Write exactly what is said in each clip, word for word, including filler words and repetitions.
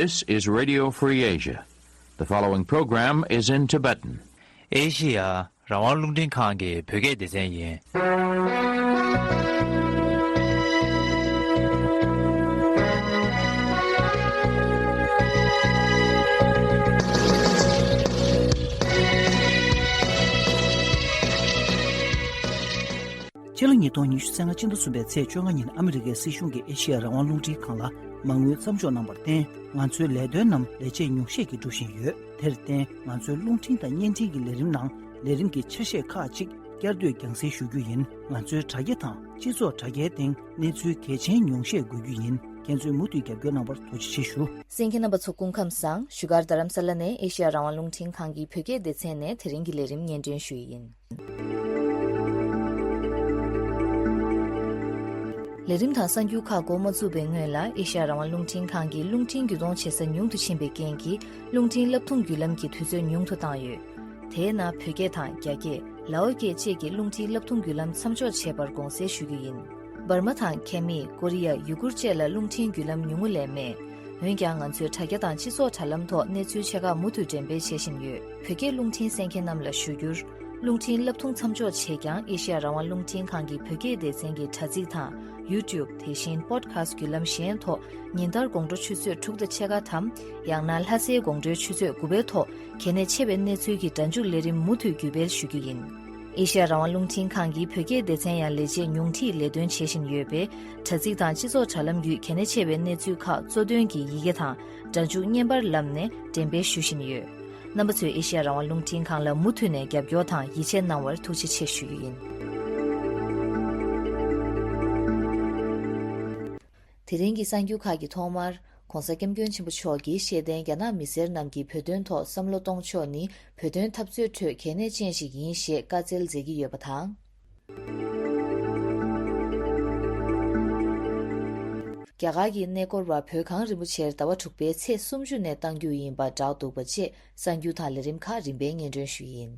This is Radio Free Asia. The following program is in Tibetan. ཨེ་ཤི་ཡ་རང་དབང་རླུང་འཕྲིན་ཁང་གི་བོད་སྐད་སྡེ་ཚན་ཡིན། ཕྱི་ལོ་ཉིས་སྟོང་ཉི་ཤུ་རྩ་ལྔ་སྤྱི་ཟླ་གསུམ་པའི་ཚེས་བཅོ་ལྔ་ཉིན་ཨ་མི་རི་ཀའི་སྲིད་གཞུང་གིས་ཨེ་ཤི་ཡ་རང་དབང་རླུང་འཕྲིན་ཁང་ལ་མ་དངུལ་མཚམས་འཇོག་གནང་བར་བརྟེན། ང་ཚོའི་ལས་དོན་རྣམས་ལས་བྱེད་ཉུང་ཤས་ཀྱིས་སྒྲུབ་བཞིན་ཡོད། དེར་བརྟེན། ང་ཚོའི་རླུང་འཕྲིན་དང་བརྙན་འཕྲིན་གྱི་ལས་རིམ་ནང་ལས་རིམ་གྱི་ཆ་ཤས་ཁག་ཅིག་བསྐྱར་ཟློས་རྒྱང་སྲིང་ཞུ་རྒྱུ་ཡིན། ང་ཚོའི་དྲ་རྒྱ་དང་སྤྱི་ཚོགས་དྲ་རྒྱའི་སྟེང་གནས་ཚུལ་གལ་ཆེན་ཉུང་ཤས་འགོད་རྒྱུ་ཡིན། ཁྱེད་ཚོས་མུ་མཐུད་རྒྱབ་སྐྱོར་གནང་བར་ཐུགས་རྗེ་ཆེ་ཞུ། གསན་མཁན་རྣམ་པ་ཚོ་སྐུ་ཁམས་བཟང་། བཞུགས་སྒར་རྡ་རམ་ས་ལ་ནས་ཨེ་ཤི་ཡ་རང་དབང་རླུང་འཕྲིན་ཁང་གི་བོད་སྐད་སྡེ་ཚན་ནས་དེ་རིང་གི་ལས་རིམ་སྙན་སྒྲོན་ཞུ་ཡི་ཡིན། ལས་རིམ་དང་གསར་འགྱུར་ཁག་འགོ་མ་བཙུགས་པའི་སྔོན་ལ། ཨེ་ཤ་ཡ་རང་དབང་རླུང་འཕྲིན་ཁང་གིས་རླུང་འཕྲིན་བརྒྱུད་གཏོང་བྱེད་ས་ཉུང་དུ་ཕྱིན་པའི་རྐྱེན་གྱིས། རླུང་འཕྲིན་བསླབ་ཐོ་བརྒྱུད་ལམ་གྱི་དུས་ཚོད་ཉུང་དུ་བཏང་ཡོད། དེའི་ནང་བོད་སྐད་དང་རྒྱ་སྐད། ལའོ་སྐད་བཅས་ཀྱི་རླུང་འཕྲིན་བསླབ་ཐོ་བརྒྱུད་ལམ་མཚམས་འཇོག་བྱས་པར་དགོངས་སེལ་ཞུ་རྒྱུ་ཡིན། འབར་མ་དང་ཁེ་མི། ཀོ་རི་ཡ། ཡུ་གུར་བཅས་ལ་རླུང་འཕྲིན་བརྒྱུད་ལམ་ཉུང་ངུ་ལས་མེད། འོན་ཀྱང་། ང་ཚོས་དྲ་རྒྱ་དང་སྤྱི་ཚོགས་དྲ་ལམ་ཐོག་གནས་ཚུལ་ཆེ་ཁག་མུ་མཐུད་འགྲེམས་སྤེལ་བྱེད་བཞིན་ཡོད། བོད་སྐད་རླུང་འཕྲིན་གསན་མཁན་རྣམས་ལ་ཞུ་རྒྱུར། རླུང་འཕྲིན་བསླབ་ཐོ་མཚམས་འཇོག་བྱས་ཀྱང་། ཨེ་ཤ་ཡ་རང་དབང་རླུང་འཕྲིན་ཁང་གི་བོད་སྐད་སྡེ་ཚན་གྱི་དྲ་ཚིགས་དང་ཡུ་ཊུབ། དེ་བཞིན་པོ་ཌི་ཁ་སི་ཊི་བརྒྱུད་ལམ་གཞན་ཐོག་ཉིན་ལྟར་དགོང་དྲོ་ཆུ་ཚོད་དྲུག་དང་ཕྱེད་ཀ་ཐམ། ཡང་ན་ལྷ་སའི་དགོང་དྲོའི་ཆུ་ཚོད་དགུ་པའི་ཐོག་གལ་གནད་ཆེ་བའི་གནས་ཚུལ་གྱི་སྒྲ་འཇུག་ལས་རིམ་མུ་མཐུད་བརྒྱུད་སྤེལ་ཞུ་རྒྱུ་ཡིན། ཨེ་ཤ་ཡ་རང་དབང་རླུང་འཕྲིན་ཁང་གི་བོད་སྐད་སྡེ་ཚན་ཡང་ལས་བྱེད་ཉུང་འཕྲིས་ལས་དོན་བྱེད་བཞིན་ཡོད་པས། དྲ་ཚིགས་དང་སྤྱི་ཚོགས་དྲ་ལམ་བརྒྱུད་གལ་གནད་ཆེ་བའི་གནས་ཚུལ་ཁག་གཙོ་དོན་གྱི་ཡི་གེ་དང་སྒྲ་འཇུག་བརྙན་པར་ལམ་ནས་འགྲེམས་སྤེལ་ཞུ་བཞིན་ཡོད། རྣམ་པ་ཚོས་ཨེ་ཤ་ཡ་རང་དབང་རླུང་འཕྲིན་ཁང་ལ་མུ་མཐུད་ནས་རྒྱབ་སྐྱོར་དང་ཡིད་ཆེས་གནང་བར་ཐུགས་རྗེ་ཆེ་ཞུ་རྒྱུ་ཡིན། དེ་རིང་གི་གསར་འགྱུར་ཁག་གི་ཐོག་མར། ༸གོང་ས་༸སྐྱབས་མགོན་ཆེན་པོ་མཆོག་གིས་ཤེས་ལྡན་རྒྱ་ནག་མི་སེར་རྣམས་ཀྱིས་བོད་དོན་ཐོག་བསམ་བློ་གཏོང་ཕྱོགས་ནི། བོད་དོན་འཐབ་རྩོད་ཁྲོད་གལ་གནད་ཅན་ཞིག་ཡིན་ཞེས་བཀའ་སྩལ་མཛད་ཀྱི་ཡོད་པ་དང་། རྒྱ་གར་གྱི་གནས་སྐོར་བ་བོད་གངས་རིན་པོ་ཆེར་ཟླ་བ་དྲུག་པའི་ཚེས་སུམ་ཅུ་ནས་གཏང་རྒྱུ་ཡིན་པ་བསྒྲགས་འདུག་པ་བཅས། གསར་འགྱུར་དང་ལས་རིམ་ཁག་རིམ་པས་སྙན་སྒྲོན་ཞུ་ཡི་ཡིན།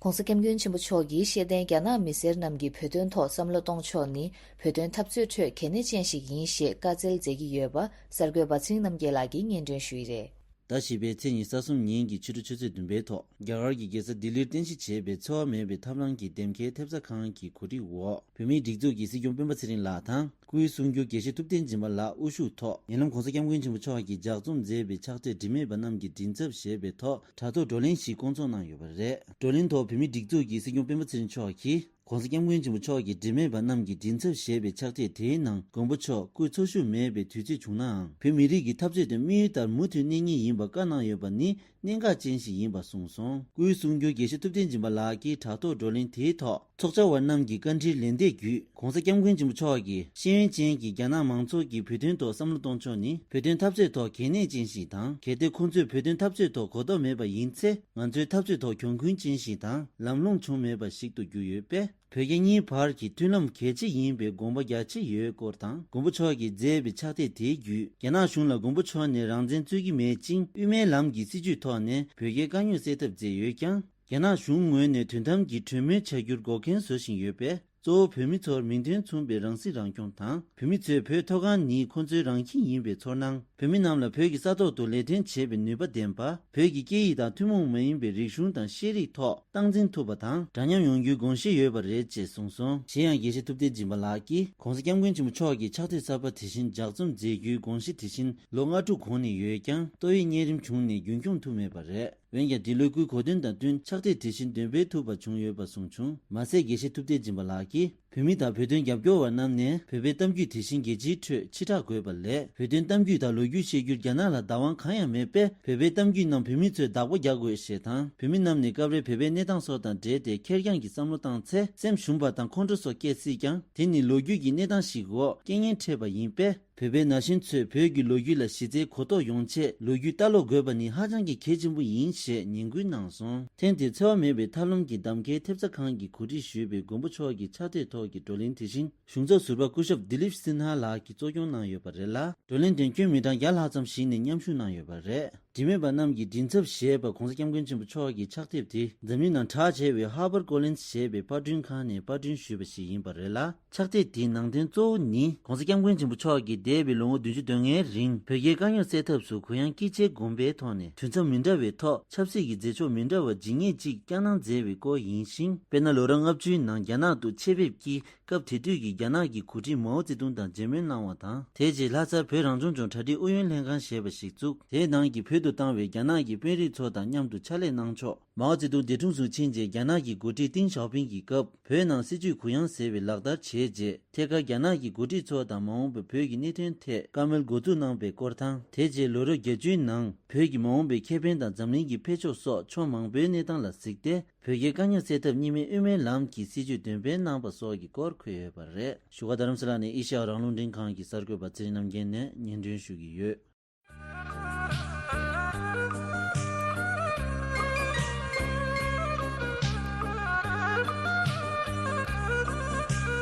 ༸གོང་ས་༸སྐྱབས་མགོན་ཆེན་པོ་མཆོག་གིས་ཤེས་ལྡན་རྒྱ་ནག་མི་སེར་རྣམས་ཀྱིས་བོད་དོན་ཐོག་བསམ་བློ་གཏོང་ཕྱོགས་ནི། བོད་དོན་འཐབ་རྩོད་ཁྲོད་གལ་གནད་ཅན་ཞིག་ཡིན་ཞེས་བཀའ་སྩལ་མཛད་ཀྱི་ཡོད་པ། གསར་འགོད་པ་ཚེ་རིང་རྣམ་རྒྱལ་ལགས་ཀྱིས་སྙན་སྒྲོན་ཞུས་ཡི་རེད། ཟླ་བཞི་པའི་ཚེས་ཉི་ཤུ་རྩ་གསུམ་ཉིན་གྱི་ཕྱི་དྲོ་ཆུ་ཚོད་བདུན་པའི་ཐོག་རྒྱ་གར་གྱི་རྒྱལ་ས་ལྡི་ལིར་རྟེན་གཞི་བྱས་པའི་འཚེ་བ་མེད་པའི་ཐབས་ལམ་གྱི་འདེམས་ཁའི་ཐེབས་རྩ་ཁང་གི་གོ་སྒྲིག་འོག་བོད་མིའི་སྒྲིག་འཛུགས་ཀྱི་སྲིད་སྐྱོང་སྤེན་པ་ཚེ་རིང་ལགས་དང་། སྐུའི་གསུང་སྒྱུར་དགེ་བཤེས་ཐུབ་བསྟན་སྦྱིན་པ་ལགས་དབུ་བཞུགས་ཐོག་ཉེ་ལམ་༸གོང་ས་༸སྐྱབས་མགོན་ཆེན་པོ་མཆོག་གིས་ལྗགས་རྩོམ་མཛད་པའི་ཕྱག་དེབ་དྲི་མེད་པ་རྣམས་ཀྱི་མགྲིན་ཚབ་ཞེས་པའི་ཐོག་དྲ་ཐོག་བགྲོ་གླེང་ཞིག་བསྐོང་ཚོགས་གནང་ཡོད་པ་རེད། བགྲོ་གླེང་ཐོག་བོད་མིའི་སྒྲིག་འཛུགས་ཀྱི་སྲིད་སྐྱོང་སྤེན་པ་ཚེ་རིང་མཆོག་གིས། ༸གོང་ས་༸སྐྱབས་མགོན་ཆེན་པོ་མཆོག་གིས་དྲི་མེད་པ་རྣམས་ཀྱི་མགྲིན་ཚབ་ཞེས་པའི་ཕྱག་དེབ་དེའི་ནང་། མགོན་པོ་མཆོག་སྐུ་འཚོ་བཞུགས་མེད་པའི་དུས་ཚོད་བྱུང་ནའང་། བོད་མི་རིགས་ཀྱི་འཐབ་རྩོད་དེ་དམིགས་ཡུལ་ལྟར་མུ་མཐུད་གནས་ངེས་ཡིན་པ་བཀའ་གནང་ཡོད་པ་ནི་གནད་འགག་ཅན་ཞིག་ཡིན་པ་གསུངས་སོང་། སྐུའི་གསུང་སྒྱུར་དགེ་བཤེས་ཐུབ་བསྟན་སྦྱིན་པ་ལགས་ཀྱིས་དྲ་ཐོག་བགྲོ་གླེང་དེའི་ཐོག་ཚོགས་བཅར་བ་རྣམས་ཀྱི་བཀའ་འདྲིར་ལན་འདེབས་བརྒྱུད། ༸གོང་ས་༸སྐྱབས་མགོན་ཆེན་པོ་མཆོག་གིས་ཤེས་ཡོན་ཅན་གྱི་རྒྱ་ནག་མང་ཚོགས་ཀྱིས་བོད་དོན་ཐོག་བསམ་བློ་གཏོང་ཕྱོགས་ནི་བོད་དོན་འཐབ་རྩོད་ཐོག་གལ་གནད་ཅན་ཞིག་དང་། གལ་ཏེ་ཁོང་ཚོས་བོད་དོན་འཐབ་རྩོད་ཐོག་གོ་རྟོགས་མེད་པ་ཡིན་ཚེ། ང་ཚོའི་འཐབ་རྩོད་ཐོག་གྱོང་གུན་ཅན་ཞིག་དང་། ལམ་ལྷོང་བྱུང་མེད་པ་ཞིག་ཏུ་གྱུར་ཡོད་པས། བོད་རྒྱ་གཉིས་བར་གྱི་མཐུན་ལམ་གལ་ཆེ་ཡིན་པའི་དགོངས་པ་རྒྱ་ཆེ་ཡོད་སྐོར་དང་། མགོན་པོ་མཆོག་གིས་མཛད་པའི་ཕྱག་དེབ་དེའི་བརྒྱུད། རྒྱ་ནག་གཞུང་ལ་མགོན་པོ་མཆོག་ནས་རང་བཙན་རྩོད་ཀྱི་མེད་ཅིང་། དབུ་མའི་ལམ་གྱི་སྲིད་བྱུས་ཐོག་ནས་བོད་རྒྱའི་དཀའ་རྙོག་སེལ་ཐབས་མཛད་ཡོད་ཀྱང་། རྒྱ་ནག་གཞུང་ངོས་ནས་དོན་དམ་གྱི་གྲོས་མོལ་བྱ་རྒྱུར་འགོག་རྐྱེན་བཟོ་བཞིན་ཡོད་པས། གཙོ་བོ་བོད་མི་ཚོར་མིང་དོན་མཚུངས་པའི་རང་སྲིད་རང་སྐྱོང་དང་། བོད་མི་ཚོས་བོད་མཐོ་སྒང་ནི་ཁོ་ཚོའི་རང་ཁྱིམ་ཡིན་པའི་ཚོར་སྣང་། བོད་མི་རྣམས་ལ་བོད་ཀྱི་ས་ཐོག་ཏུ་ལས་དོན་བྱེད་པའི་ནུས་པ་ལྡན་པ། བོད་ཀྱི་སྐད་ཡིག་དང་ཐུན་མོང་མ་ཡིན་པའི་རིག་གཞུང་དང་ཤེས་རིག་ཐོག་སྟངས་འཛིན་ཐུབ་པ་དང་འདྲ་མཉམ་ཡོང་རྒྱུའི་དགོངས་བཞེས་ཡོད་པ་རེད་ཅེས་གསུངས་སོང་། གཞན་ཡང་དགེ་བཤེས་ཐུབ་བསྟན་སྦྱིན་པ་ལགས་ཀྱིས་༸གོང་ས་༸སྐྱབས་མགོན་ཆེན་པོ་མཆོག་གི་ཕྱག་དེབ་གསར་པ་དེ་བཞིན་ལྗགས་རྩོམ་མཛད་རྒྱུའི་དགོངས་གཞི་དེ་བཞིན་ལོ་ལྔ་དྲུག་གོང་ནས་ཡོད་ཀྱང་། ཏོག་དབྱིབས་གཉན་རིམས་བྱུང་ནས་རྒྱུན་འཁྱོངས་ཐུབ་མེད་པ་རེད། འོན་ཀྱང་། འདི་ལོའི་སྐུའི་གོ་སྟོན་དང་བསྟུན་ཕྱག་དེབ་དེ་བཞིན་འདོན་སྤེལ་ཐུབ་པ་བྱུང་ཡོད་པ་གསུངས་བྱུང་། མ་ཟད། དགེ་བཤེས་ཐུབ་བསྟན་སྦྱིན་པ་ལགས་ཀྱིས། བོད་མི་དང་བོད་དོན་རྒྱབ་སྐྱོར་བ་རྣམས་ནས་བོད་པའི་གཏམ་རྒྱུད་དེ་བཞིན་རྒྱལ་སྤྱིའི་ཁྲོད་ཕྱི་བསྒྲགས་དགོས་པ་ལས། བོད་དོན་གཏམ་རྒྱུད་དང་ལོ་རྒྱུས་བཤད་རྒྱུར་རྒྱ་ནག་ལ་བདག་དབང་གང་ཡང་མེད་པས། བོད་པའི་གཏམ་རྒྱུད་རྣམས་བོད་མི་ཚོས་བདག་པོ་རྒྱག་དགོས་ཞེས་དང་། བོད་མི་རྣམས་ནས་སྐབས་རེ་བོད་པའི་གནས་སྟངས་སོགས་དང་འབྲེལ་ཏེ་ཁེར་རྐྱང་གི་བསམ་བློ་བཏང་ཚེ། སེམས་ཞུམ་པ་དང་ཁོང་ཁྲོ་སོགས་སྐྱེ་སྲིད་ཀྱང་། དེ་ནི་ལོ་རྒྱུས་ཀྱི་གནས་སྟངས་ཤིག་འོག་རྐྱེན་ངན་འཕྲད་པ་ཡིན་པས། བོད་པའི་ན་གཞོན་ཚོས་བོད་ཀྱི་ལོ་རྒྱུས་ལ་གཞི་རྩའི་གོ་རྟོགས་ཡོང་ཆེད་ལོ་རྒྱུས་ལྟ་ཀློག་དགོས་པ་ནི་ཧ་ཅང་གི་གལ་ཆེན་པོ་ཡིན་ཞེས་ནན་སྐུལ་གནང་སོང་། ཐེངས་འདིར་འཚེ་བ་མེད་པའི་ཐབས་ལམ་གྱི་གདམ་ཁའི་ཐེབས་རྩ་ཁང་གིས་གོ་སྒྲིག་ཞུས་པའི་མགོན་པོ་མཆོག་གི་ཕྱག་དེབ་ཐོག་གི་བགྲོ་གླེང་དེ་བཞིན་གཞུང་ཚབ་ཟུར་པ་སྐུ་ཞབས་དི་ལིབ་སིན་ཧ་ལགས་ཀྱིས་གཙོ་སྐྱོང་གནང་ཡོད་པ་རེད་ལ། བགྲོ་གླེང་དོན་སྐྱོན་མི་གྲངས་བརྒྱ་ལྷག་ཙམ་ཞིག་ནས་མཉམ་ཞུགས་གནང་ཡོད་པ་རེད། དྲི་མེད་པ་རྣམས་ཀྱི་མགྲིན་ཚབ་ཞེས་པ་༸གོང་ས་༸སྐྱབས་མགོན་ཆེན་པོ་མཆོག་གི་ཕྱག་དེབ་དེ་འཛམ་གླིང་ནང་གྲགས་ཆེ་བའི་ཧར་པར་ཀོ་ལིན་སི་ཞེས་པའི་པར་སྐྲུན་ཁང་ནས་པར་སྐྲུན་ཞུས་པ་ཞིག་ཡིན་པ་རེད་ལ། ཕྱག་དེབ་དེའི་ནང་དོན་གཙོ་བོ་ནི་༸གོང་ས་༸སྐྱབས་མགོན་ཆེན་པོ་མཆོག་གིས་འདས་པའི་ལོ་ངོ་བདུན་ཅུ་དོན་ལྔའི་རིང་བོད་རྒྱའི་དཀའ་རྙོག་སེལ་ཐབས་སུ་གུ་ཡངས་དཀྱིལ་ཆེའི་དགོངས་པའི་ཐོག་ནས་དུས་མཚམས་མི་འདྲ་བའི་ཐོག་ཆབ་སྲིད་ཀྱི་མཛད་ཕྱོགས་མི་འདྲ་བ་ཇི་སྙེད་ཅིག་བསྐྱངས་གནང་མཛད་པའི་སྐོར་ཡིན་ཞིང་། དཔེར་ན། ལོ་རབས་ལྔ་བཅུའི་ནང་རྒྱ་ནག་ཏུ་ཆེད་ཕེབས་ཀྱིས་སྐབས་དེ་དུས་ཀྱི་རྒྱ་ནག་གི་འགོ་ཁྲིད་མའོ་ཙེ་ཏུང་དང་མཇལ་མོལ་གནང་བ་དང་། དེ་རྗེས་ལྷ་སར་བོད་རང་སྐྱོང་ལྗོངས་གྲ་སྒྲིག་ཨུ་ཡོན་ལྷན་ཁང་ཞེས་པ་ཞིག་བཙུགས། དེའི་ནང་གི་བོད་དུ་བཏང་བའི་རྒྱ་ནག་གི་དཔོན་རིགས་ཚོ་དང་མཉམ་དུ་ཕྱག་ལས་གནང་ཕྱོགས། མའོ་ཙེ་ཏུང་འདས་གྲོངས་སུ་ཕྱིན་རྗེས་རྒྱ་ནག་གི་འགོ་ཁྲིད་ཏིང་ཞའོ་ཕིང་གི་སྐབས་བོད་ནང་སྲིད་བྱུས་གུ་ཡངས་ཟེར་བའི་ལག་བསྟར་བྱས་རྗེས། ཐད་ཀར་རྒྱ་ནག་གི་འགོ་ཁྲིད་ཚོ་དང་མ་འོངས་པའི་བོད་ཀྱི་གནད་དོན་ཐད་བཀའ་མོལ་འགོ་འཛུགས་གནང་པའི་སྐོར་དང་། དེ་རྗེས་ལོ་རབས་བརྒྱད་ཅུའི་ནང་བོད་ཀྱི་མ་འོངས་པའི་ཁེ་ཕན་དང་འཛམ་གླིང་གི་འཕེལ་ཕྱོགས་སོགས་ཕྱོགས་མང་པོའི་གནས་སྟངས་ལ་གཟིགས་ཏེ། བོད་རྒྱའི་དཀའ་རྙོག་སེལ་ཐབས་གཉིས་སྨན་དབུ་མའི་ལམ་གྱི་སྲིད་བྱུས་འདོན་སྤེལ་གནང་པ་སོགས་ཀྱི་སྐོར་འཁོད་ཡོད་པ་རེད། བཞུགས་སྒར་རྡ་རམ་ས་ལ་ནས་ཨེ་ཤ་ཡ་རང་དབང་རླུང་འཕྲིན་ཁང་གི་གསར་འགོད་པ་ཚེ་རིང་རྣམ་རྒྱལ་ནས་སྙན་སྒྲོན་ཞུ་གི་ཡོད།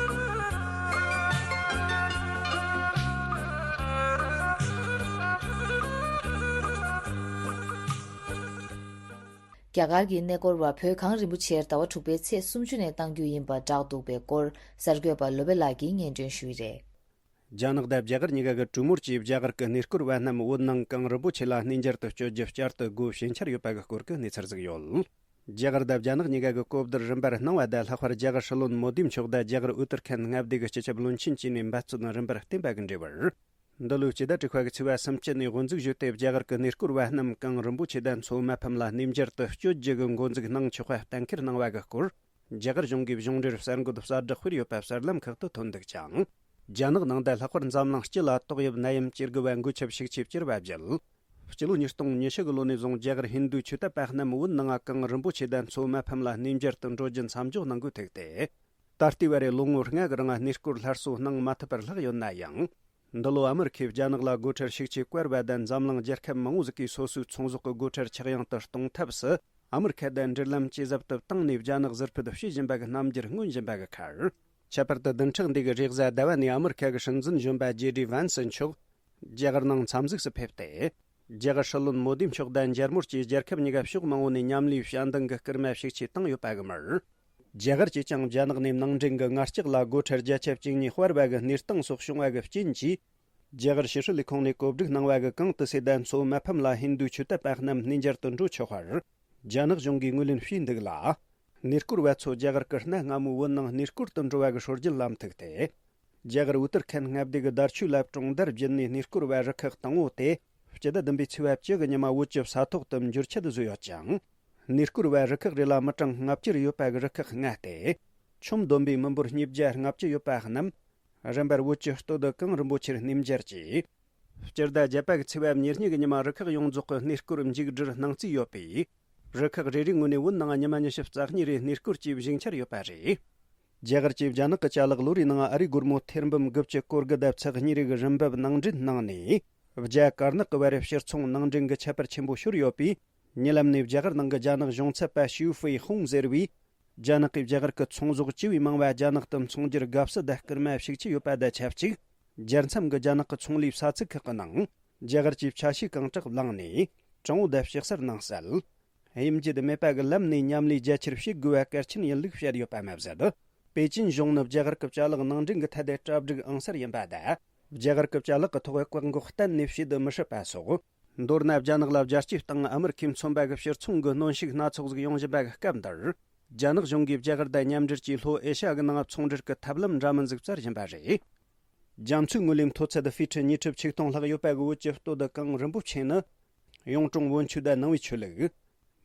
རྒྱ་གར་གྱི་གནས་སྐོར་བ་བོད་གངས་རིན་པོ་ཆེར་ཟླ་བ་དྲུག་པའི་ཚེས་སུམ་ཅུ་ནས་གཏང་རྒྱུ་ཡིན་པ་བསྒྲགས་འདུག་པའི་སྐོར་གསར་འགོད་པ་བློ་བྷེ་ལགས་ཀྱིས་སྙན་སྒྲོན་ཞུས་པ་རེད། རྒྱ་ནག་དང་རྒྱ་གར་གཉིས་ཀ་གི་གྲོས་མོལ་གྱིས་རྒྱ་གར་གྱི་གནས་སྐོར་བ་རྣམས་བོད་ནང་གངས་རིན་པོ་ཆེ་ལ་གནས་མཇལ་དུ་བསྐྱོད་རྒྱུ་བསྐྱར་དུ་སྒོ་ཕྱེ་འཆར་ཡོད་པ་གི་སྐོར་གྱི་གནས་ཚུལ་ཟིག་ཡོད། རྒྱ་གར་དང་རྒྱ་ནག་གཉིས་ཀ་གི་གོ་བསྡུར་རིམ་པར་གནང་བ་དང་། ལྷག་པར་རྒྱ་གར་སྲིད་བློན་མོ་དི་མཆོག་དང་རྒྱ་གར་ཨུ་ཏར་ཁན་མངའ་སྡེ་གི་སྤྱི་ཁྱབ་བློན་ཆེན་བཅས་ནས་འབད་བརྩོན་རིམ་པར་བསྟན་པ་གི་འབྲས་བུར། འདི་ལོའི་སྤྱི་ཟླ་དྲུག་པ་གི་ཚེས་པ་སུམ་ཅུ་ནས་དབུ་འཛུགས་ཞུས་ཏེ། རྒྱ་གར་གྱི་གནས་སྐོར་བ་རྣམས་གངས་རིན་པོ་ཆེ་དང་མཚོ་མ་ཕམ་ལ་གནས་མཇལ་དུ་བསྐྱོད་རྒྱུ་གི་འགོ་འཛུགས་གནང་ཆོག་པ་གཏན་འཁེལ་གནང་བ་གི་སྐོར། རྒྱ་གར་གཞུང་གིས་གཞུང་འབྲེལ་གསར་འགོད་གསལ་བསྒྲགས་སྤེལ་ཡོད་པ་གསར་ལམ་ཁག་ཏུ་ཐོན་འདུག་ཅིང་། རྒྱ་ནག་ནང་དུ་ལྷག་པར་འཛམ་གླིང་སྤྱི་ལ་ཏོག་དབྱིབས་ནད་ཡམས་ཇེ་རྒུད་པ་འགོས་ཁྱབ་ཤུགས་ཆེ་བཅུར་བ་བརྒྱུད། སྤྱི་ལོ་ཉིས་སྟོང་ཉི་ཤུ་གི་ལོ་ནས་བཟུང་རྒྱ་གར་ཧིན་རྡུ་ཆོས་དད་པ་རྣམས་བོད་ནང་གངས་རིན་པོ་ཆེ་དང་མཚོ་མ་ཕམ་ལ་གནས་མཇལ་དུ་འགྲོ་རྒྱུ་མཚམས་འཇོག་གནང་དགོས་ཐུག་སྟེ། ད་ལྟའི་བར་རེ་ལོ་ངོ་ལྔ་གི་རིང་གནས་སྐོར་སླར་གསོ་གནང་མ་ཐུབ་པར་ལྷག་ཡོད་ན་ཡང་། འདི་ལོ་ཨ་མི་རི་ཁས་རྒྱ་ནག་ལ་སྒོ་ཁྲལ་ཤུགས་ཆེ་བཀལ་བ་དང་། འཛམ་གླིང་རྒྱལ་ཁབ་མང་བོ་ཟིག་གིས་སོ་སོའི་ཚོང་ཟོག་གི་སྒོ་ཁྲལ་ཆག་ཡང་དུ་གཏོང་ཐབས་སུ་ཨ་མི་རི་ཁ་དང་འབྲེལ་ལམ་ཇེ་ཟབ་ཏུ་བཏང་ནས། རྒྱ་ནག་ཟུར་ཕུད་བྱེད་བཞིན་པ་གི་རྣམ་འགྱུར་མངོན་བཞིན་པ་གི་ཁར། ཁྱད་པར་དུ་བདུན་ཕྲག་འདི་གི་རེས་གཟའ་ཟླ་བ་ནས་ཨ་མི་རི་ཁ་གི་སྲིད་འཛིན་གཞོན་པ་ཇེ་ཌི་ཝན་སི་མཆོག་རྒྱ་གར་ནང་འཚམས་གཟིགས་སུ་ཕེབས་ཏེ། རྒྱ་གར་སྲིད་བློན་མོ་དི་མཆོག་དང་མཇལ་མོལ་གྱིས། རྒྱལ་ཁབ་གཉིས་ཀ་ཕྱོགས་མང་བོ་ནས་མཉམ་ལས་ཞབས་འདེགས་ཀྱི་སྐུལ་མ་ཤུགས་ཆེ་བཏང་ཡོད་པ་གི་མར། རྒྱ་གར་གྱིས་ཀྱང་རྒྱ་ནག་ནས་ནང་འདྲེན་གྱི་ངར་ལྕགས་ལ་སྒོ་ཁྲལ་བརྒྱ་ཆ་བཅུ་གཉིས་སྤར་བ་གི་གནས་སྟངས་སོགས་བྱུང་བ་གི་རྐྱེན་གྱིས། རྒྱ་གར་ཕྱི་སྲིད་ལས་ཁུངས་ནས་གོ་སྒྲིག་གནང་བ་གི་གངས་ཏི་སེ་དང་མཚོ་མ་ཕམ་ལ་ཧིན་རྡུ་ཆོས་དད་པ་རྣམས་གནས་མཇལ་དུ་འགྲོ་ཆོག་པར། རྒྱ་ནག་གཞུང་གིས་ངོས་ལེན་བྱས་འདུག་ལ། གནས་སྐོར་བ་ཚོ་རྒྱ་གར་གྱི་གནའ་སྔ་མོའི་བོད་ནང་གནས་སྐོར་དུ་འགྲོ་བ་གི་སྲོལ་རྒྱུན་ལམ་ཐུག་སྟེ། རྒྱ་གར་ཨུ་ཏར་ཁན་མངའ་སྡེ་གི་དར་ཆུ་ལ་གྲོང་རྡལ་བརྒྱུད་ནས་གནས་སྐོར་བ་རུ་ཁག་དང་པོ་དེ་སྤྱི་ཟླ་བདུན་པའི་ཚེས་པ་བཅུ་གི་ཉི་མ་བོད་ཀྱི་ས་ཐོག་ཏུ་འབྱོར་ཆེད་བཟོས་ཡོད་ཅིང་། གནས་སྐོར་བ་རུ་ཁག་རེ་ལ་མི་གྲངས་ལྔ་བཅུ་རེ་ཡོད་པ་གི་རུ་ཁག་ལྔ་སྟེ། ཆུ་འདོན་པའི་མི་འབོར་ཉིས་བརྒྱ་ལྔ་བཅུ་ཡོད་པ་རྣམས། རིམ་པར་བོད་ཀྱི་སྟོད་དུ་གངས་རིན་པོ་ཆེར་གནས་མཇལ་གྱིས། སྤྱི་ཟླ་བརྒྱད་པ་གི་ཚེས་པ་ཉེར་གཉིས་ཀྱི་ཉི་མ་རུ་ཁག་ཡོངས་རྫོགས་ཀྱི་གནས་སྐོར་མཇུག་སྒྲིལ་གནང་རྩིས་ཡོད་པས། རུ་ཁག་རེ་རེའི་ངོས་ནས་བོད་ནང་ཉི་མ་ཉི་ཤུ་རྩ་གཉིས་རེ་གནས་སྐོར་གྱི་བཞེངས་འཆར་ཡོད་པ་རེད། རྒྱ་གར་གྱིས་རྒྱ་ནག་གི་ཅ་ལག་ལོ་རེའི་ནང་ཨ་རིའི་སྒོར་མོ་ཐེར་འབུམ་དགུ་བཅུ་གོ་དགུ་དང་ཚེག་གཉིས་རེ་གི་རིན་འབབ་ནང་འདྲེན་གནང་ནས། རྒྱ་དཀར་ནག་གི་བར་ཕྱིར་ཚོང་ནང་འདྲེན་གྱི་ཁྱད་པར་ཆེན་པོ་ཤོར་ཡོད་པས། ཉེ་ལམ་ནས་རྒྱ་གར་ནང་གི་རྒྱ་ནག་གཞུང་ཚབ་པ་ཞིའུ་ཧྥེ་ཧུང་ཟེར་བས། རྒྱ་ནག་གིས་རྒྱ་གར་གྱི་ཚོང་ཟོག་བཅུ་བའི་མང་བ་རྒྱ་ནག་ཏུ་འཚོང་རྒྱུར་དགའ་བསུ་དང་སྐུལ་མ་ཤུགས་ཆེ་ཡོད་པ་དང་ཆབས་ཅིག་རྒྱལ་མཚམས་ཀྱི་རྒྱ་ནག་གི་ཚོང་ལས་ས་ཚིགས་ཁག་གི་ནང་། རྒྱ་གར་གྱི་ཆ་ཤས་གང་དྲག་བླངས་ནས། དྲང་བོ་དང་ཕྱི་གསལ་ནང་གསལ། དབྱིན་ཇི་དང་མེད་པ་གི་ལམ་ནས་མཉམ་ལས་རྒྱ་ཆེར་བྱེད་དགོས་པ་གལ་ཆེན་ཡིན་ལུགས་བཤད་ཡོད་པ་མ་ཟད། པེ་ཅིན་གཞུང་ནི་རྒྱ་གར་གྱི་ཅ་ལག་ནང་འདྲེན་གྱི་ཐད་དུ་གྲ་སྒྲིག་ཨང་གསར་ཡིན་པ་དང་། རྒྱ་གར་གྱི་ཅ་ལག་གི་ཐོག་བཀག་འགོག་གཏན་ནས་བྱེད་དུ་མི་སྲིད་པ་སོགས། མདོར་ན། རྒྱ་ནག་ལ་རྒྱ་སྐྱེད་བཏང་། ཨ་མི་རི་ཁས་མཚོན་པ་གི་ཕྱིར་ཚོང་གི་གནོན་ཤུགས་སྣ་ཚོགས་ཟིག་ཡོང་བཞིན་པ་གི་སྐབས་འདིར། རྒྱ་ནག་གཞུང་གིས་རྒྱ་གར་དང་མཉམ་འབྲེལ་གྱིས་ལྷོ་ཨེ་ཤ་ཡ་གི་ནང་ཚོང་འབྲེལ་གྱི་ཐབས་ལམ་འདྲ་མིན་ཟིག་བཙལ་བཞིན་པ་རེད། རྒྱ་མཚོའི་ངོས་ལས་མཐོ་ཚད་ཧྥི་ཊི་ཉིས་ཁྲི་ཆིག་སྟོང་ལྷག་ཡོད་པ་གི་བོད་ཀྱི་སྟོད་དུ་གངས་རིན་པོ་ཆེ་ནི། གཡུང་དྲུང་བོན་ཆོས་དང་ནང་པའི་ཆོས་ལུགས།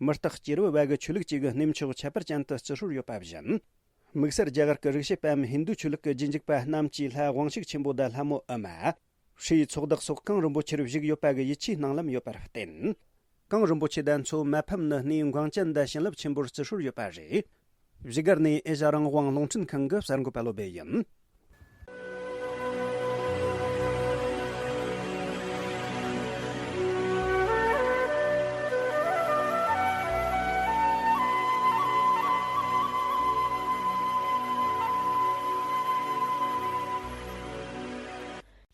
མི་རྟག་སྐྱེ་བོ་བ་གི་ཆོས་ལུགས་བཅས་ཀྱི་གནས་མཆོག་ཁྱད་པར་ཅན་དུ་བརྩི་སྲོལ་ཡོད་པ་བཞིན། དམིགས་བསལ་རྒྱ་གར་གྱི་རིག་བྱེད་པའམ་ཧིན་རྡུ་ཆོས་ལུགས་ཀྱི་རྗེས་འཇུག་པ་རྣམས་ཀྱིས་ལྷ་དབང་ཕྱུག་ཆེན་པོ་དང་ལྷ་མོ་ཨུ་མ། ཧྲཱིའི་ཚོགས་བདག་སོགས་གངས་རིན་པོ་ཆེར་བཞུགས་ཡོད་པ་གི་ཡིད་ཆེས་སྣང་ལམ་ཡོད་པར་བརྟེན། གངས་རིན་པོ་ཆེ་དང་མཚོ་མ་ཕམ་ནི་གནས་འགངས་ཅན་དང་བྱིན་རླབས་ཆེན་པོར་བརྩི་སྲོལ་ཡོད་པ་རེད། བཞུགས་སྒར་ནས་ཨེ་ཤ་ཡ་རང་དབང་རླུང་འཕྲིན་ཁང་གི་གསར་འགོད་པ་བློ་བྷེ་ཡིན།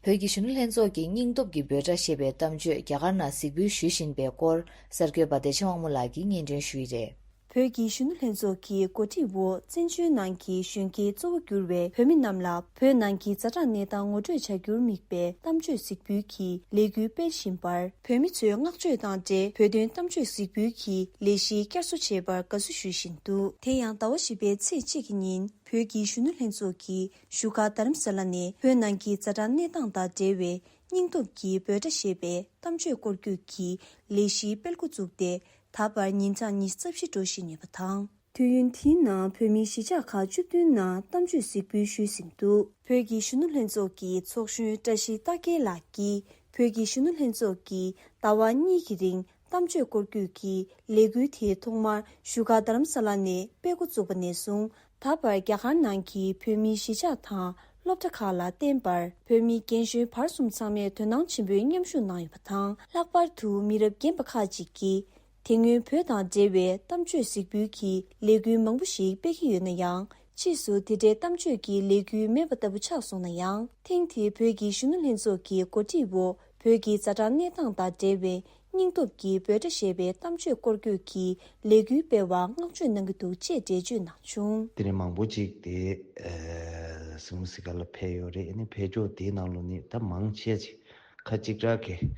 བོད་ཀྱི་གཞོན་ནུ་ལྷན་ཚོགས་ཀྱི་སྙིང་སྟོབས་ཀྱི་འབོད་སྒྲ་ཞེས་པའི་གཏམ་བརྗོད་རྒྱ་གར་ནང་གཟིགས་འབུལ་ཞུས་བཞིན་པའི་སྐོར། གསར་འགོད་པ་བདེ་ཆེན་དབང་མོ་ལགས་ཀྱིས་སྙན་སྒྲོན་ཞུས་ཡི་རེད། བོད་ཀྱི་གཞོན་ནུ་ལྷན་ཚོགས་ཀྱི་འགོ་ཁྲིད་འོག་བཙན་བྱོལ་ནང་གི་གཞོན་སྐྱེས་གཙོ་བོ་གྱུར་བའི་བོད་མི་རྣམས་ལ་བོད་ནང་གི་ཛ་དྲག་གནས་སྟངས་ངོ་སྤྲོད་བྱ་རྒྱུར་དམིགས་པའི་གཏམ་བརྗོད་གཟིགས་འབུལ་གྱི་ལས་འགུལ་སྤེལ་བཞིན་པར། བོད་མི་ཚོས་བསྔགས་བརྗོད་དང་འབྲེལ་བོད་དོན་གཏམ་བརྗོད་གཟིགས་འབུལ་གྱི་ལས་གཞི་བསྐྱར་གསོ་བྱས་པར་དགའ་བསུ་ཞུ་བཞིན་འདུག་དེ་ཡང་ཟླ་བ་བཞི་པའི་ཚེས་གཅིག་གི་ཉིན། བོད་ཀྱི་གཞོན་ནུ་ལྷན་ཚོགས་ཀྱིས་བཞུགས་སྒར་རྡ་རམ་ས་ལ་ནས་བོད་ནང་གི་ཛ་དྲག་གནས་སྟངས་དང་འབྲེལ་བའི་སྙིང་སྟོབས་ཀྱི་འབོད་སྒྲ་ཞེས་པའི་གཏམ་བརྗོད་སྐོར་སྐྱོད་ཀྱི་ལས་གཞི་སྤེལ་འགོ་བཙུགས་ཏེ། ད་བར་ཉིན་གྲངས་ཉི་ཤུ་རྩ་བཞི་འགྲོ་བཞིན་ཡོད་པ་དང་། དུས་ཡུན་དེའི་ནང་བོད་མིའི་གཞིས་ཆགས་ཁག་བཅུ་བདུན་ནང་གཏམ་བརྗོད་གཟིགས་འབུལ་ཞུས་ཟིན་འདུག་བོད་ཀྱི་གཞོན་ནུ་ལྷན་ཚོགས་ཀྱི་ཚོགས་གཞོན་བཀྲ་ཤིས་རྟ་རྒྱལ་ལགས་ཀྱིས། བོད་ཀྱི་གཞོན་ནུ་ལྷན་ཚོགས་ཀྱིས་ཟླ་བ་གཉིས་ཀྱི་རིང་གཏམ་བརྗོད་སྐོར་སྐྱོད་ཀྱི་ལས་འགུལ་དེ་ཐོག་མར་བཞུགས་སྒར་རྡ་རམ་ས་ལ་ནས་སྤེལ་འགོ་བཙུགས་པ་ནས་བཟུང་། ད་བར་རྒྱ་གར་ནང་གི་བོད་མིའི་གཞིས་ཆགས་དང་སློབ་གྲྭ་ཁག་ལ་བརྟེན་པར་བོད་མི་རྒན་གཞོན་བར་གསུམ་ཚང་མས་དོ་སྣང་ཆེན་པོས་མཉམ་ཞུགས་གནང་ཡོད་པ་དང་། ལྷག་པར་དུ་མི་རབས་རྒན་པ་ཁག་ཅིག་གིས། དེ་སྔོན་བོད་དང་འབྲེལ་བའི་གཏམ་བརྗོད་གཟིགས་འབུལ་གྱི་ལས་འགུལ་མང་པོ་ཞིག་སྤེལ་གྱི་ཡོད་ན་ཡང་། ཕྱིས་སུ་དེ་འདྲའི་གཏམ་བརྗོད་ཀྱི་ལས་འགུལ་མེད་པ་ལྟ་བུ་ཆགས་སོང་ན་ཡང་། ཐེངས་འདིའི་བོད་ཀྱི་གཞོན་ནུ་ལྷན་ཚོགས་ཀྱི་འགོ་ཁྲིད་འོག་བོད་ཀྱི་ཛ་དྲག་གནས་སྟངས་དང་འབྲེལ་བའི་སྙིང་སྟོབས་ཀྱི་འབོད་སྒྲ་ཞེས་པའི་གཏམ་བརྗོད་སྐོར་སྐྱོད་ཀྱི་ལས་འགུལ་སྤེལ་བར་བསྔགས་བརྗོད་གནང་གི་འདུག་ཅེས་འགྲེལ་བརྗོད་གནང་བྱུང་། དེ་རིང་མང་པོ་ཅིག་དེ་ཨ་སིང་སི་ཀ་ལ་ཕེབས་ཡོད་རེད། ཨ་ནི་ཕེབས་ཕྱོགས་དེའི་ནང་ལོགས་ནས་ད་མང་ཆེ་ཅིག་ཁ་གཅིག་གྲགས་ཀྱི།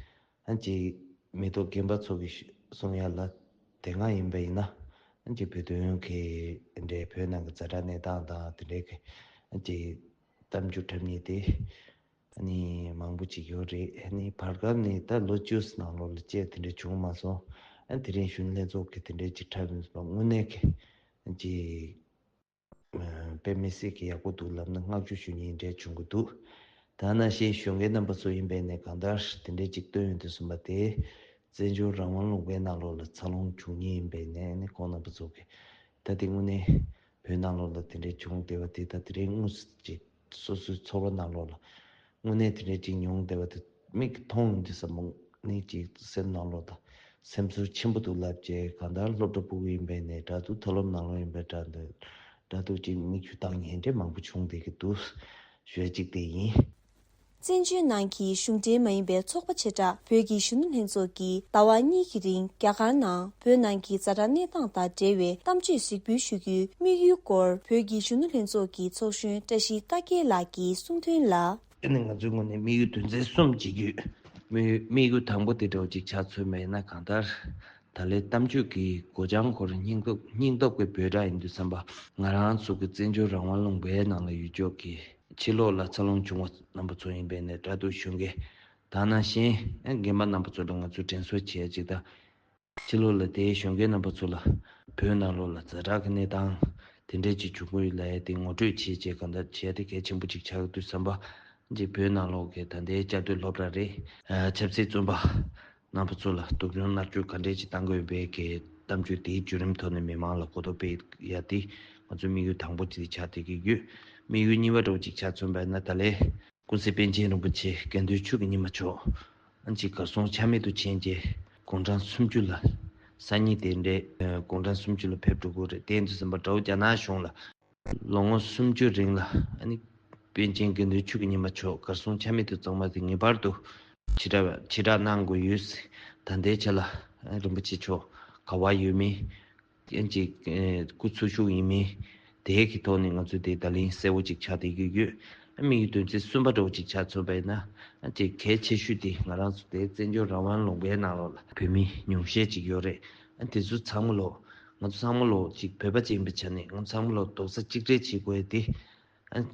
ཨ་ཅིག་མི་ཐོག་རྒན་པ་ཚོ་གི་གསུང་ཡ་ལ་དེ་སྔ་ཡིན་པ་ཡིན་ན། ཨ་ཅིག་བོད་དོན་གི་འདྲའི་བོད་ནང་གི་ཛ་དྲག་གནས་སྟངས་དང་དེ་འདྲའི་གི་ཨ་ཅིག་གཏམ་རྒྱུད་འཁྲབ་མཁན་དེ་ཨ་ནི་མང་པོ་ཅིག་ཡོད་རེད། ཨ་ནི་བར་སྐབས་ནས་ད་ལོ་བཅུ་ནང་ལོགས་ལ་བཅས་དེ་འདྲ་བྱུང་མ་སོང་། ཨ་དེ་རིང་གཞོན་ནུ་ལྷན་ཚོགས་ཀྱི་དེ་འདྲའི་ཅིག་འཁྲབ་ཡོང་ཟེར་བ་དངོས་གནས་ཀྱི་ཨ་ཅིག་དཔེ་མི་སྲིད་ཀྱི་ཡག་པོ་འདུག་ལབ་ན་བསྔགས་བརྗོད་ཞུ་མཁན་འདྲ་བྱུང་གི་འདུག་ད་ནང་བཞིན་གཞོན་སྐྱེས་རྣམ་པ་ཚོ་ཡིན་པས་ནས་གང་ལྟར་དེ་འདྲའི་ཅིག་བཏོན་ཡོང་དུས་ཙམ་པ་དེ། བཙན་བྱོལ་རང་དབང་ལུང་པའི་ནང་ལོགས་ལ་འཚར་ལོངས་བྱུང་མཁན་ཡིན་པས་ནས་ནི་ཁོང་རྣམ་པ་ཚོ་གི་ད་དེ་དངོས་གནས་བོད་ནང་ལོགས་ལ་དེ་འདྲའི་བྱུང་བསྡད་པ་དེ་ད་དེ་རིང་དངོས་སུ་ཅིག་སོ་སོའི་འཚོ་བ་ནང་ལོགས་ལ་དངོས་གནས་དེ་འདྲའི་ཅིག་མྱོང་བསྡད་པ་དེ་མིག་གིས་མཐོང་ཡོང་དུས་ཙམ་པ་ནི་ཅིག་སེམས་ནང་ལོགས་ད་སེམས་ཚོར་ཆེན་པོ་འདུག་ལབ་བྱས། གང་ལྟར་སློབ་གྲྭ་ཕྲུ་གུ་ཡིན་པས་ནས་འདྲ་འདུག་མཐོ་སློབ་ནང་ལོགས་ཡིན་པས་འདྲ་འདུག་འདྲ་འདུག་ཅིག་མིག་ཆུ་བཏང་མཁན་དེ་མང་པོ་བྱུང་བསྡད་ཀྱི་འདུག་ཞུ་ཡ་གཅིག་དེ་ཡིན། བཙན་བྱོལ་ནང་གི་གཞུང་འབྲེལ་མ་ཡིན་པའི་ཚོགས་པ་བྱེ་བྲག་བོད་ཀྱི་གཞོན་ནུ་ལྷན་ཚོགས་ཀྱིས་ཟླ་བ་གཉིས་ཀྱི་རིང་རྒྱ་གར་ནང་བོད་ནང་གི་ཛ་དྲག་གནས་སྟངས་དང་འབྲེལ་བའི་གཏམ་བརྗོད་གཟིགས་འབུལ་ཞུ་རྒྱུའི་དམིགས་ཡུལ་སྐོར་བོད་ཀྱི་གཞོན་ནུ་ལྷན་ཚོགས་ཀྱི་ཚོགས་གཞོན་བཀྲ་ཤིས་རྟ་རྒྱལ་ལགས་ཀྱིས་གསུངས་དོན་ལ། ཨ་ནི་ང་ཚོའི་ངོས་ནས་དམིགས་ཡུལ་དོན་ཚན་གསུམ་ཅིག་ཡོད། དམིགས་ཡུལ་དམིགས་ཡུལ་དང་པོ་དེ་འདྲ་བོ་ཅིག་ཆ་མཚོན་པ་ཡིན་ན་གང་ལྟར། ད་ལན་གཏམ་བརྗོད་ཀྱི་སྒོ་བྱང་སྐོར་སྙིང་སྟོབས་སྙིང་སྟོབས་ཀྱི་འབོད་སྒྲ་ཡིན་དུས་ཙམ་པ། ང་རང་ཚོ་གི་བཙན་བྱོལ་རང་དབང་ལུང་པའི་ནང་ལ་ཡོད་ཕྱོགས་ཀྱི་ཕྱི་ལོགས་ལ་འཚར་ལོངས་བྱུང་བ་རྣམ་པ་ཚོ་ཡིན་པས་ནས་འདྲ་འདུག་གཞོན་སྐྱེས་དང་ནང་བཞིན་རྒན་པ་རྣམ་པ་ཚོ་ལ་ང་ཚོས་དྲན་གསོ་བྱེད་ཡ་ཅིག་དང་། ཕྱི་ལོགས་ལ་དེའི་གཞོན་སྐྱེས་རྣམ་པ་ཚོ་ལ་བོད་ནང་ལོགས་ལ་ཛ་དྲག་གི་གནས་སྟངས་དེ་འདྲས་ཅིག་བྱུང་གི་ཡོད་ལབ་ཡ་དེ་ངོ་སྤྲོད་བྱེད་ཅེས་གང་ལྟར་བྱས་ཏེ་གལ་ཆེན་པོ་ཅིག་ཆགས་ཀྱི་འདུག་བསམ་པ། ཅིག་བོད་ནང་ལོགས་ཀྱི་ད་ལྟའི་བཅའ་སྡོད་སློབ་གྲྭ་རེད། ཨ་ཆབ་སྲིད་བཙོན་པ་རྣམ་པ་ཚོ་ལ་སྡུག་སྦྱོང་མནར་གཅོད་ག་འདྲས་ཅིག་བཏང་དགོས་པའི་གི་གཏམ་བརྗོད་དེའི་བརྒྱུད་རིམ་ཐོག་ནས་མི་མང་ལ་གོ་རྟོགས་སྤེལ་ཡ་དེ་ང་ཚོའི་དམིགས་ཡུལ་དང་པོ་ཅིག་ཆགས་བསྡད་ཀྱི་ཡོད། དམིགས་ཡུལ་གཉིས་པ་འདྲ་བོ་ཅིག་ཆ་མཚོན་པ་ཡིན་ན་ད་ལན། ཀུན་གཟིགས་པཎ་ཆེན་རིན་པོ་ཆེ་དགེ་འདུན་ཆོས་ཀྱི་ཉི་མ་མཆོག་ཨ་ཅིག་གར་སོང་ཆ་མེད་དུ་ཕྱིན་རྗེས་དགུང་གྲངས་སུམ་ཅུ་ལ་སང་ཉིན་དེ་འདྲའི་དགུང་གྲངས་སུམ་ཅུ་ལ་ཕེབས་འགྲོ་གི་རེད། དེ་ཡིན་དུས་ཙམ་པ་དགྲ་བོ་རྒྱ་ནག་གཞུང་ལ་ལོ་ངོ་སུམ་ཅུ་རིང་ལ་ཨ་ནི་པཎ་ཆེན་དགེ་འདུན་ཆོས་ཀྱི་ཉི་མ་མཆོག་གར་སོང་ཆ་མེད་དུ་བཙོངས་པ་དེ་ངེས་པར་དུ་ཕྱི་དྲགས་ཕྱི་དྲགས་གནང་དགོས་ཡོད། ད་ལྟའི་ཆ་ལ་རིན་པོ་ཆེ་མཆོག་ག་པར་ཡོད་མེད། ཅིག་སྐུ་འཚོ་བཞུགས་ཡིན་མིན་དེའི་གི་ཐོག་ནས་ང་ཚོས་དེ་ད་ལན་གསལ་བོ་ཅིག་ཆགས་བསྡད་ཀྱི་ཡོད། དམིགས་ཡུལ་དོན་ཚན་གསུམ་པ་འདྲ་བོ་ཅིག་ཆ་མཚོན་པ་ཡིན་ན། ཅིག་གལ་ཆེ་ཤོས་དེ་ང་རང་ཚོ་དེ་བཙན་བྱོལ་རང་དབང་ལུང་པའི་ནང་ལོགས་ལ་བོད་མི་ཉུང་ཤས་ཅིག་ཡོད་རེད། དེ་ཚོ་ཚང་མ་ལོ་ང་ཚོ་ཚང་མ་ལོ་ཅིག་བོད་པ་ཅིག་ཡིན་པའི་ཆ་ནས་ང་ཚོ་ཚང་མ་ལོ་རྡོག་རྩ་གཅིག་སྒྲིལ་བྱེད་དགོས་དེ་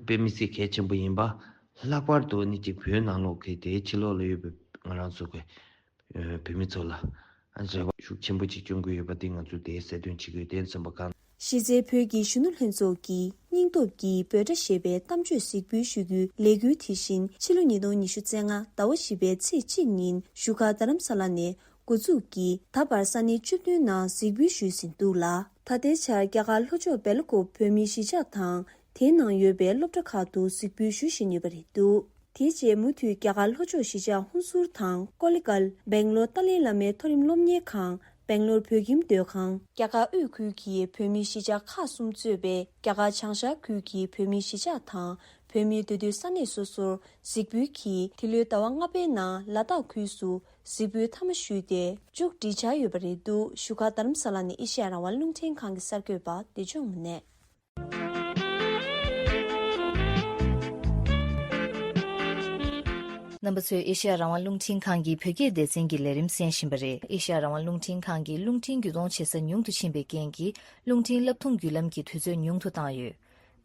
དཔེ་མི་སྲིད་གལ་ཆེན་པོ་ཡིན་པ། ལྷག་པར་དུ་ནི་ཅིག་བོད་ནང་ལོགས་ཀྱི་དེའི་ཕྱི་ལོགས་ལ་ཡོད་པའི་ང་རང་ཚོ་གི་བོད་མི་ཚོ་ལ་རེ་བ་ཤུགས་ཆེན་པོ་ཅིག་བསྐྱོན་གྱི་ཡོད་པ་དེ་ང་ཚོས་དེ་གསལ་སྟོན་བྱེད་དགོས་དེ་མཚོན་པ་གང་། གཞི་རྩའི་བོད་ཀྱི་གཞོན་ནུ་ལྷན་ཚོགས་ཀྱིས་སྙིང་སྟོབས་ཀྱི་འབོད་སྒྲ་ཞེས་པའི་གཏམ་བརྗོད་གཟིགས་འབུལ་ཞུ་རྒྱུའི་ལས་འགུལ་དེ་བཞིན་ཕྱི་ལོ་ཉིས་སྟོང་ཉི་ཤུ་རྩ་ལྔ་ཟླ་བ་བཞི་པའི་ཚེས་གཅིག་ཉིན་བཞུགས་སྒར་རྡ་རམ་ས་ལ་ནས་འགོ་འཛུགས་ཀྱིས་ད་བར་ས་གནས་བཅུ་བདུན་ནང་གཟིགས་འབུལ་ཞུས་ཟིན་འདུག་ལ། ད་ལྟའི་ཆར་རྒྱ་གར་ལྷོ་ཕྱོགས་སྦེལ་ཀོབ་བོད་མིའི་གཞིས་ཆགས་དང་དེའི་ནང་ཡོད་པའི་སློབ་གྲྭ་ཁག་ཏུ་གཟིགས་འབུལ་ཞུ་བཞིན་ཡོད་པ་རེད་འདུག་དེའི་རྗེས་མུ་མཐུད་རྒྱ་གར་ལྷོ་ཕྱོགས་གཞིས་ཆགས་ཧུན་སུར་དང་ཀོ་ལི་གལ། སྦེང་ལོར་ཏཱ་ལའི་བླ་མའི་མཐོ་རིམ་སློབ་གཉེར་ཁང་། སྦེང་ལོར་བོད་ཁྱིམ་སྡོད་ཁང་། རྒྱ་གར་དབུས་ཁུལ་གྱི་བོད་མིའི་གཞིས་ཆགས་ཁག་གསུམ་གཙོས་པའི་རྒྱ་གར་བྱང་ཤར་ཁུལ་གྱི་བོད་མིའི་གཞིས་ཆགས་དང་། བོད་མིའི་འདོད་འདུན་ས་གནས་སོ་སོར་གཟིགས་འབུལ་གྱིས་འདི་ལོའི་ཟླ་བ་ལྔ་པའི་ནང་ལ་དྭགས་ཁུལ་སུ་གཟིགས་འབུལ་མཐའ་མ་ཞུས་ཏེ་མཇུག་སྒྲིལ་འཆར་ཡོད་པ་རེད་འདུག་བཞུགས་སྒར་རྡ་རམ་ས་ལ་ནས་ཨེ་ཤེ་ཡ་རང་དབང་རླུང་འཕྲིན་ཁང་གི་གསར་འགོད་པ་བདེ་སྐྱོང་དངོས་གནས། རྣམ་པ་ཚོས་ཨེ་ཤེ་ཡ་རང་དབང་རླུང་འཕྲིན་ཁང་གི་བོད་སྐད་སྡེ་ཚན་གྱི་ལས་རིམ་གསན་བཞིན་པ་རེད། ཨེ་ཤེ་ཡ་རང་དབང་རླུང་འཕྲིན་ཁང་གིས་རླུང་འཕྲིན་བརྒྱུད་གཏོང་བྱེད་ས་ཉུང་དུ་ཕྱིན་པའི་རྐྱེན་གྱིས་རླུང་འཕྲིན་བསླབ་ཐུང་བརྒྱུད་ལམ་གྱི་དུས་ཚོད་ཉུང་དུ་བཏང་ཡོད།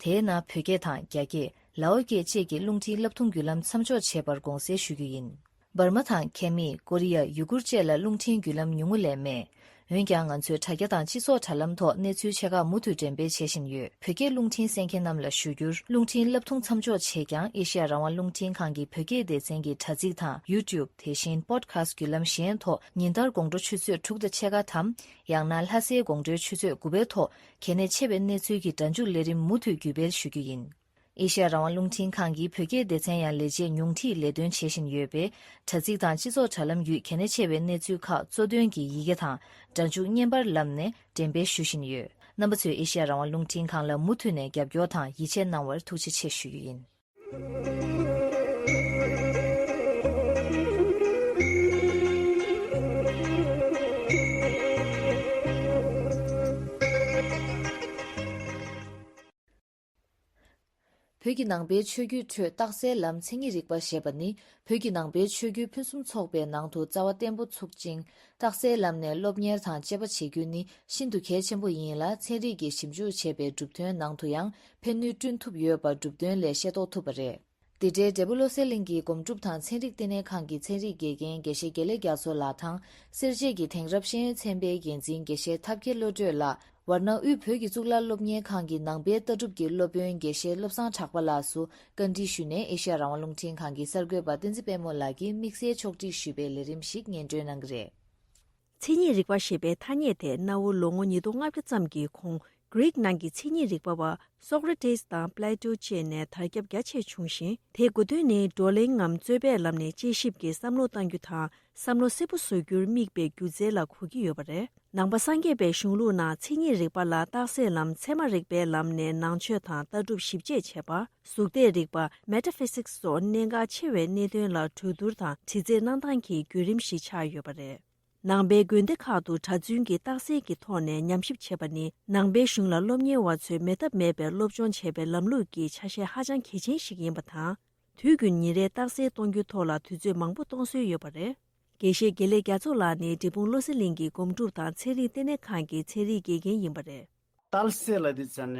དེའི་ནང་བོད་སྐད་དང་རྒྱ་སྐད། ལའོ་སྐད་བཅས་ཀྱི་རླུང་འཕྲིན་བསླབ་ཐུང་བརྒྱུད་ལམ་མཚམས་འཇོག་བྱས་པར་དགོངས་སེལ་ཞུ་རྒྱུ་ཡིན། འབར་མ་དང་ཁེ་མི། ཀོ་རི་ཡ། ཡུ་གུར་བཅས་ལ་རླུང་འཕྲིན་བརྒྱུད་ལམ་ཉུང་ངུ་ལས་མེད། འོན་ཀྱང་ང་ཚོས་དྲ་རྒྱ་དང་སྤྱི་ཚོགས་དྲ་ལམ་ཐོག་གནས་ཚུལ་ཆེ་ཁག་མུ་མཐུད་འགྲེམས་སྤེལ་བྱེད་བཞིན་ཡོད། བོད་སྐད་རླུང་འཕྲིན་གསན་མཁན་རྣམས་ལ་ཞུ་རྒྱུར། རླུང་འཕྲིན་བསླབ་ཐུང་མཚམས་འཇོག་བྱས་ཀྱང་ཨེ་ཤེ་ཡ་རང་དབང་རླུང་འཕྲིན་ཁང་གི་བོད་སྐད་སྡེ་ཚན་གྱི་དྲ་ཚིགས་དང་ཡུ་ཊུབ། དེ་བཞིན་པོ་ཌི་ཁ་སི་ཊི་བརྒྱུད་ལམ་གཞན་ཐོག་ཉིན་ལྟར་དགོང་དྲོ་ཆུ་ཚོད་དྲུག་དང་ཕྱེད་ཀ་དམ། ཡང་ན་ལྷ་སའི་དགོང་དྲོའི་ཆུ་ཚོད་དགུ་པའི་ཐོག་གལ་གནད་ཆེ་བའི་གནས་ཚུལ་གྱི་སྒྲ་འཇུག་ལས་རིམ་མུ་མཐུད་བརྒྱུད་སྤེལ་ཞུ་རྒྱུ་ཡིན། ཨེ་ཤེ་ཡ་རང་དབང་རླུང་འཕྲིན་ཁང་གིས་བོད་སྐད་སྡེ་ཚན་ཡང་ལས་བྱེད་ཉུང་འཕྲིས་ལས་དོན་བྱེད་བཞིན་ཡོད་པས། དྲ་ཚིགས་དང་སྤྱི་ཚོགས་དྲ་ལམ་བརྒྱུད་གལ་གནད་ཆེ་བའི་གནས་ཚུལ་ཁག་གཙོ་དོན་གྱི་ཡི་གེ་དང་སྒྲ་འཇུག་བརྙན་པར་ལམ་ནས་འགྲེམས་སྤེལ་ཞུ་བཞིན་ཡོད། རྣམ་པ་ཚོས་ཨེ་ཤེ་ཡ་རང་དབང་རླུང་འཕྲིན་ཁང་ལ་མུ་མཐུད་ནས་རྒྱབ་སྐྱོར་དང་ཡིད་ཆེས་གནང་བར་ཐུགས་རྗེ་ཆེ་ཞུ་རྒྱུ་ཡིན། བོད་ཀྱི་ནང་པའི་ཆོས་བརྒྱུད་ཁྲོད་རྟགས་གསལ་ལམ་མཚན་ཉིད་རིག་པ་ཞེས་པ་ནི་བོད་ཀྱི་ནང་པའི་ཆོས་བརྒྱུད་ཕུན་སུམ་ཚོགས་པའི་ནང་དུ་རྩ་བ་བརྟན་པོ་ཚུགས་ཅིང་། རྟགས་གསལ་ལམ་ནས་སློབ་གཉེར་དང་དཔྱད་པ་བྱེད་རྒྱུ་ནི་ཤིན་ཏུ་གལ་ཆེན་པོ་ཡིན་ལ། ཚན་རིག་གིས་ཞིབ་འཇུག་བྱས་པའི་གྲུབ་དོན་ནང་དུ་ཡང་ཕན་ནུས་བསྐྲུན་ཐུབ་ཡོད་པ་གྲུབ་དོན་ལས་ཤེས་རྟོགས་ཐུབ་པ་རེད། འདི་འདྲའི་འབྲས་བུ་བློ་གསལ་གླིང་གི་སྒོམ་སྒྲུབ་དང་ཚན་རིག་ལྟེ་གནས་ཁང་གི་ཚན་རིག་དགེ་རྒན་དགེ་བཤེས་དགེ་ལེགས་རྒྱ་མཚོ་ལགས་དང་། སེར་བྱེས་ཀྱི་དེང་རབས་ཤེས་ཡོན་ཚན་པའི་འགན་འཛིན་དགེ་བཤེས་ཐབས་མཁས་བློ་གྲོས་ལགས། ཝཱ་ཎ་དབུས་བོད་ཀྱི་གཙུག་ལག་སློབ་གཉེར་ཁང་གི་ནང་པའི་ལྟ་གྲུབ་ཀྱི་སློབ་དཔོན་དགེ་བཤེས་བློ་བཟང་གྲགས་པ་ལགས་སུ་བཀའ་འདྲི་ཞུས་ནས་ཨེ་ཤེ་ཡ་རང་དབང་རླུང་འཕྲིན་ཁང་གི་གསར་འགོད་པ་བསྟན་འཛིན་དཔལ་མོ་ལགས་ཀྱིས་དམིགས་བསལ་ཕྱོགས་སྒྲིག་ཞུས་པའི་ལས་རིམ་ཞིག་སྙན་སྒྲོན་གནང་གི་རེད། མཚན་ཉིད་རིག་པ་ཞེས་པའི་ཐ་སྙད་དེ་གནའ་བོའི་ལོ་ངོ་ཉིས་སྟོང་ལྔ་བརྒྱ་ཙམ་གྱི་གོང་གྷི་རིག་ནང་གི་མཚན་ཉིད་རིག་པ་བ་སོ་ཀྲ་ཏེས་དང་པི་ལེ་ཏོ་བཅས་ནས་དར་ཁྱབ་རྒྱ་ཆེ་བྱུང་ཞིང་། དེའི་གོ་དོན་ནི་བགྲོ་གླེང་ངམ་རྩོད་པའི་ལམ་ནས་དཔྱད་ཞིབ་ཀྱིས་བསམ་བློ་གཏང་རྒྱུ་དང་བསམ་བློ་གསལ་པོ་བཟོ་རྒྱུར་དམིགས་པའི་སྒྱུ་རྩལ་ལ་གོ་གི་ཡོད་པ་རེད། ནང་པ་སངས་རྒྱས་པའི་གཞུང་ལུགས་ནང་མཚན་ཉིད་རིག་པ་ལ་རྟགས་གསལ་ལམ་ཚད་མ་རིག་པའི་ལམ་ནས་ནང་ཆོས་དང་ལྟ་གྲུབ་ཞིབ་དཔྱད་བྱས་པ། གཟུགས་འདས་རིག་པ་མེ་ཊ་ཕི་སིག་སོགས་གནད་འགག་ཆེ་བའི་གནད་དོན་ལ་གྲོས་བསྡུར་དང་དྲི་རྩད་གནང་སྟངས་ཀྱི་བརྒྱུད་རིམ་ཞིག་ཆགས་ཡོད་པ་རེད། ནང་པའི་དགོན་སྡེ་ཁག་ཏུ་གྲྭ་བཙུན་གྱིས་རྟགས་གསལ་གྱི་ཐོག་ནས་ཉམས་ཞིབ་བྱེད་པ་ནི་ནང་པའི་གཞུང་ལ་སློབ་གཉེར་བ་ཚོས་མེད་ཐབས་མེད་པའི་སློབ་སྦྱོང་བྱེད་པའི་ལམ་ལུགས་ཀྱི་ཆ་ཤས་ཧ་ཅང་གལ་ཆེན་ཞིག་ཡིན་པ་དང་། དུས་རྒྱུན་ཉིན་རེའི་རྟགས་གསལ་གཏོང་རྒྱུའི་ཐོག་ལ་དུས་ཚོད་མང་པོ་གཏོང་སྲོལ་ཡོད་པ་རེད། དགེ་བཤེས་དགེ་ལེགས་རྒྱ་མཚོ་ལགས་ནི་འབྲས་སྤུངས་བློ་གསལ་གླིང་གི་སྒོམ་སྒྲུབ་དང་ཚན་རིག་ལྟེ་གནས་ཁང་གི་ཚན་རིག་དགེ་རྒན་ཡིན་པ་རེད། རྟགས་གསལ་ལ་དེ་ཚ་ནས་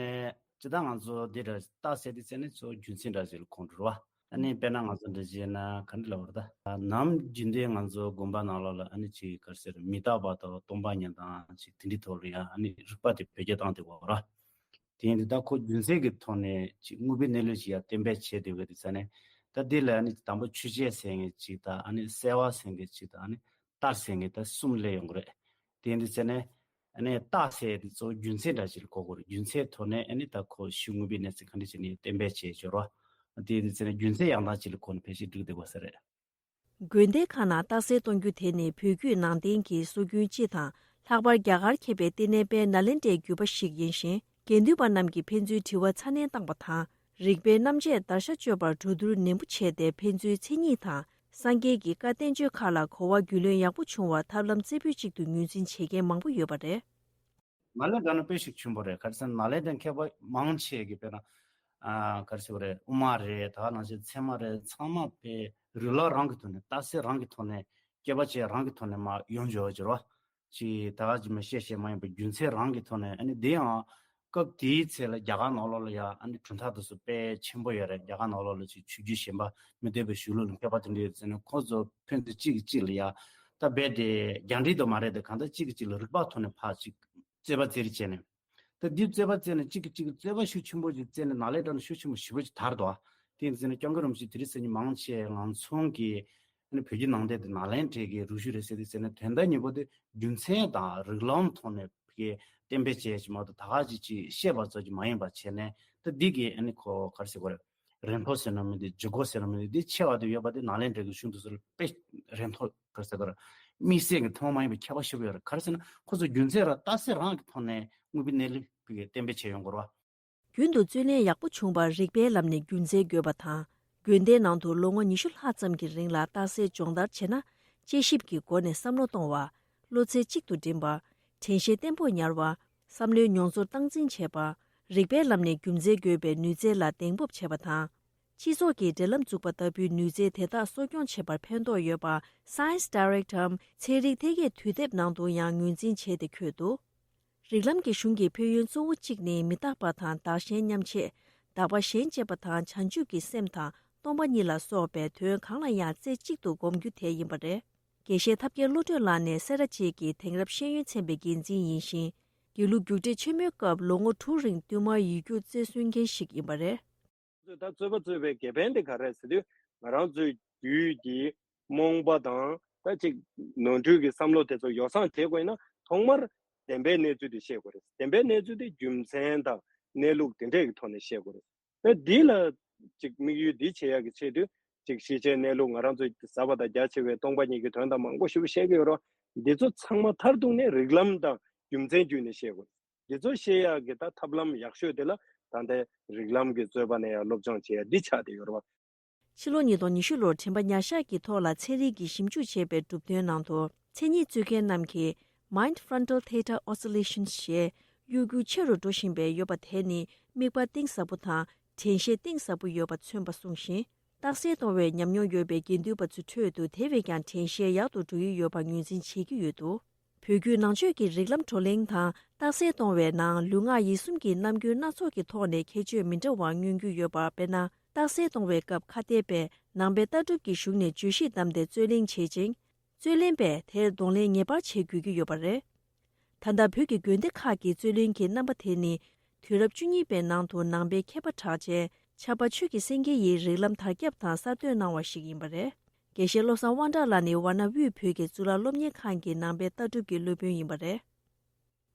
ཇི་ལྟར་ང་ཚོ་འདི་འདྲ་རྟགས་གསལ་དེ་ཚ་ནས་གཙོ་བོ་རྒྱུ་མཚན་འདྲ་ཅིག་ལ་ཁོང་འགྲོ་བ། ཨ་ནི་དཔེར་ན་ང་ཚོ་འདྲ་བྱས་ན་ག་འདྲ་ལབ་པ་རེད་ད། ནམ་རྒྱུན་དུ་ང་ཚོ་དགོན་པ་ནང་ལོགས་ལ་ཨ་ནི་ཅིག་ག་རེ་ཟེར་མི་རྟག་པ་དང་སྟོང་པ་ཉིད་དང་ཅིག་དེ་འདྲའི་ཐོག་ལ་ཡང་ཨ་ནི་རིག་པ་དེ་བེད་སྤྱོད་བཏང་བསྡད་ཡོད་རེད། དེ་ཡིན་དུས་ད་ཁོ་རྒྱུ་མཚན་གྱི་ཐོག་ནས་ཅིག་དངོས་པོའི་གནས་ལུགས་ཅིག་ཡང་གཏན་འབེབས་བྱས་བསྡད་ཡོད་དུས་ཙ་ནས། ད་འདི་ལ་ཨ་ནི་དང་པོ་ཆོས་ཅན་ཟེར་མཁན་ཅིག་དང་ཨ་ནི་གསལ་བ་ཟེར་མཁན་ཅིག་དང་ཨ་ནི་རྟགས་ཟེར་མཁན་ད་གསུམ་སླེབས་ཡོང་གི་རེད། དེ་ཡིན་དུས་ཙ་ནས། ཨ་ནི་རྟགས་ཟེར་དེ་གཙོ་བོ་རྒྱུ་མཚན་འདྲ་ཅིག་ལ་གོ་དགོས་རེད། རྒྱུ་མཚན་ཐོག་ནས་ཨ་ནི་ད་ཁོ་ཆོས་དངོས་པོའི་གནས་ཚུལ་ག་འདྲ་ཅིག་ནས་གཏན་འབེབས་བྱས་ཡོད་རེད། དེ་ཡིན་དུས་ཙ་ནས་རྒྱུ་མཚན་ཡང་དག་ཅིག་ལ་གོ་ནས་ཕལ་ཆེར་འགྲིག་བསྡད་དགོས་ས་རེད། དགོན་སྡེ་ཁག་ནང་རྟགས་གསལ་གཏོང་རྒྱུ་དེ་ནི་བོད་བརྒྱུད་ནང་བསྟན་གྱི་སྲོལ་རྒྱུན་སྤྱི་དང་། ལྷག་པར་རྒྱ་གར་མཁས་པའི་ལྟེ་གནས་དཔལ་ནཱ་ལེནྡྲའི་བརྒྱུད་པ་ཞིག་ཡིན་ཞིང་། དགེ་འདུན་པ་རྣམས་ཀྱིས་ཕན་ཚུན་དྲི་བ་ཚ་ནན་བཏང་པ་དང་། རིག་པའི་རྣམ་དཔྱད་བརྡར་ཤ་གཅོད་པར་གྲོས་བསྡུར་ནན་པོ་བྱས་ཏེ་ཕན་ཚུན་མཚན་ཉིད་དང་། སངས་རྒྱས་ཀྱི་བཀའ་བསྟན་བཅོས་ཁག་ལ་གོ་བ་རྒྱུས་ལོན་ཡག་པོ་བྱུང་བར་ཐབས་ལམ་རྩེ་ཕུད་ཅིག་ཏུ་ངོས་འཛིན་བྱེད་མཁན་མང་པོ་ཡོད་པ་རེད། ནཱ་ལེནྡྲ་ནི་དཔེ་ཞིག་ཆེན་པོ་རེད། ག་རེ་ཟེར་ན་ནཱ་ལེནྡྲའི་མཁས་པ་མང་ཆེ་གིས་དཔེར་ན། ཨ། ག་རེ་ཟེར་དགོས་རེད། དབུ་མ་རེད། ད་ག་ནང་བཞིན་ཚད་མ་རེད། ཚང་མ་དཔེ་རིགས་ལམ་རང་གི་ཐོག་ནས་རྟགས་གསལ་རང་གི་ཐོག་ནས་དཔྱད་པ་བྱས་རང་གི་ཐོག་ནས་མར་ཡོང་བྱས་པ་ཅིག་རེད་བ། ཅིག་ད་ག་ཅིག་མ་བཤད་བཤད་མ་ཡིན་པར་རྒྱུ་མཚན་རང་གི་ཐོག་ནས། ཨ་ནི་དེ་ཡང་སྐབས་དེའི་ཚེ་ལ་རྒྱ་གར་ནང་ལོགས་ལ་ཡང་ཨ་ནི་གྲུབ་མཐའ་དེ་ཚོ་དཔེ་ཆེན་པོ་ཡོད་རེད། རྒྱ་གར་ནང་ལོགས་ལ་ཅིག་ཆོས་བརྒྱུད་གཞན་པ་མི་སྡེ་པའི་གཞུང་ལུགས་ལ་མཁས་པ་དེ་འདྲ་ཡོད་ཟེར་ནས་ཁོང་ཚོ་ཕན་ཚུན་གཅིག་གིས་གཅིག་ལ་ཡང་ད་རྦད་དེ་རྒྱང་འདྲིས་དུ་མ་རེད་དེ། གང་ལྟར་གཅིག་གིས་གཅིག་ལ་རིག་པ་ཐོག་ནས་ཕར་ཅིག་རྩོད་པ་རྩེ་རེས་བྱས་ནས། ད་འདི་རྩོད་པ་རྩེ་ནས་གཅིག་གིས་གཅིག་གི་རྩོད་པ་ཤུགས་ཆེན་པོ་ཅིག་རྩེ་ནས་ནཱ་ལེནྡྲ་ནས་ཤུགས་ཆེན་པོ་ཞེ་པོ་ཅིག་དར་འདུག་དེ་ཡིན་ཟེར་ན་སྐྱབས་མགོན་རིན་པོ་ཆེ་དེ་རིང་སང་ཉིན་མང་ཆེ་ང་ཚོ་གི་ཨ་ནི་བོད་བརྒྱུད་ནང་བསྟན་དེ་ནཱ་ལེནྡྲའི་གི་རུ་ཤུལ་རེད་ཟེར་དུས་ཟེར་ན། དོན་དག་ཉིད་པོ་དེ་རྒྱུ་མཚན་དང་རིགས་ལམ་ཐོག་ནས་གི་གཏན་འབེབས་བྱས་ཀྱི་མ་གཏོགས་ད་ག་ཅིག་ཅིག་བཤད་པ་ཙམ་ཅིག་མ་ཡིན་པ་བྱས་ནས། ད་འདི་གི་ཨ་ནི་ཁོ་ག་རེ་ཟེར་དགོས་རེད། རིན་ཐང་ཟེར་ན་མི་འདུག་ལྗིད་ཁོག་ཟེར་ན་མི་འདུག་འདི་ཆེ་བ་དེ་ཡོད་པ་དེ་ནཱ་ལེནྡྲའི་གི་གཞུང་དེ་ཚོ་ལ་དཔེ་རིན་ཐང་ག་རེ་ཟེར་དགོས་རེད། དམིགས་བསལ་གྱི་མཐོང་མ་ཡིན་པའི་ཁྱད་པར་ཞེ་པོ་ཡོད་རེད། ག་རེ་ཟེར་ན་ཁོ་ཚོ་རྒྱུ་མཚན་ར་རྟགས་གསལ་རང་གི་ཐོག་ནས་དངོས་པོའི་གནས་ལུགས་ཕ་གི་གཏན་འབེབས་བྱས་ཡོང་དགོས་རེད་བ། རྒྱུན་དུ་རྩོད་གླེང་ཡག་པོ་བྱུང་བར་རིགས་པའི་ལམ་ནས་རྒྱུ་མཚན་འགོད་པ་དང་། དགོན་སྡེའི་ནང་དུ་ལོ་ངོ་ཉི་ཤུ་ལྷག་ཙམ་གྱི་རིང་ལ་རྟགས་གསལ་སྦྱོང་བརྡར་བྱས་ན། དཔྱད་ཞིབ་ཀྱི་སྒོ་ནས་བསམ་བློ་གཏོང་བ། བློ་རྩེ་གཅིག་ཏུ་འགྲིམ་པ། དྲན་ཤེས་བརྟན་པོ་ཉར་བ། བསམ་བློའི་མྱོང་ཚོར་སྟངས་འཛིན་བྱེད་པ། རིགས་པའི་ལམ་ནས་རྒྱུ་མཚན་འགོད་པའི་ནུས་རྩལ་ལ་གདེང་སྤོབས་བྱེད་པ་དང་། སྤྱི་ཚོགས་ཀྱི་འབྲེལ་ལམ་འཛུགས་པ་ལྟ་བུའི་ནུས་རྩལ་དེ་དག་གསོ་སྐྱོང་བྱེད་པར་ཕན་ཐོགས་ཡོད་པ། Science Direct་འམ་ཚན་རིག་ཐད་ཀའི་དུས་དེབ་ནང་དུ་ཡང་ངོས་འཛིན་བྱས་ཏེ་འཁོད་འདུག་རིགས་ལམ་གྱི་གཞུང་གི་ཕན་ཡོན་གཙོ་བོ་གཅིག་ནི་མི་རྟག་པ་དང་བདག་གཞན་མཉམ་བརྗེ། བདག་པ་གཞན་གཅེས་པ་དང་བྱང་ཆུབ་ཀྱི་སེམས་དང་སྟོང་པ་ཉིད་ལ་སོགས་པའི་དོན་གང་ལ་ཡང་རྩེ་གཅིག་ཏུ་སྒོམ་རྒྱུ་དེ་ཡིན་པ་རེད། དགེ་བཤེས་ཐབས་མཁས་བློ་གྲོས་ལགས་ནས་སེ་ར་བྱེས་ཀྱི་དེང་རབས་ཤེས་ཡོན་ཚན་པའི་འགན་འཛིན་ཡིན་ཞིང་། དགེ་ལུགས་རྒྱུགས་སྤྲོད་ཆེན་མོའི་སྐབས་ལོ་ངོ་དྲུག་རིང་བསྟུད་མར་ཡིག་རྒྱུགས་རྩེར་སོན་མཁན་ཞིག་ཡིན་པ་རེད། ད་རྩོད་པ་རྩོད་པའི་དགེ་ཕན་དེ་ག་རེ་ཟེར་དུས། ང་རང་ཚོའི་རྒྱུད་ཀྱི་རྨོངས་པ་དང་ད་ཅིག་ནོར་འཁྲུལ་གྱི་བསམ་བློ་དེ་ཚོ་ཡོ་བསྲང་བྱེད་དགོས་ན་ཐོག་མར་བདེན་པའི་གནས་ཚུལ་དེ་ཤེས་དགོས་རེད། བདེན་པའི་གནས་ཚུལ་དེ་རྒྱུ་མཚན་དང་གནས་ལུགས་དེ་འདྲས་ཀྱི་ཐོག་ནས་ཤེས་དགོས་རེད། ཨེ་འདི་ལ་ཅིག་དམིགས་ཡུལ་འདི་བྱེད་ཡག་གི་ཆེད་དུ་ཅིག་ཤེས་བྱའི་གནས་ལུགས་ང་རང་ཚོས་ཟབ་པ་དང་རྒྱ་ཆེ་བའི་སྟོང་པ་ཉིད་ཀྱི་དོན་དང་མང་པོ་ཞིག་བཤད་ཀྱི་ཡོད་རེད། འདི་ཚོ་ཚང་མ་མཐར་གཏུགས་ནས་རིགས་ལམ་དང་རྒྱུ་མཚན་བརྒྱུད་ནས་བཤད་དགོས། འདི་ཚོ་ཤེས་ཡག་གི་ད་ཐབས་ལམ་ཡག་ཤོས་དེ་ལ་ད་ལྟའི་རིགས་ལམ་གྱི་རྩོད་པ་ནས་ཡང་སློབ་སྦྱོང་བྱེད་ཡག་འདི་ཆགས་བསྡད་ཡོད་རེད་བ། ཕྱི་ལོ་ཉིས་སྟོང་ཉི་ཤུ་ལོར་དྲན་པ་ཉར་བཞག་གི་ཐོག་ལ་ཚན་རིག་གིས་ཞིབ་འཇུག་བྱས་པའི་གྲུབ་དོན་ནང་དུ། མཚན་ཉིད་རྩོད་མཁན་རྣམས་ཀྱིས་Mind Frontal Theta Oscillations ཞེས་གཡོ་འགུལ་ཆེ་རུ་འགྲོ་བཞིན་པའི་ཡོད་པ་དེ་ནི་དམིགས་པ་གཏིང་ཟབ་པོ་དང་དྲན་ཤེས་གཏིང་ཟབ་པོ་ཡོད་པ་མཚོན་པ་གསུངས་ཤིང་། རྟགས་གསལ་གཏོང་བའི་ཉམས་མྱོང་ཡོད་པའི་དགེ་འདུན་པ་ཚོའི་ཁྲོད་དུ་དེ་བས་ཀྱང་དྲན་ཤེས་ཡག་ཏུ་འགྲོ་ཡི་ཡོད་པ་ངོས་འཛིན་བྱེད་ཀྱི་ཡོད་འདུག་བོད་བརྒྱུད་ནང་ཆོས་ཀྱི་རིགས་ལམ་བགྲོ་གླེང་དང་རྟགས་གསལ་གཏོང་བའི་ནང་ལུས་ངག་ཡིད་གསུམ་གྱི་རྣམ་འགྱུར་སྣ་ཚོགས་ཀྱི་ཐོག་ནས་ཁྱད་ཆོས་མི་འདྲ་བ་མངོན་གྱི་ཡོད་པ། དཔེར་ན། རྟགས་གསལ་གཏོང་བའི་སྐབས་ཁ་གཏད་པས་ནང་པའི་ལྟ་གྲུབ་ཀྱི་གཞུང་ནས་བརྗོད་གཞི་བདམས་ཏེ་རྩོད་གླེང་བྱེད་ཅིང་། རྩོད་ལེན་པས་དེར་གདོང་ལེན་ངེས་པར་བྱེད་དགོས་ཀྱི་ཡོད་པ་རེད། ད་ལྟ་བོད་ཀྱི་དགོན་སྡེ་ཁག་གི་རྩོད་གླེང་གི་རྣམ་པ་དེ་ནི། དུས་རབས་བཅུ་གཉིས་པའི་ནང་དུ་ནང་པའི་མཁས་པ་གྲགས་ཅན་ཕྱྭ་པ་ཆོས་ཀྱི་སེང་གེ་ཡིས་རིགས་ལམ་དར་ཁྱབ་དང་གསར་གཏོད་གནང་བ་ཞིག་ཡིན་པ་རེད། དགེ་བཤེས་བློ་བཟང་དབང་གྲགས་ལགས་ནི་ཝཱ་ཎ་དབུས་བོད་ཀྱི་གཙུག་ལག་སློབ་གཉེར་ཁང་གི་ནང་པའི་ལྟ་གྲུབ་ཀྱི་སློབ་དཔོན་ཡིན་པ་རེད།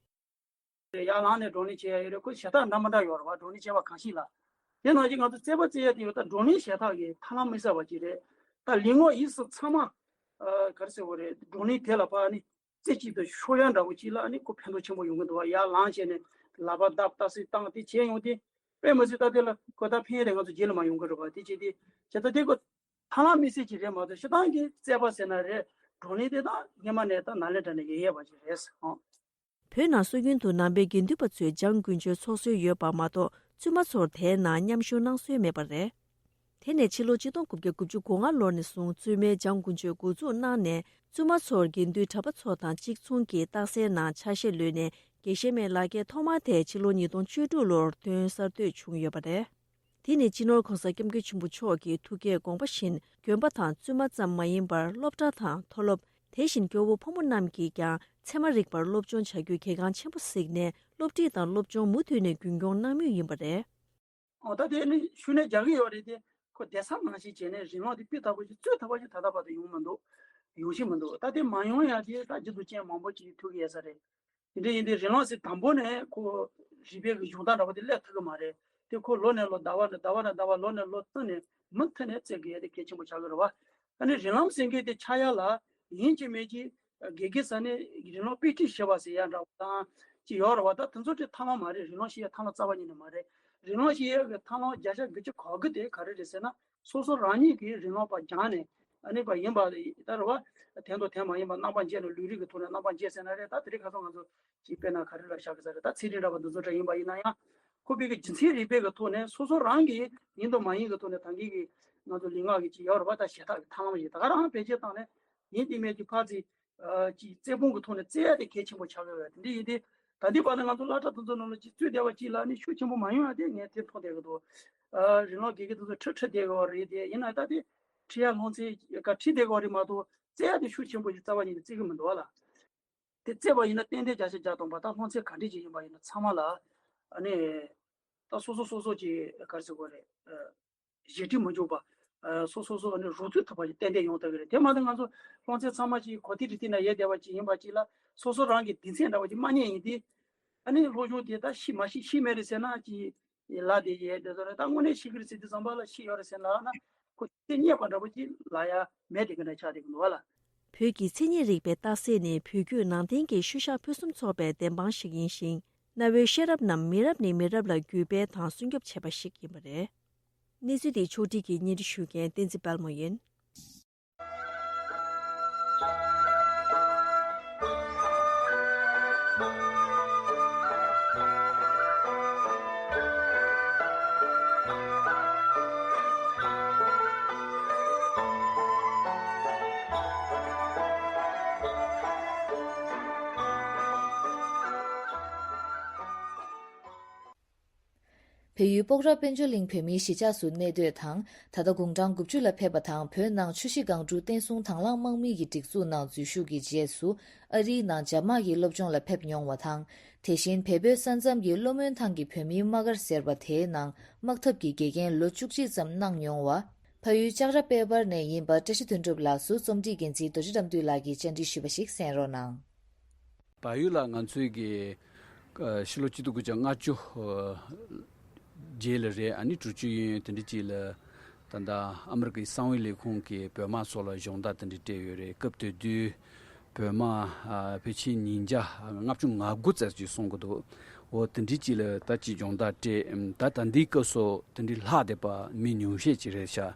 ཡར་ལངས་ནས་བགྲོ་གླེང་བྱེད་ཡ་ཡོད་རེད། ཁོ་ཞལ་ཐག་འདྲ་མི་འདྲ་ཡོད་རེད་བ། བགྲོ་གླེང་བྱེད་པ་གང་ཞིག་ལ། དེ་ནང་བཞིན་ང་ཚོ་རྩོད་པ་རྩོད་ཡ་དེ་ཡོད། ད་བགྲོ་གླེང་ཞལ་ཐག་གི་ཐབས་ལམ་དམིགས་བསལ་བ་ཅིག་རེད། ད་ལུས་ངག་ཡིད་གསུམ་ཚང་མ། ཨ། ག་རེ་ཟེར་དགོས་རེད། བགྲོ་གླེང་དེ་ལ་ཕར་ནི་རྩེ་གཅིག་ཏུ་ཤོར་ཡ་འདྲ་བོ་ཅིག་ལ་ནི་ཁོ་ཕན་ཐོགས་ཆེན་པོ་ཡོང་གི་འདུག་བ། ཡར་ལངས་བྱས་ནས་ལག་པ་བརྡབ་ལྟ་སེ་བཏང་དེ་བྱས་ཡོང་དེ། དཔེ་མི་སྲིད་ད་དེ་ལ་གོ་ད་ཕན་ཡ་དེ་ང་ཚོ་རྗེས་ལ་མ་ཡོང་གི་རེད་བ། དེ་བྱས་དེ་བྱས་ད་དེ་ཁོ་ཐབས་ལམ་དམིགས་བསལ་ཅིག་རེད་མ་གཏོགས་སྤྱིར་བཏང་གི་རྩོད་པ་ཟེར་ན་རེད། བགྲོ་གླེང་དེ་དག་སྔས་མ་ནས་ད་ནཱ་ལེནྡྲ་ནས་ཡོད་ཡོད་པ་ཅིག་རེད་ཟེར། བོད་ནང་སྲོལ་རྒྱུན་དུ་ནང་པའི་དགེ་འདུན་པ་ཚོས་འཇང་དཀོན་མཆོག་ཚོགས་སྲོལ་ཡོད་པ་མ་གཏོགས་བཙུན་མ་ཚོར་དེའི་ནང་མཉམ་ཞུགས་གནང་སྲོལ་མེད་པ་རེད། དེ་ནས་ཕྱི་ལོ་ཆིག་སྟོང་དགུ་བརྒྱ་དགུ་བཅུ་གོ་ལྔ་ལོ་ནས་བཟུང་བཙུན་མའི་འཇང་དཀོན་མཆོག་འགོ་འཛུགས་གནང་ནས་བཙུན་མ་ཚོར་དགེ་འདུན་གྲྭ་པ་ཚོ་དང་གཅིག་མཚུངས་ཀྱི་རྟགས་གསལ་ནང་ཆ་ཤས་ལོན་ནས་དགེ་བཤེས་མའི་ལག་འཁྱེར་ཐོག་མ་དེ་ཕྱི་ལོ་ཉིས་སྟོང་བཅུ་དྲུག་ལོར་བཏོན་གསར་གཏོད་བྱུང་ཡོད་པ་རེད། དེ་ནི་སྤྱི་ནོར་༸གོང་ས་༸སྐྱབས་མགོན་ཆེན་པོ་མཆོག་གི་ཐུགས་བསྐྱེད་དགོངས་པ་བཞིན་དགོན་པ་དང་བཙུན་མ་ཙམ་མ་ཡིན་པར་སློབ་གྲྭ་དང་མཐོ་སློབ། དེ་བཞིན་སྐྱོ་བོ་ཕོ་མོ་རྣམས་ཀྱིས་ཀྱང་ཚད་མ་རིག་པར་སློབ་སྦྱོང་བྱ་རྒྱུ་གལ་འགངས་ཆེན་པོ་གཟིགས་ནས་སློབ་ཁྲིད་དང་སློབ་སྦྱོང་མུ་མཐུད་ནས་རྒྱུན་འཁྱོངས་གནང་མུས་ཡིན་པ་རེད། འོ་ད་དེ་ནི་ཤུགས་ནས་རྒྱག་གི་ཡོད་རེད་དེ། ཁོ་བསྡད་ས་ནང་བཞིན་བྱས་ནས་རིང་ལོག་དེ་སྤུས་དག་པོ་ཞིག་བཙུགས་ཐུབ་པ་ཞིག་ད་ལྟ་བར་དུ་ཡོང་མི་འདུག་ཡོང་བཞིན་མི་འདུག་ད་དེ་མ་ཡོང་ཡ་དེ་ད་རྒྱུ་མཚན་མང་པོ་ཅིག་ཐུག་གི་ཡོད་ས་རེད། དེ་འདྲ་ཡིན་དུས་རིང་ལོག་ཟེར་དང་པོ་ནས་ཁོ་རིག་པའི་གི་སྦྱོང་བརྡར་འདྲ་པོ་དེ་སླེབས་ཐུབ་གི་མ་རེད། དེ་ཁོ་ལོ་ནས་ལོ་ཟླ་བ་ནས་ཟླ་བ་ནས་ཟླ་བ་ལོ་ནས་ལོ་བསྟུད་ནས་མུ་མཐུད་ནས་རྩེད་དགོས་ཡ་དེ་གལ་ཆེན་པོ་ཆགས་ཀྱི་རེད་བ། ཨ་ནི་རིགས་ལམ་ཟེར་མཁན་དེ་ཆགས་ཡ་ལ་ཡིན་གཅིག་མིན་གཅིག་དགེ་རྒན་ཟེར་ནས་རིགས་ལམ་དཔེ་ཁྲིད་བྱེད་པ་ཟེར་ཡ་འདྲ་བ་དང་ཅིག་ཡོད་རེད་བ། ད་དེ་ཚོ་དེ་ཐབས་ལམ་མ་རེད། རིགས་ལམ་ཤེས་ཡ་ཐབས་ལམ་རྩ་བ་ཉིད་ནས་མ་རེད། རིགས་ལམ་ཤེས་ཡ་གི་ཐབས་ལམ་བརྒྱ་ཆ་དགུ་བཅུ་གོ་དགུ་དེ་ག་རེ་རེད་ཟེར་ན། སོ་སོ་རང་ཉིད་ཀྱིས་རིགས་ལམ་པ་སྦྱངས་ནས་ཨ་ནི་པ་ཡིན་པ་ད་རེད་བ། དོན་དང་དོན་མ་ཡིན་པ་རྣམ་པར་འབྱེད་ནས་ལུས་རིགས་ཀྱི་ཐོག་ནས་རྣམ་པར་འབྱེད་ཟེར་ན་རེད། ད་དེ་རིང་ཁ་སང་ང་ཚོ་ཅིག་དཔེར་ན་ག་རེ་ལ་བཞག་གི་ས་རེད། ད་ཚན་རིག་འདྲ་བ་འདི་ཚོ་འདྲ་ཡིན་པ་ཡིན་ན་ཡང་ཁོ་པའི་གི་རྒྱུ་མཚན་རིག་པའི་གི་ཐོག་ནས་སོ་སོ་རང་གིས་ཡིན་དང་མ་ཡིན་གི་ཐོག་ནས་ད་གིན་གི་ང་ཚོ་ལུས་ངག་གི་ཅིག་ཡོད་རེད་བ། ད་ཞེ་དྲག་གི་ཐབས་ལམ་ཞིག་ད་ག་རང་བེད་སྤྱོད་བཏང་ནས་ཡིན་གཅིག་མིན་གཅིག་ཕར་ཚིག་ཅིག་རྩེ་ཕུང་གི་ཐོག་ནས་རྩེ་ཡ་དེ་གལ་ཆེན་པོ་ཆགས་ཀྱི་ཡོད་རེད། དེ་འདྲ་ཡིན་དུས་ད་ལྟའི་བར་དུ་ང་ཚོ་སློབ་གྲྭ་དེ་ཚོ་ནང་ལ་ཅིག་བཙུད་བསྡད་པ་ཅིག་ལ་ནི་ཤུགས་ཆེན་པོ་མ་ཡོང་ཡ་དེ་ངས་དེ་མཐོང་བསྡད་ཀྱི་འདུག་ཨ། རིགས་ལམ་དགེ་རྒན་དེ་ཚོ་ཁྲིད་ཁྲིད་བསྡད་ཀྱི་ཡོད་རེད་དེ། ཡིན་ན་ད་དེ་ཁྲིད་ཡ་སློབ་ཚན་ག་ཁྲིད་བསྡད་ཀྱི་ཡོད་རེད་མ་གཏོགས་རྩེ་ཡ་དེ་ཤུགས་ཆེན་པོ་ཞིག་རྩ་བ་ཉིད་ནས་རྩེ་གི་མི་འདུག་བ་ལ། དེ་རྩེ་བ་ཡིན་ན་ཏན་ཏན་བརྒྱ་ཆ་བརྒྱ་གཏོང་པ་ད་སློབ་ཚན་ག་འདྲ་ཅིག་ཡིན་པ་ཡིན་ན་ཚང་མ་ལ་ཨ་ནི་ད་སོ་སོ་སོ་སོ་ཅིག་ག་རེ་ཟེར་དགོས་རེད། ཨ། ཞེ་ཁྲིད་མི་འཇུག་པ། ཨ། སོ་སོ་སོ་ནི་རོགས་ཚུད་ཐུབ་པ་ཞིག་ཏན་ཏན་ཡོང་ཐུབ་ཀྱི་རེད། དེ་མ་གཏོགས་ང་ཚོ་སློབ་ཚན་ཚང་མ་ཅིག་གོ་ཐིག་རིག་ཐིག་ན་ཡོད་བསྡད་པ་ཅིག་ཡིན་པ་ཅིག་ལ་སོ་སོ་རང་གི་དེ་ཚན་འདྲ་བ་ཅིག་མ་རྙེད་ཡིན་དུས། ཨ་ནི་སློབ་སྦྱོང་དེ་ད་ཤེས་མ་ཤེས་ཤེས་མེད་རེད་ཟེར་ན་ཅིག་ལ་དེ་ཡོད་དེ་ཚོ་རེད། ད་དངོས་གནས་ཤེས་ཀྱི་རེད་ཟེར་དུས་ཙམ་པ་ལ་ཤེས་ཡོད་རེད་ཟེར་ལབ་ན་ཁོ་དེ་རྙེད་པ་འདྲ་བོ་ཅིག་ལབ་ཡ་མེད་དེ་ག་འདྲ་ཆགས་བསྡད་ཀྱི་འདུག་བ་ལ། བོད་ཀྱི་མཚན་ཉིད་རིག་པའི་རྟགས་གསལ་ནི་བོད་བརྒྱུད་ནང་བསྟན་གྱི་ཤུལ་བཞག་ཕུན་སུམ་ཚོགས་པའི་བདེན་དཔང་ཞིག་ཡིན་ཞིང་། གནའ་བོའི་ཤེས་རབ་རྣམས་མི་རབས་ནས་མི་རབས་ལ་བརྒྱུད་སྤེལ་དང་སྲུང་སྐྱོབ་བྱས་པ་ཞིག་ཡིན་པ་རེད། གནས་ཚུལ་འདི་ཕྱོགས་སྒྲིག་གིས་སྙན་སྒྲོན་ཞུ་མཁན་བསྟན་འཛིན་དཔལ་མོ་ཡིན། བལ་ཡུལ་སྤོག་ར་དཔལ་འབྱོར་གླིང་བོད་མིའི་གཞིས་ཆགས་སུ་གནས་སྡོད་དང་། ད་ལྟ་དགུང་གྲངས་དགུ་བཅུ་ལ་ཕེབས་པ་དང་། བོད་ནང་ཆུ་བཞི་སྒང་དྲུག་བསྟན་སྲུང་དྭང་བླངས་དམག་མི་ཡི་སྒྲིག་འཛུགས་ནང་འཛུལ་ཞུགས་ཀྱི་རྗེས་སུ། ཨ་རིའི་ནང་རྒྱ་དམག་གི་སློབ་སྦྱོང་ལ་ཕེབས་མྱོང་བ་དང་། དེ་བཞིན་བལ་བོད་ས་མཚམས་ཀྱི་གློ་སྨོན་ཐང་གི་བོད་མིའི་དམག་སྒར་ཟེར་བ་དེའི་ནང་དམག་འཐབ་ཀྱི་དགེ་རྒན་ལོ་བཅུ་གཅིག་ཙམ་གནང་མྱོང་བ། ཕ་ཡུལ་ལྕགས་ར་དཔལ་འབར་ནས་ཡིན་པ་བཀྲ་ཤིས་དོན་གྲུབ་ལགས་སུ་རྩོམ་སྒྲིག་འགན་འཛིན་རྡོ་རྗེ་དགྲ་འདུལ་ལགས་ཀྱིས་བཅར་འདྲི་ཞུས་པ་ཞིག་གསན་རོགས་གནང་། བལ་ཡུལ་ལ་ང་ཚོའི་གི་ཨ་ཕྱི་ལོ་གཅིག་སྟོང་དགུ་བརྒྱ་ལྔ་བཅུ་ཨ་རྗེས་ལ་རེད། ཨ་ནི་དྲུག་ཅུ་ཡན་ཡོལ་དེ་འདྲ་ཅིག་ལ་ད་ལྟ་ཨ་མི་རི་ཀའི་གསང་བའི་ལས་ཁུངས་ཀྱིས་བོད་དམག་ཚོ་ལ་སྦྱོང་བརྡར་དེ་འདྲ་སྤྲད་ཡོད་རེད། སྐབས་དེ་དུས་བོད་དམག་ཨ་ཕལ་ཆེར་ཉིས་བརྒྱ་ལྔ་བཅུ་ང་དགུ་ཙམ་ཅིག་སོང་གི་འདུག་འོ་དེ་འདྲ་ཅིག་ལ་ད་ཅིག་སྦྱོང་བརྡར་སྤྲད། ད་ད་ལྟའི་སྐབས་སུ་དེ་འདྲ་ལྷག་བསྡད་པ་མི་ཉུང་ཤས་ཅིག་རེད་ཤག་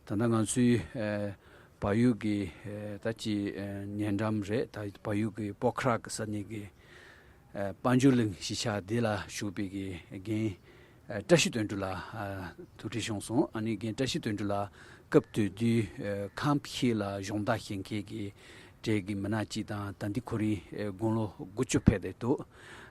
ད་ལྟ་ང་ཚོའི་ཨ་བལ་ཡུལ་གྱི་ཨ་ད་ཅི་ཨ་ཉེ་འགྲམ་རེད། ད་བལ་ཡུལ་གྱི་སྤོ་ཁ་ར་ཟེར་ནས་ཀྱི་ཨ་དཔལ་འབྱོར་གླིང་གཞིས་ཆགས་འདི་ལ་བཞུགས་པའི་གི་རྒན་ཨ་བཀྲ་ཤིས་དོན་གྲུབ་ལགས་ཨ་ཐུགས་འཕྲད་བྱུང་སོང་། ཨ་ནི་རྒན་བཀྲ་ཤིས་དོན་གྲུབ་ལགས་སྐབས་དེ་དུས་ཨ་ཁམས་ཕྱེད་ལ་སྦྱོང་བརྡར་བྱེད་མཁན་གྱི་གྲས་ཀྱི་མི་སྣ་གཅིག་དང་། ད་འདི་ཁོ་རང་ཨ་དགུང་ལོ་དགུ་བཅུ་ཕེབས་བསྡད་འདུག་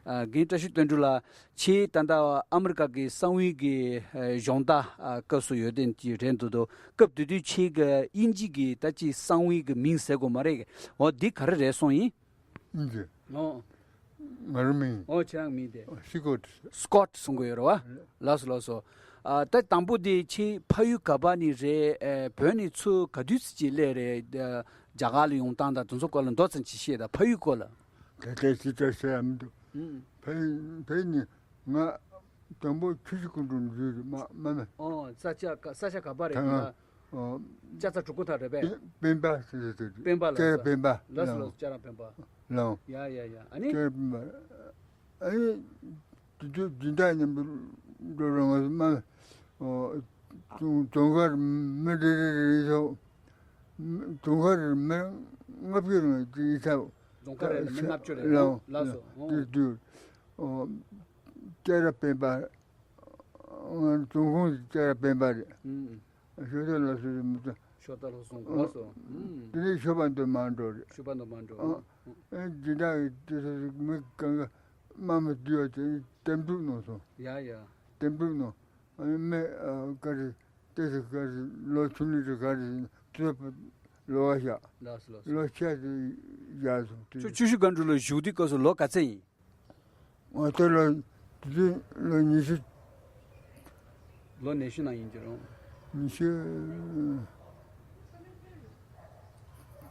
ཨ་རྒན་བཀྲ་ཤིས་དོན་གྲུབ་ལགས། ཁྱེད་ད་ལྟ་ཨ་མི་རི་ཀ་གི་གསང་བའི་གི་ཨ་སྦྱོང་བརྡར་ཨ་སྐབས་སུ་ཡོད་དེ་ཅི་རེད་འདུག་དོ། སྐབས་དེ་དུས་ཁྱེད་ཀྱི་དབྱིན་ཇི་གི་ད་ཅི་གསང་བའི་གི་མིང་ཟེར་དགོས་མ་རེད། འོ་འདི་ག་རེ་རེད་སོང་ཡིན། དབྱིན་ཇི། ཨོ། ང་རང་མིང་། ཨོ་ཁྱེད་རང་མིང་དེ། ཤི་ཀོ་ཏི། སི་ཀོ་ཏི་གསུང་གི་ཡོད་རེད་བ། ལགས་སོ་ལགས་སོ། ཨ་ད་དང་པོ་དེ་ཁྱེད་ཕ་ཡུལ་ག་པ་ནས་རེད། ཨ་བོད་ནས་ཚུར་ག་དུས་ཙམ་ཅིག་སླེབས་རེད། ཨ་རྒྱ་གར་ལ་ཡོང་སྟངས་དང་དེ་ཚོ་སྐོར་ལ་མདོ་ཙམ་ཅིག་བཤད་དང་། ཕ་ཡུལ་སྐོར་ལ། ད་ལྟའི་ཕྱི་དྲག་བཤད་ཡ་མི་འདུག་ཨུམ། ཕ་ཡུལ་ཕ་ཡུལ་ནི་ང་དང་པོ་ཆུ་བཞི་སྒང་དྲུག་འཛུལ་རེད། མ་མ་མ། ཨོ་ས་ཆ་ག་ས་ཆ་ག་པ་རེད། ད་ང་ཨོ་ལྕགས་རྩ་གྲུ་གུ་ཐག་རེད་པས། སྤེན་པ་ཟེར་ཟེར་རེད། སྤེན་པ་ལ། ལྕགས་ར་སྤེན་པ། ལགས་སོ་ལགས་སོ། ལགས། ལྕགས་ར་སྤེན་པ། ལགས། ཡ་ཡ་ཡ། ཨ་ནི། ལྕགས་ར་སྤེན་པ། ཨ་ནི། དེ་དུས་སྦྱིན་བདག་མཉམ་དུ་འགྲོ་རུང་ང་མ་ཨོ་དུང་དུང་དཀར་མི་རེ་རེ་རེ་ཡོད། དུང་དཀར་མི་ལྔ་བཅུ་རེ་ཅིག་ཡིན་ས། རྫོང་དཀར་རེ་ལ་མི་ལྔ་བཅུ་རེ། ལགས། ལགས་སོ། ཨོ། དེ་དུས་ཨོ་ལྕགས་ར་སྤེན་པ། ང་རྫོང་ཁོངས་ཀྱི་ལྕགས་ར་སྤེན་པ་རེད། ཨུམ། ཤོ་ཏ་ལགས་སོ་མི་ཚོ། ཤོ་ཏ་ལགས་སོང་། ལགས་སོ། ཨུམ། དེ་ནས་ཤོ་པ་འདི་མར་འགྲོ་རེད། ཤོ་པ་འདི་མར་འགྲོ། ཨ་ཨ་སྦྱིན་བདག་གི་དེ་ཚོ་མི་གང་ག་དམག་མི་བསྡུས་པ་དེ་འདེམས་སྒྲུག་གནང་སོང་། ཡ་ཡ། འདེམས་སྒྲུག་གནང་། ཨ་ནི་མི་ཨ་ག་རེ་ཏོག་ཙམ་ག་རེ་ལོ་ཆུང་ནི་རེད། ག་རེ་ཚོད་ལོ་བ་བཞག་ལགས་སོ་ལགས་སོ། ལོ་ཆེ་ཙམ་བཞག་སོང་། དེ་ཆུ་བཞི་སྒང་དྲུག་ལ་བཞུགས་དུས་སྐབས་སུ་ལོ་ག་ཚད་ཡིན། ང་ཚོ་ལོ་དེ་དུས་ལོ་ཉི་ཤུ། ལོ་ཉི་ཤུ་ནང་ཡིན་གྱི་རེད། ཉི་ཤུ།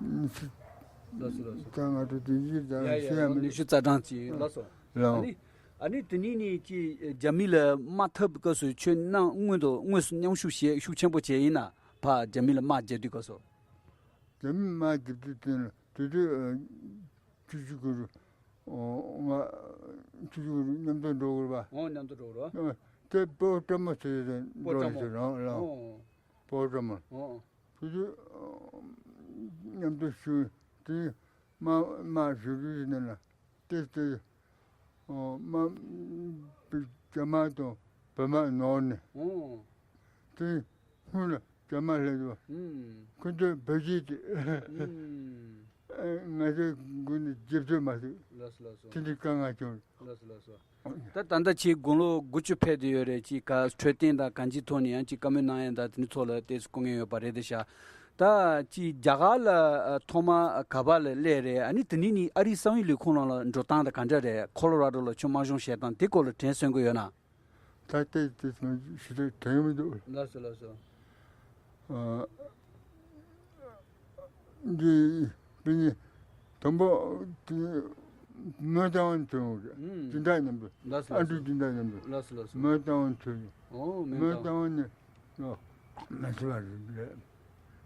ཉི་ཤུ། ལགས་སོ་ལགས་སོ། ད་ང་ཚོ་དེ་ཡིན་ད། ཡ་ཡ། ཤེས་ཡ་ལོ་མི་ཉི་ཤུ་རྩ་གྲངས་ཅིག་ཡིན། ལགས་སོ། ལགས། ཨ་ནི། ཨ་ནི་དེ་ནས་ནི་ཅི་རྒྱ་མི་ལ་དམག་འཐབ་སྐབས་སུ་ཁྱོད་ནང་སྔོན་དུ་དངོས་སུ་མཉམ་ཞུགས་བྱས་ཤུགས་ཆེན་པོ་བྱས་ཡིན་ན། ཕར་རྒྱ་མི་ལ་དམག་རྒྱག་དུས་སྐབས་སུ། རྒྱ་མི་དམག་རྒྱག་དུས་དེ་ལ་དེ་དུས་ཆུ་བཞི་སྒང་དྲུག་ང་ཆུ་བཞི་སྒང་དྲུག་མཉམ་དུ་འགྲོ་དགོས་པ། ཨོ་མཉམ་དུ་འགྲོ་དགོས་པ། དེ་སྤོ་བོ་བཀྲ་མོ་ཟེར་ཡོད། སྤོ་བོ་བཀྲ་མོ། འགྲོ་ཟེར་རང་ལ། ཨོ། སྤོ་བོ་བཀྲ་མོ། ཨོ། དེ་དུས་མཉམ་དུ་བཞུགས། དེ་དམག་དམག་བཞུགས་དུས་ནས་ལ་དེ་དེ་དམག་རྒྱ་དམག་དང་བོད་དམག་ནང་ནས། ཨོ། དེ་སྔོན་ལ་རྒྱ་དམག་སླེབས་འདུག་ཨུམ། ཁོ་ཚོས་བོད་ཆས་དེ་ཨུམ། ང་ཚོའི་མགོ་ནས་འཇིབ་ཚོད་མ་ཐུབ། ལགས་སོ་ལགས་སོ། དེ་འདྲའི་དཀའ་ངལ་བྱུང་། ལགས་སོ་ལགས་སོ། ད་ད་ལྟ་ཁྱེད་དགུང་ལོ་དགུ་བཅུ་ཕེབས་བསྡད་ཡོད་རེད། ཅིག་ག་འཕྲོད་བསྟེན་དང་གང་ཅིའི་ཐོག་ནས་ཡང་ཅིག་བཀའ་མོལ་གནང་ཡ་དང་དེ་ནི་ཚོགས་ལ་ཏོག་ཙམ་སྐུ་ངལ་ཡོད་པ་རེད་དེ་ཤག་ད་ཅིག་རྒྱ་གར་ལ་ཨ་ཐོག་མ་ག་པ་ལ་སླེབས་རེད། ཨ་ནི་དེ་ནས་ནི་ཨ་རིའི་གསང་བའི་ལས་ཁུངས་ནང་ལ་འགྲོ་སྟངས་དང་ག་འདྲ་རེད། ཁོ་ལོ་ར་ཌོ་ལ་ཁྱོད་དམག་སྦྱོང་བྱས་སྟངས་དེ་སྐོར་ལ་དྲན་གསོ་གི་ཡོད་ན། ད་ལྟའི་དུས་སུ་ཞུ་དགོས་དོན་མི་འདུག་ལགས་སོ་ལགས་སོ། ཨ། འདི་སྤུན་ཉེ་དང་པོ་དེ་མོན་རྟ་དབང་ཚུར་ཡོང་རེད། ཨུམ། སྦྱིན་བདག་མཉམ་དུ། ལགས་སོ་ཨ་ལགས་སོ། འབྲུག་སྦྱིན་བདག་མཉམ་དུ། ལགས་སོ་ལགས་སོ། མོན་རྟ་དབང་ཚུར་ཡོང་། ཨོ་མོན་རྟ་དབང་། མོན་རྟ་དབང་ནས་ལོ་མི་ཚེ་བ་རེད།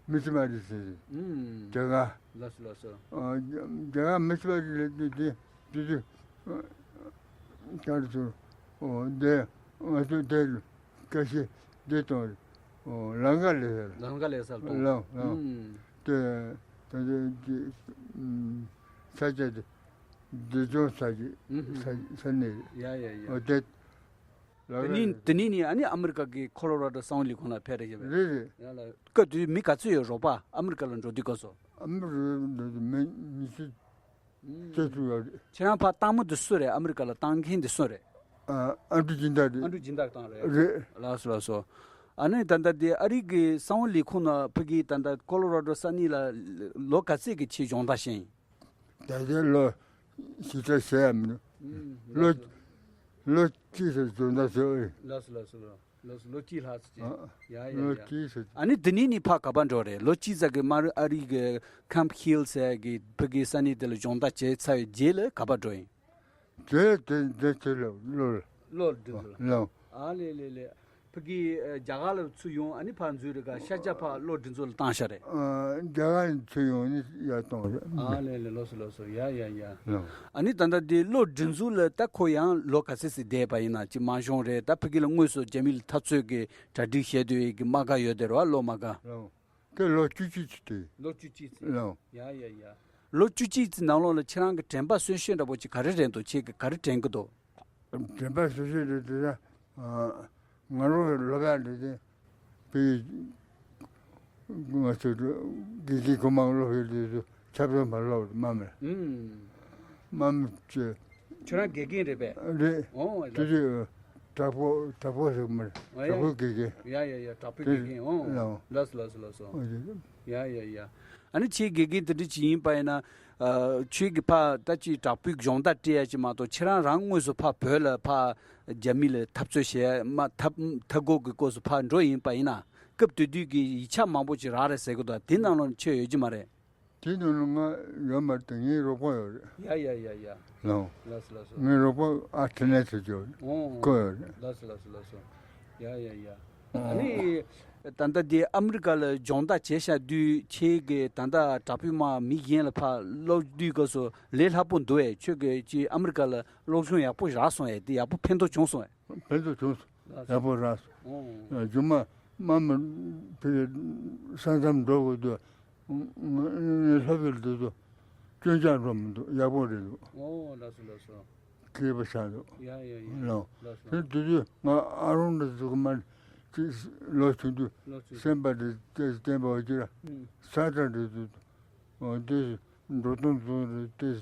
མི་ཚེ་བ་རེད་ཟེར། ཨུམ། རྒྱ་གར། ལགས་སོ་ལགས་སོ། ཨ་རྒྱ་གར་མི་ཚེ་བ་རེད་ལབ་དུས་དེ་དུས་དུས། ལྟར་དུ། འོ་འདི་ང་ཚོ་དེ་ཁ་ཤས་འདི་དང་། འོ་ལང་ཀ་ལས་ལང་ཀ་ལས་སར་གཏོང་། ལང་ལང་། ཨུམ། དེ་ད་ལྟ་འདི་ས་ཆ་དེ་འདི་ལྗོངས་ས་ཆ། ཨུམ། ས་ས་གནས་རེད། ཡ་ཡ་ཡ། འོ་དེ། དེ་ནི་དེ་ནི་ནི་ཨ་ནི་ཨ་མི་རི་ཀ་གི་ཁོ་ལོ་ར་ཌོ་གསང་བའི་ལས་ཁུངས་ལ་ཕེབས་རེད་བྱས་པས། རེད་རེད། ཡ་ལ་སྐབས་དེ་དུས་མི་ག་ཚོད་ཡོད། རོགས་པ་ཨ་མི་རི་ཀ་ལ་འགྲོ་དུས་སྐབས་སུ། ཨ་མི་རི་ཀ་ལ་འགྲོ་དུས་མི་ཉི་ཤུ་རྩ་དྲུག་ཡོད་རེད། ཁྱེད་རང་ཕར་བཏང་མི་དེ་སུ་རེད། ཨ་མི་རི་ཀ་ལ་བཏང་མཁན་དེ་སུ་རེད། ཨ་ཨ་འབྲུག་སྦྱིན་བདག་རེད། ཨ་འབྲུག་སྦྱིན་བདག་བཏང་རེད། རེད། ལགས་སོ་ལགས་སོ། ཨ་ནི་ད་ལྟ་དེ་ཨ་རི་གི་གསང་བའི་ལས་ཁུངས་ནང་ཕ་གི་ད་ལྟ་ཁོ་ལོ་ར་ཌོ་ས་གནས་ལ་ལོ་ག་ཚོད་ཀྱི་ཆེད་སྦྱོང་བརྡར་བྱས་ཡིན། ད་ལྟའི་ལོ་ཞིབ་ཕྲ་བཤད་ཡ་མི་འདུག་ཨུམ། ལོ་ལོ་གཅིག་ཙམ་སྦྱོང་བརྡར་བྱས་ཡོད་རེད། ལགས་སོ་ལགས་སོ་ལགས་སོ། ལོ་གཅིག་ལྷག་ཙམ་ཅིག་ཨ། ཡ་ཡ་ལོ་ཡ། གཅིག་ཙམ། ཨ་ནི་འདི་ནས་ནི་ཕར་ག་པར་འགྲོ་རེད། ལོ་གཅིག་ཙམ་གྱི་མར་ཨ་རི་གི་ཁམ་ཧིལ་ཟེར་གི་ཕ་གི་ས་གནས་དེ་ལ་སྦྱོང་བརྡར་བྱས་ཚར་བའི་རྗེས་ལ་ག་པར་འགྲོ་ཡིན། དེ་དེ་དེ་ཚོ་ལ་ལོ་ལ། ལོ་འདི་ཚོ་ལ། ལོ། ཨ་ལེ་ལེ་ལེ། ཕ་གི་ཨ་རྒྱ་གར་ལ་ཚུར་ཡོང་ཨ་ནི་ཕར་འཛུལ་རེད་ག་ཤར་རྒྱག་ཕར་གློག་སྒྲིག་འཛུགས་ལ་བཏང་ཤག་རེད། ཨ། རྒྱ་གར་ཚུར་ཡོང་ནི་ཡར་གཏོང་རེད། ཨ་ལེ་ལེ་ལགས་སོ་ལགས་སོ། ཡ་ཡ་ཡ། ལགས། ཨ་ནི་ད་ལྟ་འདི་གློག་སྒྲིག་འཛུགས་ལ་ད་ཁོ་ཡང་ལོ་ག་ཚོད་ཙམ་བསྡད་པ་ཡིན་ན་ཅིག་མ་ཤོང་རེད། ད་ཕ་གི་ལ་དངོས་སུ་རྒྱ་མི་ལ་འཐབ་རྩོད་ཀྱི་གྲ་སྒྲིག་བྱས་སྡོད་ཡས་ཀྱི་དམག་སྒར་ཡོད་དེ་རེད་བ། གློག་དམག་སྒར། ལགས། དེ་ལོ་བཅུ་གཅིག་ཙམ་དེ། ལོ་བཅུ་གཅིག་ཙམ། ལགས། ཡ་ཡ་ཡ། ལོ་བཅུ་གཅིག་ཙམ་ནང་ལོགས་ལ་ཁྱེད་རང་གི་དྲན་པ་གསོན་ཤེས་འདྲ་པོ་ཅིག་ག་རེ་དྲན་འདུག་ཁྱེད་ཀྱིས་ག་རེ་དྲན་གྱི་འདུག་དྲན་པ་གསོན་ཤེས་རེད་དེ། ང་རང་གི་སློབ་ཡག་འདི་དེ་བོད་ང་ཚོ་དགེ་རྒན་གོང་མ་སློབ་ཡག་འདི་ཚོ་ཆབ་སྲིད་མ་སློབ་དམའ་མོ། ཨུམ། དམའ་མོ་བྱས། ཁྱོད་རང་དགེ་རྒན་རེད་པས། རེད། ཨོ་ལགས། དེ་དུས་དྲག་པོ་དྲག་པོ་ཟེར་གི་མ་རེད། ཨོ་ཡ། དྲག་པོའི་དགེ་རྒན། ཡ་ཡ་ཡ། དྲག་པོའི་དགེ་རྒན། ཨོ། ལགས། ལགས་སོ་ལགས་སོ་ལགས་སོ། ཨོ་ཡ། ཡ་ཡ་ཡ། ཨ་ནི་ཁྱེད་དགེ་རྒན་དེ་འདྲ་ཅིག་ཡིན་པ་ཡིན་ན། ཨ། ཁྱོད་ཀྱིས་ཕར་ད་ཅིག་དྲག་པོའི་སྦྱོང་བརྡར་སྤྲད་ཡ་ཅིག་མ་གཏོགས་ཁྱེད་རང་རང་དངོས་སུ་ཕར་བོད་ལ་ཕར་རྒྱ་མི་ལ་འཐབ་རྩོད་བྱེད་ཡ་མ་འཐབ་འཐབ་འགོག་གི་སྐོར་སུ་ཕར་འགྲོ་ཡིན་པ་ཡིན་ན། སྐབས་དེ་དུས་ཀྱི་ཡིག་ཆ་མང་པོ་ཅིག་རག་རེད་ཟེར་གི་འདུག་དེ་ནང་ལོགས་ཁྱོད་ཡོད་ཀྱི་མ་རེད། དེ་ནང་ལ་ང་ཡོད་མ་རེད་དེ། ངའི་རོགས་པ་ཡོད་རེད། ཡ་ཡ་ཡ་ཡ། ལགས། ལགས་སོ་ལགས་སོ། ངའི་རོགས་པ་ཨ་ཐི་ནས་ཚུར་བཅུག་ཨོ། ཁོ་ཡོད་རེད། ལགས་སོ་ལགས་སོ་ལགས་སོ། ཡ་ཡ་ཡ། ཨ་ནི་ད་ལྟ་འདི་ཨ་མི་རི་ཀ་ལ་སྦྱོང་བརྡར་བྱས་བཞག་དུས་ཁྱེད་ཀྱིས་ད་ལྟ་དྲག་པོའི་དམག་མི་གཞན་ལ་ཕར་སློབ་དུས་སྐབས་སུ་ལས་སླ་པོ་འདུག་ཨེ། ཁྱོད་ཀྱིས་ཅིག་ཨ་མི་རི་ཀ་ལ་སློབ་སྦྱོང་ཡག་པོ་རག་སོང་ཨེ། འདི་ཡག་པོ་ཕན་ཐོགས་བྱུང་སོང་ཨེ། ཕན་ཐོགས་བྱུང་སོང་། ཡག་པོ་རག་སོང་། ཨོ། རྒྱུ་མ་དམའ་མོ་ཕ་གི་ས་མཚམས་འགྲོ་དགོས་དུས། ང་ང་སློབ་ཡོན་འདི་ཚོ་སྐྱོན་ཆག་འགྲོ་མི་འདུག་ཡག་པོ་རེད་འདུག་ཨོ་ལགས་སོ་ལགས་སོ། མཁས་པ་ཆགས་འདུག་ཡ་ཡ་ཡ། ལགས། ལགས་སོ། དེ་དུས་དུས་ང་ཨ་རོང་འདི་ཚོ་གི་མ་ཅིག་ལོ་ཆུང་དུས་ལོ་ཆུང་སེམས་པ་འདི་ཏོག་ཙམ་བརྟན་པ་འོ་ཅི་ར། ཨུམ། ས་ཁྲ་འདི་ཚོ་འདི་འགྲོ་སྟངས་ཚོ་འདི་ཏོག་ཙམ་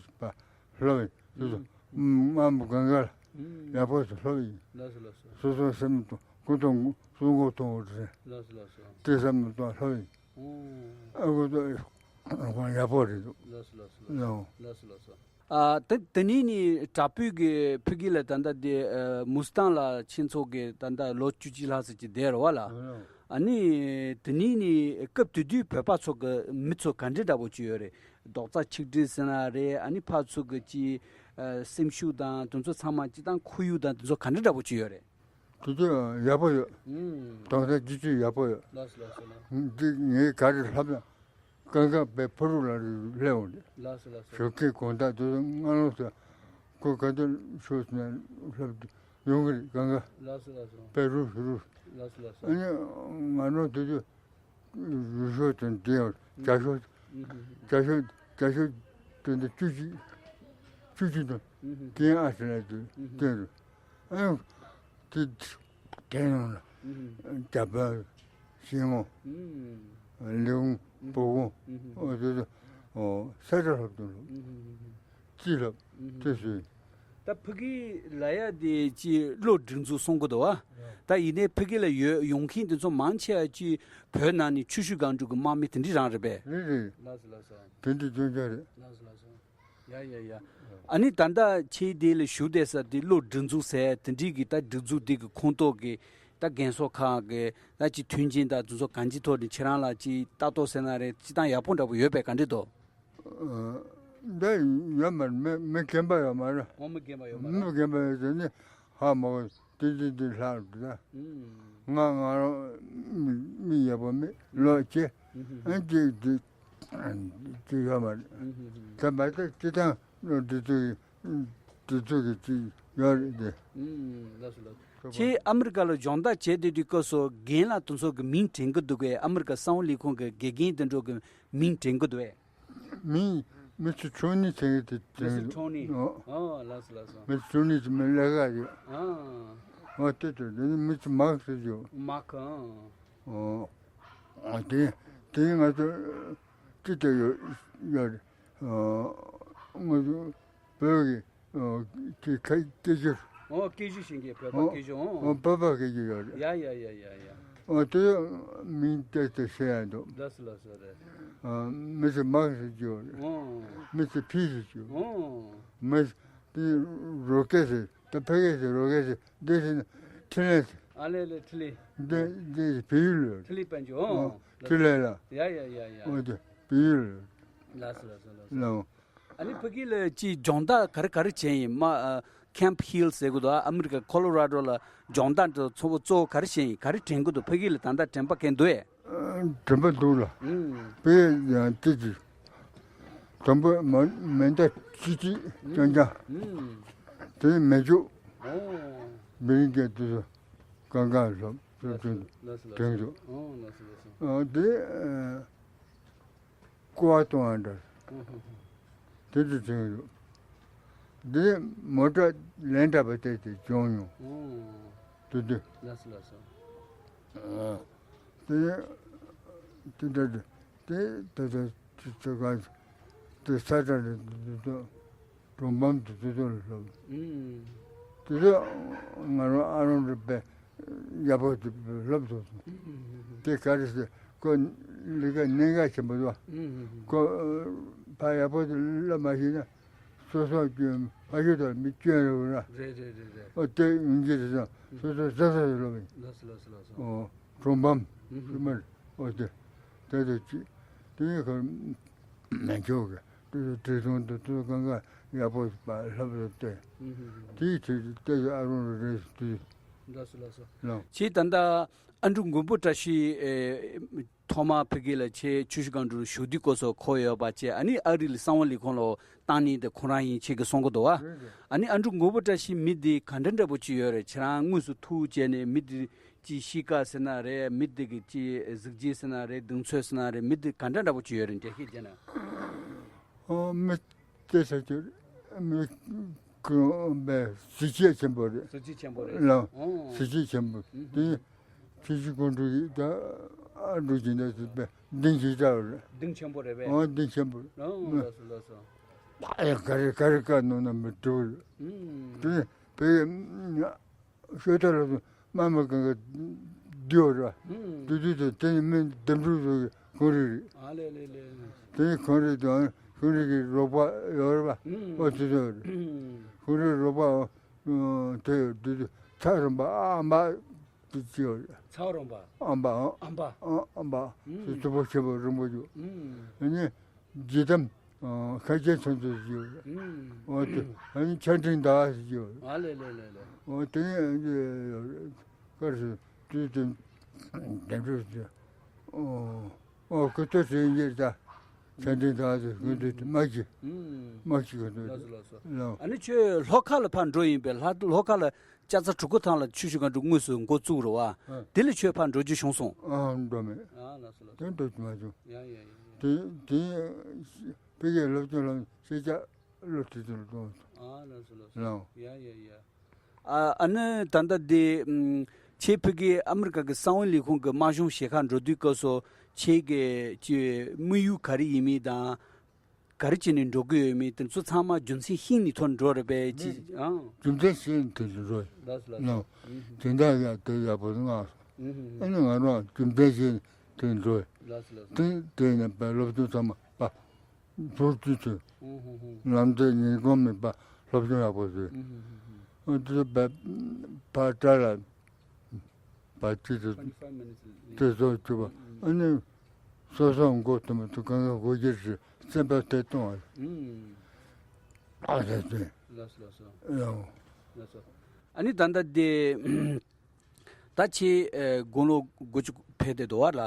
ཕར་ལྷོད་པའི་དུས་སུ། ཨུམ། དམའ་མོ་གང་ག་ལ་ཨུམ། ཡག་པོ་ཞིག་ལྷོད་པ་ཡིན། ལགས་སོ་ལགས་སོ། སོ་སོའི་སེམས་དང་ཀུན་སློང་སྲུང་སྐྱོབ་གཏོང་དགོས་རེད། ལགས་སོ་ལགས་སོ། དེ་བསམ་བློ་གཏོང་ལྷོད་པ་ཡིན། ཨོ། ཨ་ཁུ་ཚོ་ཡག་པོ་རེད་འདུག་ལགས་སོ་ལགས་སོ་ལགས་སོ། ལགས། ལགས་སོ་ལགས་སོ། ཨ། དེ་དེ་ནས་ནི་དྲག་པོའི་གི་ཕ་གི་ལ་ད་ལྟ་དེ་ཨ་མུ་སི་ཐང་ལ་ཁྱེད་ཚོ་གི་ད་ལྟ་ལོ་བཅུ་གཅིག་ལྷག་ཙམ་ཅིག་བསྡད་རེད་བ་ལ། ཨ་ནི་དེ་ནས་ནི་སྐབས་དེ་དུས་བོད་པ་ཚོ་གི་མི་ཚོ་ག་འདྲ་འདྲ་པོ་ཅིག་ཡོད་རེད། རྡོག་རྩ་ཆིག་སྒྲིལ་ཟེར་ན་རེད། ཨ་ནི་ཕར་ཚུར་གི་ཅིག་ཨ་སེམས་ཤུགས་དང་དེ་ཚོ་ཚང་མ་སྤྱིར་བཏང་ཁོར་ཡུག་དང་དེ་ཚོ་ག་འདྲ་འདྲ་པོ་ཅིག་ཡོད་རེད། དེ་དུས་ཡག་པོ་ཡོད། ཨུམ། རྡོག་རྩ་ཆིག་སྒྲིལ་ཡག་པོ་ཡོད། ལགས་སོ་ལགས་སོ་ལགས། འདི་ངས་ག་རེ་ལབ་ན། གང་ག་པའི་ཕ་རུ་ལ་སླེབས་འོང་རེད། ལགས་སོ་ལགས་སོ། ཞོགས་ཀས་དགོང་དག་དུས་སུ་སྔ་ལོགས་སུ་ཁོ་ག་དུས་ཤོག་ཟེར་ན་ལྷོད་དུ་ཡོང་གི་རེད། གང་ག་ལགས་སོ་ལགས་སོ། པའི་རུ་ཧི་རུ། ལགས་སོ་ལགས་སོ། ཨ་ནི་ང་རང་དུས་དུས་རུ་ཤོག་དང་འདྲེས་ཡོང་། རྒྱ་ཤོག་ཨུ་ཧུ་ཧུ། རྒྱ་ཤོག་རྒྱ་ཤོག་དེ་འདྲ་བཅུ་གཅིག་བཅུ་གཅིག་དང་ཨུ་ཧུ་ཧུ། རྒན་ཨ་ཟེར་ན་དུས་ཨུ་ཧུ། དེ་རུ། ཨ་ནི་དེ་དེ་ནང་ལ་ཨུ་ཧུ། རྒྱ་བལ། ཤིང་སྔོ། ཨུ་ཧུ། ལེའུ། ཨུ་ཧུ། སྦུ་གུ། ཨུ་ཧུ། ཨོ་དེ་ཚོ་ཨོ་ས་ཆ་ལྷབ་དུ་ལོ། ཨུ་ཧུ་ཧུ་ཧུ། ཅི་ལྷབ། ཨུ་ཧུ། དེ་སུས། ད་ཕ་གི་ལ་ཡ་དེ་ཅི་གློག་སྒྲིག་འཛུགས་སོང་གི་འདུག་བ། ད་ཡིན་ནའི་ཕ་གི་ལ་ཡོད་ཡོང་མཁན་དེ་ཚོ་མང་ཆེ་བ་ཅི་བོད་ནང་ནས་ཆུ་ཤུར་སྒང་དྲུག་གི་དམག་མི་དེ་འདྲ་རང་རེད་པས། རེད་རེད། ལགས་སོ་ལགས་སོ། དེ་འདྲ་སྐྱོན་ཆ་རེད། ལགས་སོ་ལགས་སོ། ཡ་ཡ་ཡ། ཨ་ནི་ད་ལྟ་ཁྱེད་དེ་ལ་བཞུགས་བསྡད་ས་དེ་གློག་སྒྲིག་འཛུགས་ཟེར་དེ་འདྲའི་གི་ད་སྒྲིག་འཛུགས་དེ་གི་ཁོངས་གཏོགས་གི་ད་རྒན་གསོ་ཁང་གི་ད་ཅི་མཐུན་རྐྱེན་དང་དེ་ཚོ་གང་ཅི་ཐོག་ནས་ཁྱེད་རང་ལ་ཅི་ལྟ་རྟོག་ཟེར་ན་རེད། ཅི་སྟངས་ཡག་པོ་འདྲ་པོ་ཡོད་པས་ག་འདྲ་འདུག་འདི་ཡོད་མ་རེད། མི་མི་རྒན་པ་ཡོད་མ་རེད། འོ་མི་རྒན་པ་ཡོད་མ་རེད། མི་རྒན་པ་ཡོད་དེ་ནི་ཧ་མ་གོ། དེ་དེ་དེ་ལྷག་འདུག་ད། ང་ང་རང་མི་མི་ཡག་པོ་མེད་ལོ་ཆེ། ཨ་ཅིག་དེ་དེ་ཡོད་མ་རེད། ད་མ་ད་ཅི་དང་ལོ་དེ་ཚོ་གི་དེ་ཚོ་གི་ཅི་ ཡོད་རེད་དེ། ཨུམ། ལགས་སོ་ལགས་སོ། ཁྱེད་ཨ་མི་རི་ཀ་ལ་སྦྱོང་བརྡར་བྱས་བསྡད་དུས་སྐབས་སུ་རྒན་ལགས་དེ་ཚོ་གི་མིང་དྲན་གི་འདུག་གས། ཨ་མི་རི་ཀ་གསང་བ་ལས་ཁུངས་ཀྱི་དགེ་རྒན་དེ་འདྲ་གི་མིང་དྲན་གི་འདུག་གས། མིང་། མི་ཚོ་ཁྲོ་ནི་ཟེར་གི་དེ། མི་ཚོ་ཁྲོ་ནི། ཨོ། ཨོ། ལགས་སོ་ལགས་སོ། མི་ཚོ་ཁྲོ་ནི་ཟེར་མི་ལས་ཀ་ཡོད། ཨ། ཨོ་དེ་དེ་དེ་ནི་མི་ཚོ་མག་ཟེར་གྱི་ཡོད། མག་ཨང་། ཨོ། ཨོ་དེ་དེ་ང་ཚོ་ཅི་ལྟར་ཡོད་ཡོད་རེད། ཨོ། ང་ཚོ་བོད་ཀྱི་ཨོ་དེ་ཁ་སྐད་ཤུགས། ཨོ་སྐད་ཤུགས་ཤིག་གི་བོད་པ་ཨོ་སྐད་ཤུགས། ཨོ་ཨོ་བོད་པ་སྐད་ཤུགས་ཡོད་རེད། ཡ་ཡ་ཡ་ཡ་ཡ། ཨོ་དེ་མིང་བཏགས་ཏེ་བཤད་ཡ་འདུག་ལགས་སོ་ལགས་སོ་རེད། ཨོ་མི་ཚོ་མག་ཟེར་གྱི་ཡོད་རེད། ཨོ། མི་ཚོ་ཕི་ཟེར་གྱི་ཡོད་རེད། ཨོ། མི་ཚོ་དེ་རོ་ཀེ་ཟེར། ད་ཕ་གི་ཟེར། རོ་ཀེ་ཟེར། འདི་ཟེར་ན་ཐི་ལེ་ཟེར། ཨ་ལེ་ལེ་ཐི་ལེ། འདི་འདི་བལ་ཡུལ་ལ་ཡོད་རེད། ཐི་ལེ་དཔལ་འབྱོར། ཨོ་ཨོ་ཐི་ལེ་ལ། ཡ་ཡ་ཡ་ཡ། ཨོ་དེ་བལ་ཡུལ་ལ་ཡོད་རེད། ལགས་སོ་ལགས་སོ་ལགས་སོ། ལགས། ཨ་ནི་ཕ་གི་ལ་ཅིག་སྦྱོང་བརྡར་ག་རེ་ག་རེ་བྱས་ཡིན་མ། ཨ། Camp Hill ཟེར་གི་འདུག་ཨ་མི་རི་ཀ་ཁོ་ལོ་ར་ཌོ་ལ་སྦྱོང་བརྡར་དེ་ཚོ་གཙོ་བོ་ག་རེ་བྱས་ཡིན། ག་རེ་དྲན་གི་འདུག་ཕ་གི་ལ་ད་ལྟ་དྲན་པ་གང་འདུག་ཨེ། ཨ། དྲན་པ་འདུག་ལ། ཨུམ། དཔེ་ཡང་ཏི་ཅི། དང་པོ་མ་མེ་མདའ་ཅི་ཅི་ཅང་ཅང་། ཨུམ། དེ་མེ་མཆོད། ཨོ། མི་རིང་གི་དུས་སུ་གང་གང་ལོབ་ལོབ་དྲན་ལགས་སོ་ལགས་སོ། དྲན་འདུག་ཨོ་ལགས་སོ་ལགས་སོ། ཨ། དེ། ཨ། ཀོ་བ་གཏོང་བ་འདྲ། ཨོ་ཧོ་ཧོ། དེ་ཚོ་བྱུང་ཡོད། འདི་མོ་ཊ་ལན་གྲགས་པ་དེ་དེ་བྱུང་མྱོང་། ཨོ། དེ་དེ། ལགས་སོ་ལགས་སོ། ཨ། དེ་དེ་འདྲ་དེ་དེ་དེ་དེ་དེ་ག་དེ་ས་ཁྲ་རེད་དེ་དེ་དེ་གྲོང་པམ་དེ་དེ་དེ་ལ་སླེབས། ཨུམ། དེ་དེ་ང་རང་ཨ་རོང་རེད་པས། ཡག་པོ་དེ་ལབ་སོང་སོང་། དེ་ག་རེ་ཟེར། ཁོ་ལས་ཀ་གནད་འགག་ཆེན་པོ་འདུག་ཁོ་ཕ་ཡག་པོ་དེ་ལབ་མ་ཤེས་ན་སོ་སོ་སྐྱོན་ཕ་ཤུལ་དུ་མི་སྐྱོན་རེད་བ་ན། རེད་རེད་རེད་རེད། ཨོ་དེ་ཡིན་གྱི་རེད་ཟེར་སོ་སོ་ཟ་ས་ཡོད་ལབ་ཡིན། ལགས་སོ་ལགས་སོ་ལགས་སོ། ཨོ་གྲོང་པམ་ཧུ་མར་ཨོ་དེ་དེ་དེ་ཅི་དེ་ཡིན་ཁར། མེ་མཆོད་ཀྱི་དུས་སུ་བྲེལ་ཟུང་དུ་དུས་གང་ག་ཡག་པོ་ལྷབ་ལྷབ་སྟེ། ཨུ་ཧུ་ཧུ། དེའི་ཚེ་ལྟ་ཞིག་ཨ་རོང་རུ་རེད་དུས། ལགས་སོ་ལགས་སོ། ལགས། ཁྱེད་ད་ལྟ་ཨ་འབྲུག་མགོན་པོ་བཀྲ་ཤིས་ཨེ་ཐོག་མར་ཕ་གི་ལ་ཁྱེད་ཆུ་བཞི་སྒང་དྲུག་ལ་བཞུགས་དུས་སྐབས་སུ་ཁོ་ཡོད་པ་བཅས། ཨ་ནི་ཨ་རི་ལ་གསང་བ་ལས་ཁུངས་ལ་བཏང་ནི་དེ་ཁོ་རང་ཡིན་ཁྱེད་ཀྱིས་གསུང་གི་འདུག་བ། རེད་རེད། ཨ་ནི་ཨ་འབྲུག་མགོན་པོ་བཀྲ་ཤིས་མི་འདི་ག་འདྲ་འདྲ་པོ་ཅིག་ཡོད་རེད། ཁྱེད་རང་དངོས་སུ་ཐུག་བྱས་ནས་མི་འདི། ཅིག་གཤིས་ཀ་ཟེར་ན་རེད། མི་དེ་གི་ཅིག་གཟི་བརྗིད་ཟེར་ན་རེད། གདེང་ཚོད་ཟེར་ན་རེད། མི་དེ་ག་འདྲ་འདྲ་པོ་ཅིག་ཡོད་རེད། འགྲེལ་བཤད་བྱས་ན། ཨོ་མི་དེ་ས་ཆུ་མི་ཀུན་པའི་གཟི་བརྗིད་ཆེན་པོ་རེད། གཟི་བརྗིད་ཆེན་པོ་རེད། ལགས། ཨོ། གཟི་བརྗིད་ཆེན་པོ། ཨུ་ཧུ། དེ་ཆུ་བཞི་སྒང་དྲུག་གི་ད་ཨ་འབྲུག་སྦྱིན་བདག་ཟེར་བའི་གདེང་ཞིག་འདྲ་བ་རེད། གདེང་ཆེན་པོ་རེད་པས། ཨོ་གདེང་ཆེན་པོ། ཨོ་ལགས་སོ་ལགས་སོ། ད་ཡ་ག་རེ་ག་རེ་བཀའ་གནང་ན་མི་འགྲུབ་རེད། ཨུ། དེ་བོད་ཤོད་ཐབས་ལ་སོང་དམག་མི་གང་ག་བསྡུས་པ་རེད། ཨུམ། བསྡུས་དུས་དེ་དེ་ནི་མི་འདེམས་སྒྲུག་ཚོ་གི་ཁོང་རིགས་རེད། ཨ་ལེ་ལེ་ལེ། དེ་ནི་ཁོང་རིགས་དང་ཁོང་རིགས་ཀྱི་རོགས་པ་ཡོད་རེད་པ། ཨུམ། ཨོ་དེ་ཚོ་རེད། ཨུམ། ཁོང་རིགས་རོགས་པ་ཨོ་དེ་བསྡུས་དུས་ཚ་རོང་པ་ཨ་མ་དེ་ཅི་ཡོད་རེད། ཚ་རོང་པ། ཨམ་པ་ཨོ། ཨམ་པ། ཨོ་ཨམ་པ། ཨུམ། དེ་གཙོ་བོ་ཆེན་པོ་རིན་པོ་ཆེ། ཨུམ། ཨ་ནི། ཇི་ལྟར་ཁ་ཆེ་ཚོན་ཚོད་ཞུ། ཨོ་དེ་ཨ་ནི་ཆ་འཕྲིན་ཟླ་བ་ཞུ། ཨ་ལེ་ལེ་ལེ་ལེ། ཨོ་དེ་ནི་ཀར་སུ་དུས་དུས་འདེམས་སྒྲུག་ཞུ། ཨོ་ཨོ་ཁུ་ཐོ་ཞུ་ཡིན་ད། ཆ་འཕྲིན་ཟླ་བ་ཞུ་ཁུ་ཐོ་དུ་མ་ཞུ། མ་ཞུ་ཁུ་ཐོ། ལགས་སོ་ལགས་སོ། ལགས། ཨ་ནི་ཁྱོད་ལྷོ་ཁ་ལ་ཕར་འགྲོ་ཡིན་པས། ལྷ་ལྷོ་ཁ་ལ། ལྕགས་རྩ་གྲུ་ཁ་ཐང་ལ་ཆུ་བཞི་སྒང་དྲུག་དངོས་སུ་འགོ་བཙུགས་རེད་བ། ཨ། དེ་ལ་ཁྱོད་ཕར་འགྲོ་རྒྱུ་བྱུང་སོང་། ཨ་འགྲོ་མེད། ཨ་ལགས་སོ་ལགས་སོ། དེ་འགྲོ་རྒྱུ་མ་བྱུང་། ཡ་ཡ་ཡ་ཡ། དེ་དེ་ཕ་གིའི་སློབ་སྦྱོང་ལ་ཤེས་བྱ་བློ་ཁྲིད་དུ་གཏོང་སོང་། ཨ་ལགས་སོ་ལགས་སོ། ལགས། ཡ་ཡ་ཡ། ཨ་ཨ་ནི་ད་ལྟ་དེ་ཨམ་ཁྱེད་ཕ་གི་ཨ་མི་རི་ཀ་གི་གསང་བའི་ལས་ཁུངས་ཀྱི་དམག་སྦྱོང་བྱེད་ཁར་འགྲོ་དུས་སྐབས་སུ་ཁྱེད་ཀྱི་ཅི་དམིགས་ཡུལ་ག་རེ་ཡིན་མིན་དང་། ག་རེ་བྱས་ནས་འགྲོ་གི་ཡོད་མེད་དེ་ཚོ་ཚང་མ་རྒྱུ་མཚན་ཤེས་ནས་ཐོན་འགྲོ་རེད་པས་ཅི། ཨང་། རྒྱུ་མཚན་ཤེས་ནས་དེ་འགྲོ། ལགས་སོ་ལགས་སོ། ནོ། ཨུ་ཧུ། དེ་འདྲ་ཡ་དེ་ཡག་པོ་མངགས་སོང་། ཨུ་ཧུ། ཨ་ནི་ང་རང་རྒྱུ་མཚན་ཤེས་ནས་དེ་འགྲོ། ལགས་སོ་ལགས་སོ། དེ་དེ་ནས་པའི་སློབ་སྦྱོང་ཚང་མ་པ་བཟོ་རྒྱུ་ཚོས། ཨུ་ཧུ་ཧུ། ལམ་འདི་ཉིན་གུང་མིན་པ་སློབ་སྦྱོང་ཡག་པོ་བཟོས། ཨུ་ཧུ་ཧུ་ཧུ། ཨ་དེ་པའི་ཕ་བཀྲ་ལ། པ་ཅི་དུ་དེ་ཚོ་བཅུ་པ་ཨ་ནི་སོ་སོ་མགོ་དུ་མ་དུ་གང་ག་སྒོ་རྒྱུ་རེད། སེམས་པ་དེ་གཏོང་བ་ཨ་ཟེར་ཏེ། ལགས་སོ་ལགས་སོ། ཡང་། ལགས་སོ། ཨ་ནི་ད་ལྟ་དེ་ད་ཁྱེད་དགུང་ལོ་དགུ་བཅུ་ཕེབས་ཏེ་འདུག་བ་ལ།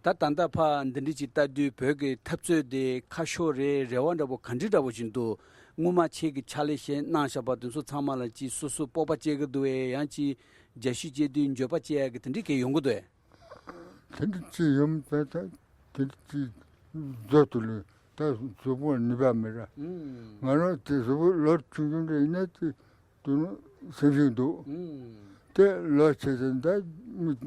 ད་ད་ལྟ་ཕ་འདི་འདྲ་ཅིག་ལྟ་དུས་བོད་ཀྱི་འཐབ་རྩོད་དེ་ཁ་ཕྱོགས་རེ་རེ་བ་འདྲ་པོ་ག་འདྲ་འདྲ་པོ་ཞིག་འདུག་སྔོན་མ་ཁྱེད་ཀྱི་ཕྱག་ལས་བྱས་གནང་བཞག་པ་དེ་ཚོ་ཚང་མ་ལ་ཅིག་སོ་སོ་སྤོབས་པ་སྐྱེ་གི་འདུག་བས། ཡང་ཅིག་རྒྱ་ཤུག་སྐྱེ་དུས་འགྱོད་པ་སྐྱེ་ཡ་གི་དེ་འདྲའི་གལ་ཡོང་གི་འདུག་བས། དེ་འདྲ་ཅིག་ཡོང་ད་ད་དེ་འདྲ་ཅིག་རྫོགས་ཐུབ་ལ་ད་གཟུགས་པོ་ནུས་པ་མེད་ར། ང་རང་དེ་གཟུགས་པོ་ལོ་ཆུང་ཆུང་འདྲ་ཡིན་ན་དེ་དུ་ནུ་སེམས་ཤིང་འདུག་དེ་ལོ་ཆེ་ཚེ་ད་མི་ད་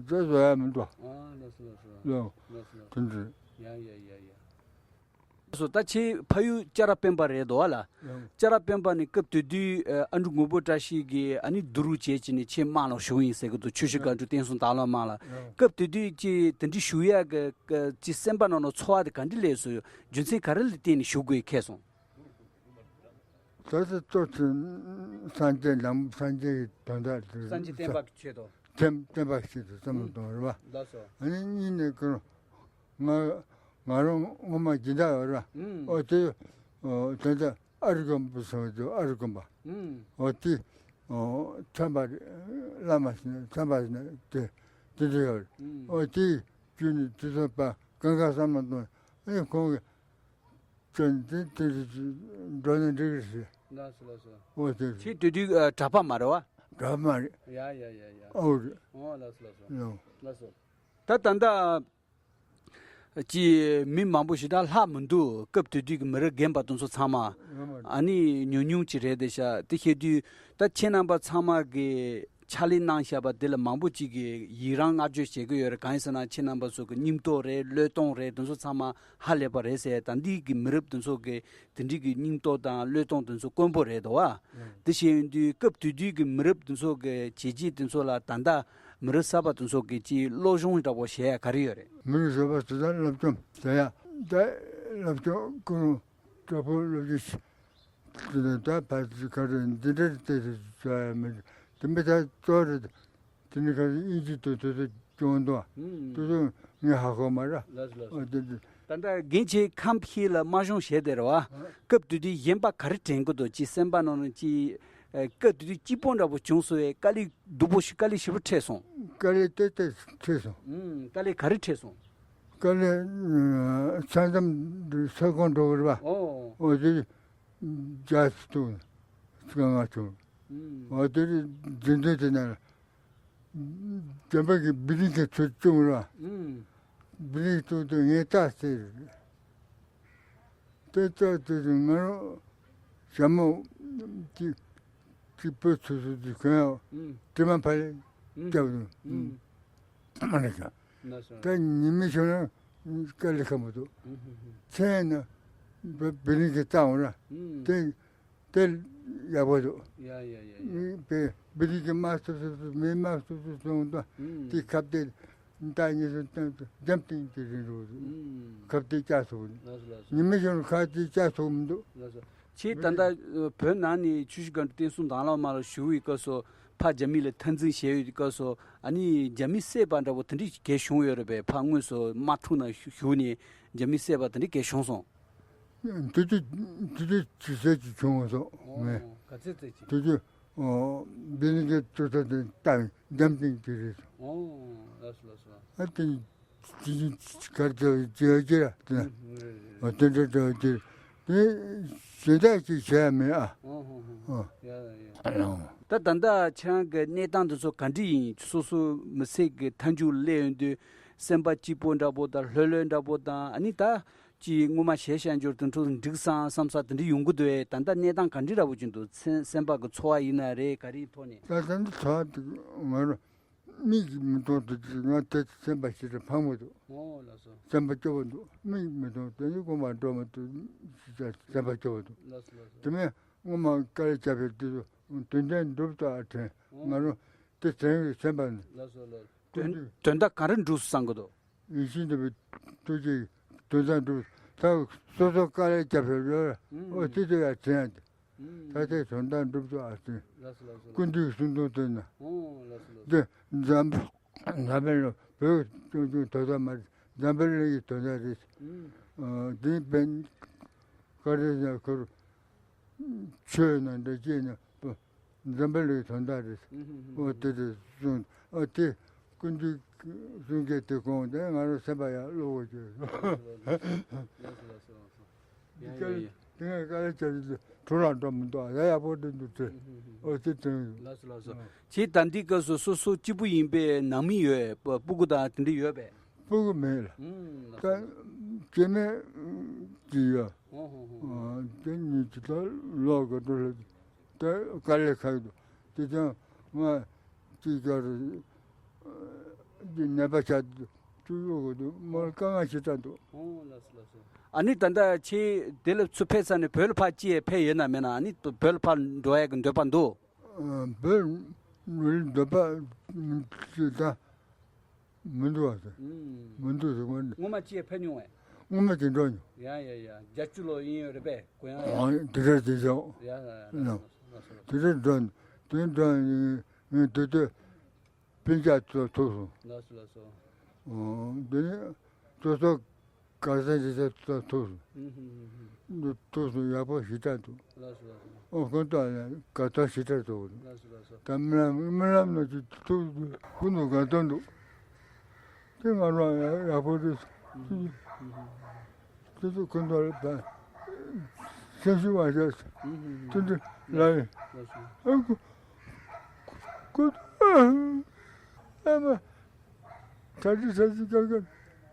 བཟོ་ཡ་མི་འདུག་ཨ་ལགས་སོ་ལགས་སོ། ལོ་ལགས་སོ་ལགས་སོ། དེ་འདྲ། ཡ་ཡ་ཡ་ཡ། སོ་ད་ཁྱེད་ཕ་ཡུལ་ལྕགས་ར་སྤེན་པ་རེད་དོ་ཨ་ལ། ཡང་། ལྕགས་ར་སྤེན་པ་ནས་སྐབས་དེ་དུས་ཨ་ནུ་མགོན་པོ་བཀྲ་ཤིས་ཀྱིས་ཨ་ནི་བསྡུ་རུབ་བྱས་ཀྱི་ནས་ཁྱེད་དམག་ལ་ཞུགས་ཡིན་ཟེར་གི་འདུག་ཆུ་བཞི་སྒང་དྲུག་བསྟན་སྲུང་དྭགས་ལྷ་དམག་ལ། ཡང་། སྐབས་དེ་དུས་ཀྱི་དེ་འདྲའི་ཞུགས་ཡ་གི་ཀྱི་སེམས་པ་ནང་ལ་ཚོར་བ་དེ་ག་འདྲ་སླེབས་སོང་། རྒྱུ་མཚན་ག་རེ་ལ་བརྟེན་ནས་ཞུགས་དགོས་ཁེལ་སོང་། ད་ལྟ་གཙོ་ཆེ་སངས་རྒྱས་ལམ་སངས་རྒྱས་ཀྱི་དོན་དག་སངས་རྒྱས་བསྟན་པ་གི་ཆེད་དུ། བསྟན་བསྟན་པ་ཆེད་དུ་བསམ་བློ་གཏོང་རེད་བ། ལགས་སོ། ཨ་ནི་གཉིས་ནས་ཀུན། ང་ང་རང་སྔོན་མ་སྦྱིན་བདག་ཡོད་ར། ཨུམ། ཨོ་དེ་ཨོ་དེ་ད་ཨ་རི་དགོན་པ་སོང་དུ་ཨ་རི་དགོན་པ། ཨུམ། ཨོ་དེ་ཨོ་ཚན་པ་བླ་མ་ཟེར་ན་ཚན་པ་ཟེར་ན་དེ་དེ་འདྲ་ཡོད་རེད། ཨུམ། ཨོ་དེ་རྒྱུད་ནས་དེ་ཚོ་པ་གང་ག་བསམ་བློ་གཏོང་ཨེ་ཁོང་གི་ཅན་དེ་དེ་འགྲོ་ན་འགྲིག་རེད་ཟེར། ལགས་སོ་ལགས་སོ། ཨོ་དེ་ཁྱེད་དུས་དུས་གྲྭ་པ་མ་རེད་བ། གྲྭ་པ་མ་རེད། ཡ་ཡ་ཡ་ཡ། ཨོ་རེད། ཨོ་ལགས་སོ་ལགས་སོ། ལགས་སོ། ད་ད་ལྟ། ཀྱི་མི་མང་པོ་ཞེ་དྲག་ལྷག་མི་འདུག་སྐབས་དེ་དུས་ཀྱི་མི་རབས་རྒན་པ་དེ་ཚོ་ཚང་མ། ཡོད་མ་རེད། ཨ་ནི་ཉུང་ཉུང་ཅིག་རེད་དེ་ཤག་དེ་བཤད་དུས་ད་ཁྱེད་རྣམ་པ་ཚང་མ་གི་ཕྱག་ལས་གནང་བཞག་པ་དེ་ལ་མང་པོ་ཅིག་གིས་ཡི་རང་བསྔགས་བརྗོད་བྱེད་ཀྱི་ཡོད་རེད། གང་ཡིན་ཟེར་ན་ཁྱེད་རྣམ་པ་ཚོ་གི་སྙིང་སྟོབས་རེད་བློས་གཏོང་རེད་དེ་ཚོ་ཚང་མ་ཧ་ལས་པ་རེད་ཟེར། ད་འདི་གི་མི་རབས་དེ་ཚོ་གི་དེ་འདྲའི་གི་སྙིང་སྟོབས་དང་བློས་གཏོང་དེ་ཚོ་དཀོན་པོ་རེད་དོ་བ། དེ་བཤད་ཡོང་དུས་སྐབས་དེ་དུས་ཀྱི་མི་རབས་དེ་ཚོ་གི་བྱས་རྗེས་དེ་ཚོ་ལ་ད་ལྟ་མི་རབས་གསར་པ་དེ་ཚོ་གི་ཅིག་སློབ་སྦྱོང་འདྲ་པོ་བྱེད་ཡ་ག་རེ་ཡོད་རེད། མི་རབས་གསར་པ་དེ་དག་སློབ་སྦྱོང་བྱེད་ཡ་ད་སློབ་སྦྱོང་ཀུན་དྲག་པོ་སློབ་སྦྱོང་བྱེད་དེ་ད་ཕ་ཚི་ག་རེ་འདི་འདྲ་བལྟས་ཏེ་བྱ་ཡ་མི་འདུག་དེ་མི་ཚད་གཙོ་རེད། དེ་ནི་ཁ་སང་དབྱིན་ཇི་དུ་དུ་དུ་སྐྱོང་འདུག་ཨ། ཨུམ། དུ་དུ་ངས་ཧ་གོ་མ་ར། ལགས་སོ་ལགས་སོ། ཨོ་དེ་དུ། ད་ལྟ་རྒན་ཁྱེད་ཁམས་ཕྱི་ལ་དམག་སྦྱོང་བྱས་དེ་རེད་བ། ཨ། སྐབས་དེ་དུས་གཞན་པ་ག་རེ་དྲན་གི་འདུག་ཅིག་སེམས་པ་ནང་ནས་ཅིག་ཨ། སྐབས་དེ་དུས་སྐྱིད་པོ་འདྲ་པོ་བྱུང་སོང་བས་དཀའ་ལས་སྡུག་པོ་ཞིག་དཀའ་ལས་ཞེ་པོ་འཕྲད་སོང་། དཀའ་ལས་ཏོག་ཏོག་འཕྲད་སོང་། ཨུམ། དཀའ་ལས་ག་རེ་འཕྲད་སོང་། དཀའ་ལས་ཨ། ས་མཚམས་འདི་ས་ཁོངས་འགྲོ་གི་རེད་བ། ཨོ། ཨོ་དེ་རྒྱ་སུ་ཐུག་ང་ང་ཐུག་ཨུམ། ཨོ་དེ་རིང་འཛིན་གྲྭ་དེ་ན་རྒན་པ་གི་བི་རིང་གི་ཚུར་བཅུག་ར། ཨུམ། བི་རིང་བཅུག་དུས་ངས་བལྟས་ཟེར། དེ་ལྟར་དུས་སུ་ང་རང་ཞྭ་མོ་གཅིག་གཅིག་པོ་ཚུར་ཚུར་དུ་གོན་ཡང་ཨུམ། དྲི་མ་ཕར་ཨུམ། བརྒྱབ་འདུག་ཨུམ། མ་རེད་ཀྱང་། ན་སོ། ད་ཉི་མ་ཤོར་ན་དཀའ་ལས་ཁག་པོ་འདུག་ཨུམ་ཧུམ་ཧུམ། མཚན་ན་བི་རིང་གི་བཏང་འོང་ར། ཨུམ། དེ་དེ་ཡག་པོ་འདུག་ཡ་ཡ་ཡ་ཡ། བི་རིང་གི་དམག་སུབ་སུབ་སུབ་མི་དམག་སུབ་སུབ་སུབ་འདུག་ཨུམ། དེ་ཁ་བརྡའི་མདའ་གཉིས་སུ་བཏང་དུ་འཇམ་ཐིང་དེ་རིང་རུ་འདུག་ཨུམ། ཁ་བརྡའི་བཅའ་སོགས་འདུག་ལགས་སོ་ལགས་སོ། ཉི་མ་ཤོར་ན་ཁ་བརྡའི་བཅའ་སོགས་མི་འདུག་ལགས་སོ། ཁྱེད་ད་ལྟ་བོད་ནང་ནས་ཆུ་བཞི་སྒང་དྲུག་བསྟན་སྲུང་དྭང་བླངས་དམག་ལ་ཞུགས་པའི་སྐབས་སུ་ཕ་རྒྱ་མི་ལ་འཐབ་འཛིང་བྱས་ཡོད་པའི་སྐབས་སུ་ཨ་ནི་རྒྱ་མི་བསད་པ་འདྲ་པོ་དེ་འདྲ་གས་བྱུང་ཡོད་རེད་པས། ཕ་དངོས་སུ་དམག་འཁྲུག་ནང་ཞུགས་ནས་རྒྱ་མི་བསད་པ་དེ་འདྲ་གས་བྱུང་སོང་། དེ་དུས་དེ་དུས་ཇི་སྲིད་ཅིག་བྱུང་སོང་ངས། ག་ཚོད་ཚོད་ཅིག་དེ་དུས་བི་ལིང་གི་ཏུ་ཏ་དེ་བཏང་འཇམ་ཐིང་དེ་རེད། ཨོ་ལགས་སོ་ལགས་སོ། ཨ་དེ་དེ་གར་དེ་བྱེད་ཀྱི་ར་དེ་ཨ་དེ་འདྲ་དེ་དེ་དེ་གཞན་དག་ཅིག་བྱས་མེད་ཨ། ཨོ་ཧོ་ཧོ། ཨ་ཡ་ཡ་ཡ། ད་ད་ལྟ་ཁྱེད་རང་གི་གནས་སྟངས་འདི་ཚོ་ག་འདྲ་ཡིན། སོ་སོ་མི་ཚེ་གི་མཐའ་མཇུག་སླེབས་ཡོང་དུས་སེམས་པ་སྐྱིད་པོ་འདྲ་པོ་དང་ལྷོད་ལྷོད་འདྲ་པོ་དང་ཨ་ནི་ད་ཅིག་སྔོན་མ་བྱས་བཞག་འབྱོར་དེ་འཕྲོ་འགྲིག་སང་བསམ་ས་དེ་འདྲ་ཡོང་གི་འདུག་ཨེ། ད་ལྟ་གནས་སྟངས་ག་འདྲ་འདྲ་པོ་ཅིག་འདུག་སེམས་སེམས་པ་གི་ཚོར་བ་ཡིན་ན་རེད་ག་རེའི་ཐོག་ནས། ད་ད་འདི་ཚོར་བ་དེ་ང་རང་མིག་གིས་མི་མཐོང་དུས་ང་དེ་སེམས་པ་ཞེ་དྲག་ཕངས་པོ་འདུག་ཨོ་ལགས་སོ། སེམས་པ་སྐྱོ་པོ་འདུག་མིག་མི་མཐོང་དེ་ནི་དགོང་མོ་འགྲོ་མ་ཐུབ་སེམས་པ་སྐྱོ་པོ་འདུག་ལགས་སོ་ལགས་སོ། དེ་མིན་སྔོན་མ་དཀའ་ལས་བརྒྱབ་པའི་དུས་སུ་དོན་ལྡན་འགྲུབ་ཏུ་ཨ་དྲན་ང་རང་དེ་དྲན་གྱི་སེམས་པ་ནི། ལགས་སོ་ལགས་སོ། དོན་དོན་དག་ག་རེ་འགྲུབ་སོང་བསམ་གི་འདུག་ཡིད་བཞིན་ནོར་བུའི་ཐུགས་རྗེ་དོན་དག་འགྲུབ། ད་སོ་སོ་དཀའ་ལས་བརྒྱབ་ཡོད་རེད། ཨོ་དེ་དུས་ཡ་དྲན་ཡ་དེ། ད་ལྟའི་དོན་དག་འགྲུབ་ཚུལ་ཨ་ཙི། ལགས་སོ་ལགས་སོ། ཀུན་འདུས་གསུང་དོན་དེ་ན། ཨོ་ལགས་སོ་ལགས་སོ། འདི་འཛམ་འཛམ་བུའི་བོད་ཀྱི་ཆུང་ཆུང་དོ་དམ་མ་རེད། འཛམ་བུ་གླིང་གི་དོན་དག་རེད། ཨ་འདི་བན་བཀའ་དྲིན་ཡང་ཁུར་ཆོས་ན་འདྲ་སྐྱེས་ན་འཛམ་བུ་གླིང་གི་དོན་དག་རེད། ཨོ་དེ་དེ་གསུང་ཨ་དེ་ཀུན་འདུས་གསུང་མཁན་དེ་གོང་དེ་ང་རང་སེམས་པ་ཡང་བློ་བོ་ཅོས། ལགས་སོ་ལགས་སོ། ཡ་ཡ་ཡ། དེ་ངས་དཀའ་ལས་བྱས་ཏེ་གྲུ་ར་འགྲོ་མི་འདུག་ཡ་ཡག་པོ་དེ་འདུག་དེ། ཨོ་དེ་དྲན་ཡོད། ལགས་སོ་ལགས་སོ། ཨོ། ཁྱེད་ད་འདི་སྐབས་སུ་སོ་སོ་གཅིག་པུ་ཡིན་པས་ནང་མི་ཡོད་པ་སྤུ་གུ་དང་དེ་འདྲ་ཡོད་པས། སྤུ་གུ་མེད་ལ། ཨུམ། ལགས་ད་སོ། སྐྱེ་དམན་གྱི་ཡོད། ཧོ་ཧོ་ཧོ། ཨ་དེ་གཉིས་ཀྱི་ད་ལོག་གི་འགྲོ་ལ་ད་དཀའ་ལས་ཁག་འདུག་དེ་ཀྱང་ང་གཅིག་ཀྱང་འདི་ནད་པ་ཆགས་འདུག་བཅུ་དགུ་འདུག་མོར་དཀའ་ངལ་ཞེ་དྲག་འདུག་ཨོ་ལགས་སོ་ལགས་སོ། ཨ་ནི་ད་ལྟ་ཁྱེད་དེ་ལ་ཚུར་ཕེབས་ཚར་ནས་བོད་ལ་ཕར་ཅི་ཡས་ཕེབས་ཡོད་ན་མེད་ན། ཨ་ནི་བོད་ལ་ཕར་འགྲོ་ཡས་ཀྱི་འདོད་པ་འདུག་ཨ་བོད་འགྲོ་ཡས་འདོད་པ་མི་འདུག་ད་མི་འདུག་བ་ཟེར། ཨུམ། མི་འདུག་ཟེར་བ་ནི། སྔོན་མ་ཅི་ཡས་ཕེབས་མྱོང་བས། སྔོན་མ་དེ་འགྲོ་མྱོང་། ཡ་ཡ་ཡ། བརྒྱད་ཅུ་ལོ་ཡིན་ཡོད་རེད་པས་གོ་ཡང་། ཨ་དེ་འདྲ་དེ་བྱའོ། ཡ་ཡ་ཡ། ལགས་སོ་ལགས་སོ། དེ་འདྲ་འགྲོ་དེ་འགྲོ་ངས་དེ་དུས། སྤུན་ཀྱག་ཚོ་ཐུག་སོང་། ལགས་སོ་ལགས་སོ། ཨོ། འདི་ནི་སོ་སོ་གར་སྟེགས་འདི་ཚོ་ཐུག་སོང་། ཨུ་ཧུ་ཧུ་ཧུ། འདི་ཐུག་སོང་། ཡག་པོ་ཞེ་དྲག་འདུག་ལགས་སོ་ལགས་སོ། ཨོ་ཁོང་ཚོ་ལ་དགའ་ཐོག་ཞེ་དྲག་འདུག་ལགས་སོ་ལགས་སོ། ད་རྨི་ལམ་རྨི་ལམ་ནང་བཞིན་ཐུག་ཁོང་ཚོ་དགའ་ཐོག་འདུག་དེ་ང་རང་ཡག་པོ་རེད། ཨུ་ཧུ་ཧུ་ཧུ། དེ་ཚོ་ཁོ་ཚོ་ལ་ད་སེམས་ཤུགས་མ་བྱས། ཨུ་ཧུ་ཧུ། དེ་འདྲ་ལབ་ཡིན། ལགས་སོ། ཨ་ཁོ་ཁོ་ཨ་མ་ད་ཅི་ས་ཅི་གང་ག་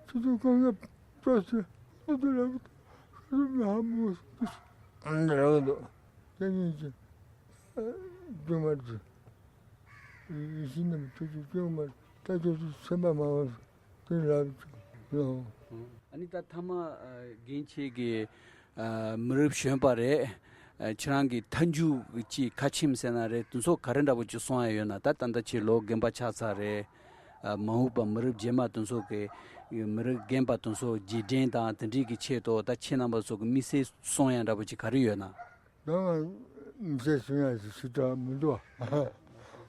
ཚུ་ཚུ་གང་ག་པྲོ་སི་ཨ་དུ་ལ་ཁོ་ཚོ་མ་ཧ་མོ་ཨ་འདྲ་ར་འདུག་དེ་ཉིན་གྱི་ཨ་སྒྲོལ་མ་ཅི་ཡིད་བཞིན་ནམ་ཐུགས་ཀྱི་སྐྱོང་མ་ད་ཅི་སུ་སེམས་པ་མ་བ་དེ་ལབ་ཅིག་ལོ། ཨ་ནི་ད་ཐ་མ་ཨ་རྒན་ཁྱེད་ཀྱིས་ཨ་མི་རབས་གཞོན་པ་རེད། ཨ་ཁྱེད་རང་གི་མཐའ་མཇུག་ཅིག་ཁ་ཆེམས་ཟེར་ན་རེད། དེ་ཚོ་ག་རེ་འདྲ་པོ་ཅིག་གསུང་ཡ་ཡོད་ན། ད་ད་ལྟ་ཁྱེད་ལོ་རྒན་པ་ཆགས་ཚར་རེད། ཨ་མ་འོངས་པ་མི་རབས་རྗེས་མ་དེ་ཚོ་གི་མི་རབས་རྒན་པ་དེ་ཚོ་རྗེས་དྲན་དང་དེ་འདྲའི་གི་ཆེད་དུ་ད་ཁྱེད་རྣམ་པ་ཚོ་གི་དམིགས་བསལ་གསུང་ཡ་འདྲ་པོ་ཅིག་ག་རེ་ཡོད་ན། ད་ང་མི་ཚེ་གསོན་ཡག་ཞིག་ཞིག་འདྲ་མི་འདུག་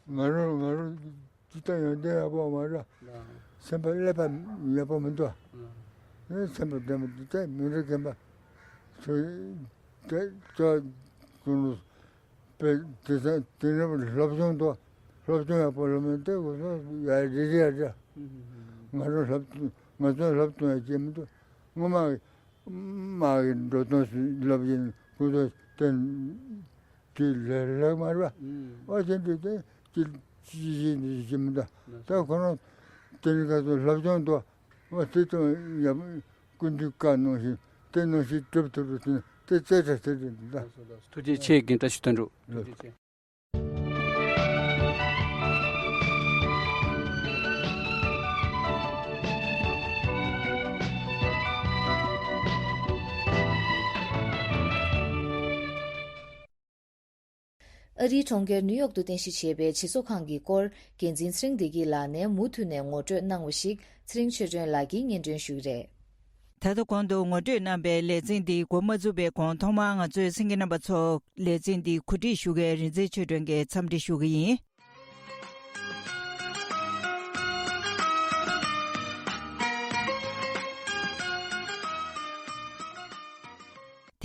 ང་རང་ང་རང་ཅི་ལྟར་ཡོན་ཏན་ཡག་པོ་མ་རེད། སེམས་པ་ཀླད་པ་ཡག་པོ་མི་འདུག་ངའི་སེམས་པ་བདེ་མོ་འདུག་དེ་མི་འདྲ་རྒན་པ་ཚོས་དེ་ཚོ་ཀུན་པའི་དེ་ཚོ་དེ་འདྲ་སློབ་སྦྱོང་དུ་སློབ་སྦྱོང་ཡག་པོ་སློབ་མི་དེ་ཀུན་སློབ་ཡག་རེ་རེ་ཡག་རེད། ང་རང་སློབ་ང་ཚོ་སློབ་སྦྱོང་ཡག་བྱེད་མི་འདུག་སྔོན་མ། མ་གི་འགྲོ་སྟངས་སུ་ལབ་ཀྱིན་ཁོ་ཚོ་བསྟན་གྱི་ལས་ལེགས་མ་རེད་པ། ཨོ་དེ་འདྲ་དེ་ཅི་ཅི་ཅི་ཅི་མི་འདུག་ད་ཁོ་རང་དེ་རིང་ཁ་སང་སློབ་སྦྱོང་འདུག་ཨོ་དེ་ཚོ་ཡང་ཀུན་འདུས་བཀའ་གནང་ཞིང་དེ་གནང་ཞིང་གྲུབ་ཐུབ་རུ་ཐོན་དེ་རྩེ་གྲ་ཟེར་རེད་འདུག་ད། ཐུགས་རྗེ་ཆེ། རྒན་བཀྲ་ཤིས་དོན་གྲུབ། ཐུགས་རྗེ་ཆེ། ཨ་རིའི་གྲོང་ཁྱེར་ནིའུ་ཡོག་ཏུ་རྟེན་གཞི་བྱས་པའི་སྤྱི་ཚོགས་ཁང་གི་སྐོར་འགན་འཛིན་ཚེ་རིང་བདེ་སྐྱིད་ལགས་ནས་མུ་མཐུད་ནས་ངོ་སྤྲོད་གནང་བ་ཞིག་ཚེ་རིང་ཆོས་སྒྲོན་ལགས་ཀྱིས་སྙན་སྒྲོན་ཞུ་གི་རེད། ད་ལྟ་གོང་དུ་ངོ་སྤྲོད་གནང་པའི་ལེ་ཚན་འདི་འགོ་མ་བཙུགས་པའི་གོང་ཐོག་མར་ང་ཚོས་གསན་མཁན་རྣམ་པ་ཚོ་ལེ་ཚན་འདི་གོ་སྒྲིག་ཞུ་མཁན་རིག་འཛིན་ཆོས་སྒྲོན་གྱིས་འཚམས་འདྲི་ཞུ་གི་ཡིན།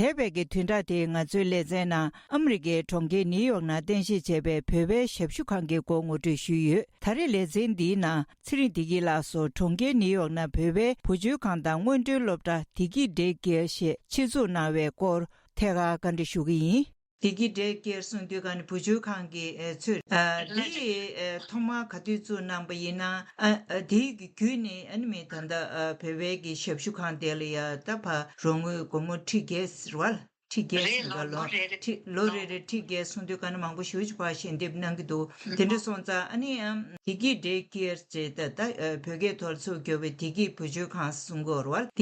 འདས་པའི་གི་བདུན་ཕྲག་དེའི་ང་ཚོའི་ལེ་ཚན་ནང་ཨ་མི་རི་ཀའི་གྲོང་ཁྱེར་ནིའུ་ཡོག་ནང་རྟེན་གཞི་བྱས་པའི་བོད་པའི་ཞབས་ཞུ་ཁང་གི་སྐོར་ངོ་སྤྲོད་ཞུས་ཡོད། ད་རེས་ལེ་ཚན་འདིའི་ནང་ཚེ་རིང་བདེ་སྐྱིད་ལགས་སུ་གྲོང་ཁྱེར་ནིའུ་ཡོག་ནང་བོད་པའི་བུ་བཅོལ་ཁང་དང་སྔོན་འགྲོའི་སློབ་གྲྭ་བདེ་སྐྱིད་ཌེ་ཀེར་ཞེས་ཆེད་འཛུགས་གནང་བའི་སྐོར་ཐད་ཀར་བཀའ་འདྲི་ཞུ་གི་ཡིན། བདེ་སྐྱིད་ཌེ་ཀེར་གསུང་དུས་ག་ནི་བུ་བཅོལ་ཁང་གི་ཨེ་ཚུད། ཨ་འདི་ཨེ་ཐོག་མར་ག་དུས་བཙུགས་གནང་པ་ཡིན་ན། ཨ་ཨ་དེའི་གི་བརྒྱུད་ནས་ཨ་ནི་མི་ད་ལྟ་ཨ་བོད་པའི་གི་ཞབས་ཞུ་ཁང་དེ་ལ་ཡ་ད་ཕར་རོགས་དངུལ་སྒོར་མོ་ཁྲི་བརྒྱད་ཟེར་བ་ལ། ཁྲི་བརྒྱད་རེད། ཟེར་བ་ལོ། ལོ་རེ་རེ་ཁྲི་ལོ་རེ་རེ་ཁྲི་བརྒྱད་གསུང་དུས་ག་ནི་མང་པོ་ཞེ་པོ་ཅིག་ཕར་ཞལ་འདེབས་གནང་གི་འདུག་དེ་འདྲ་སོང་ཙང་ཨ་ནི་ཨམ་བདེ་སྐྱིད་ཌེ་ཀེར་ཟེར་ད་ད་ཨ་བོད་སྐད་ཐོག་ལ་ཚུར་བསྒྱུར་བའི་བདེ་སྐྱིད་བུ་བཅོལ་ཁང་གསུང་གི་ཡོད་རེད་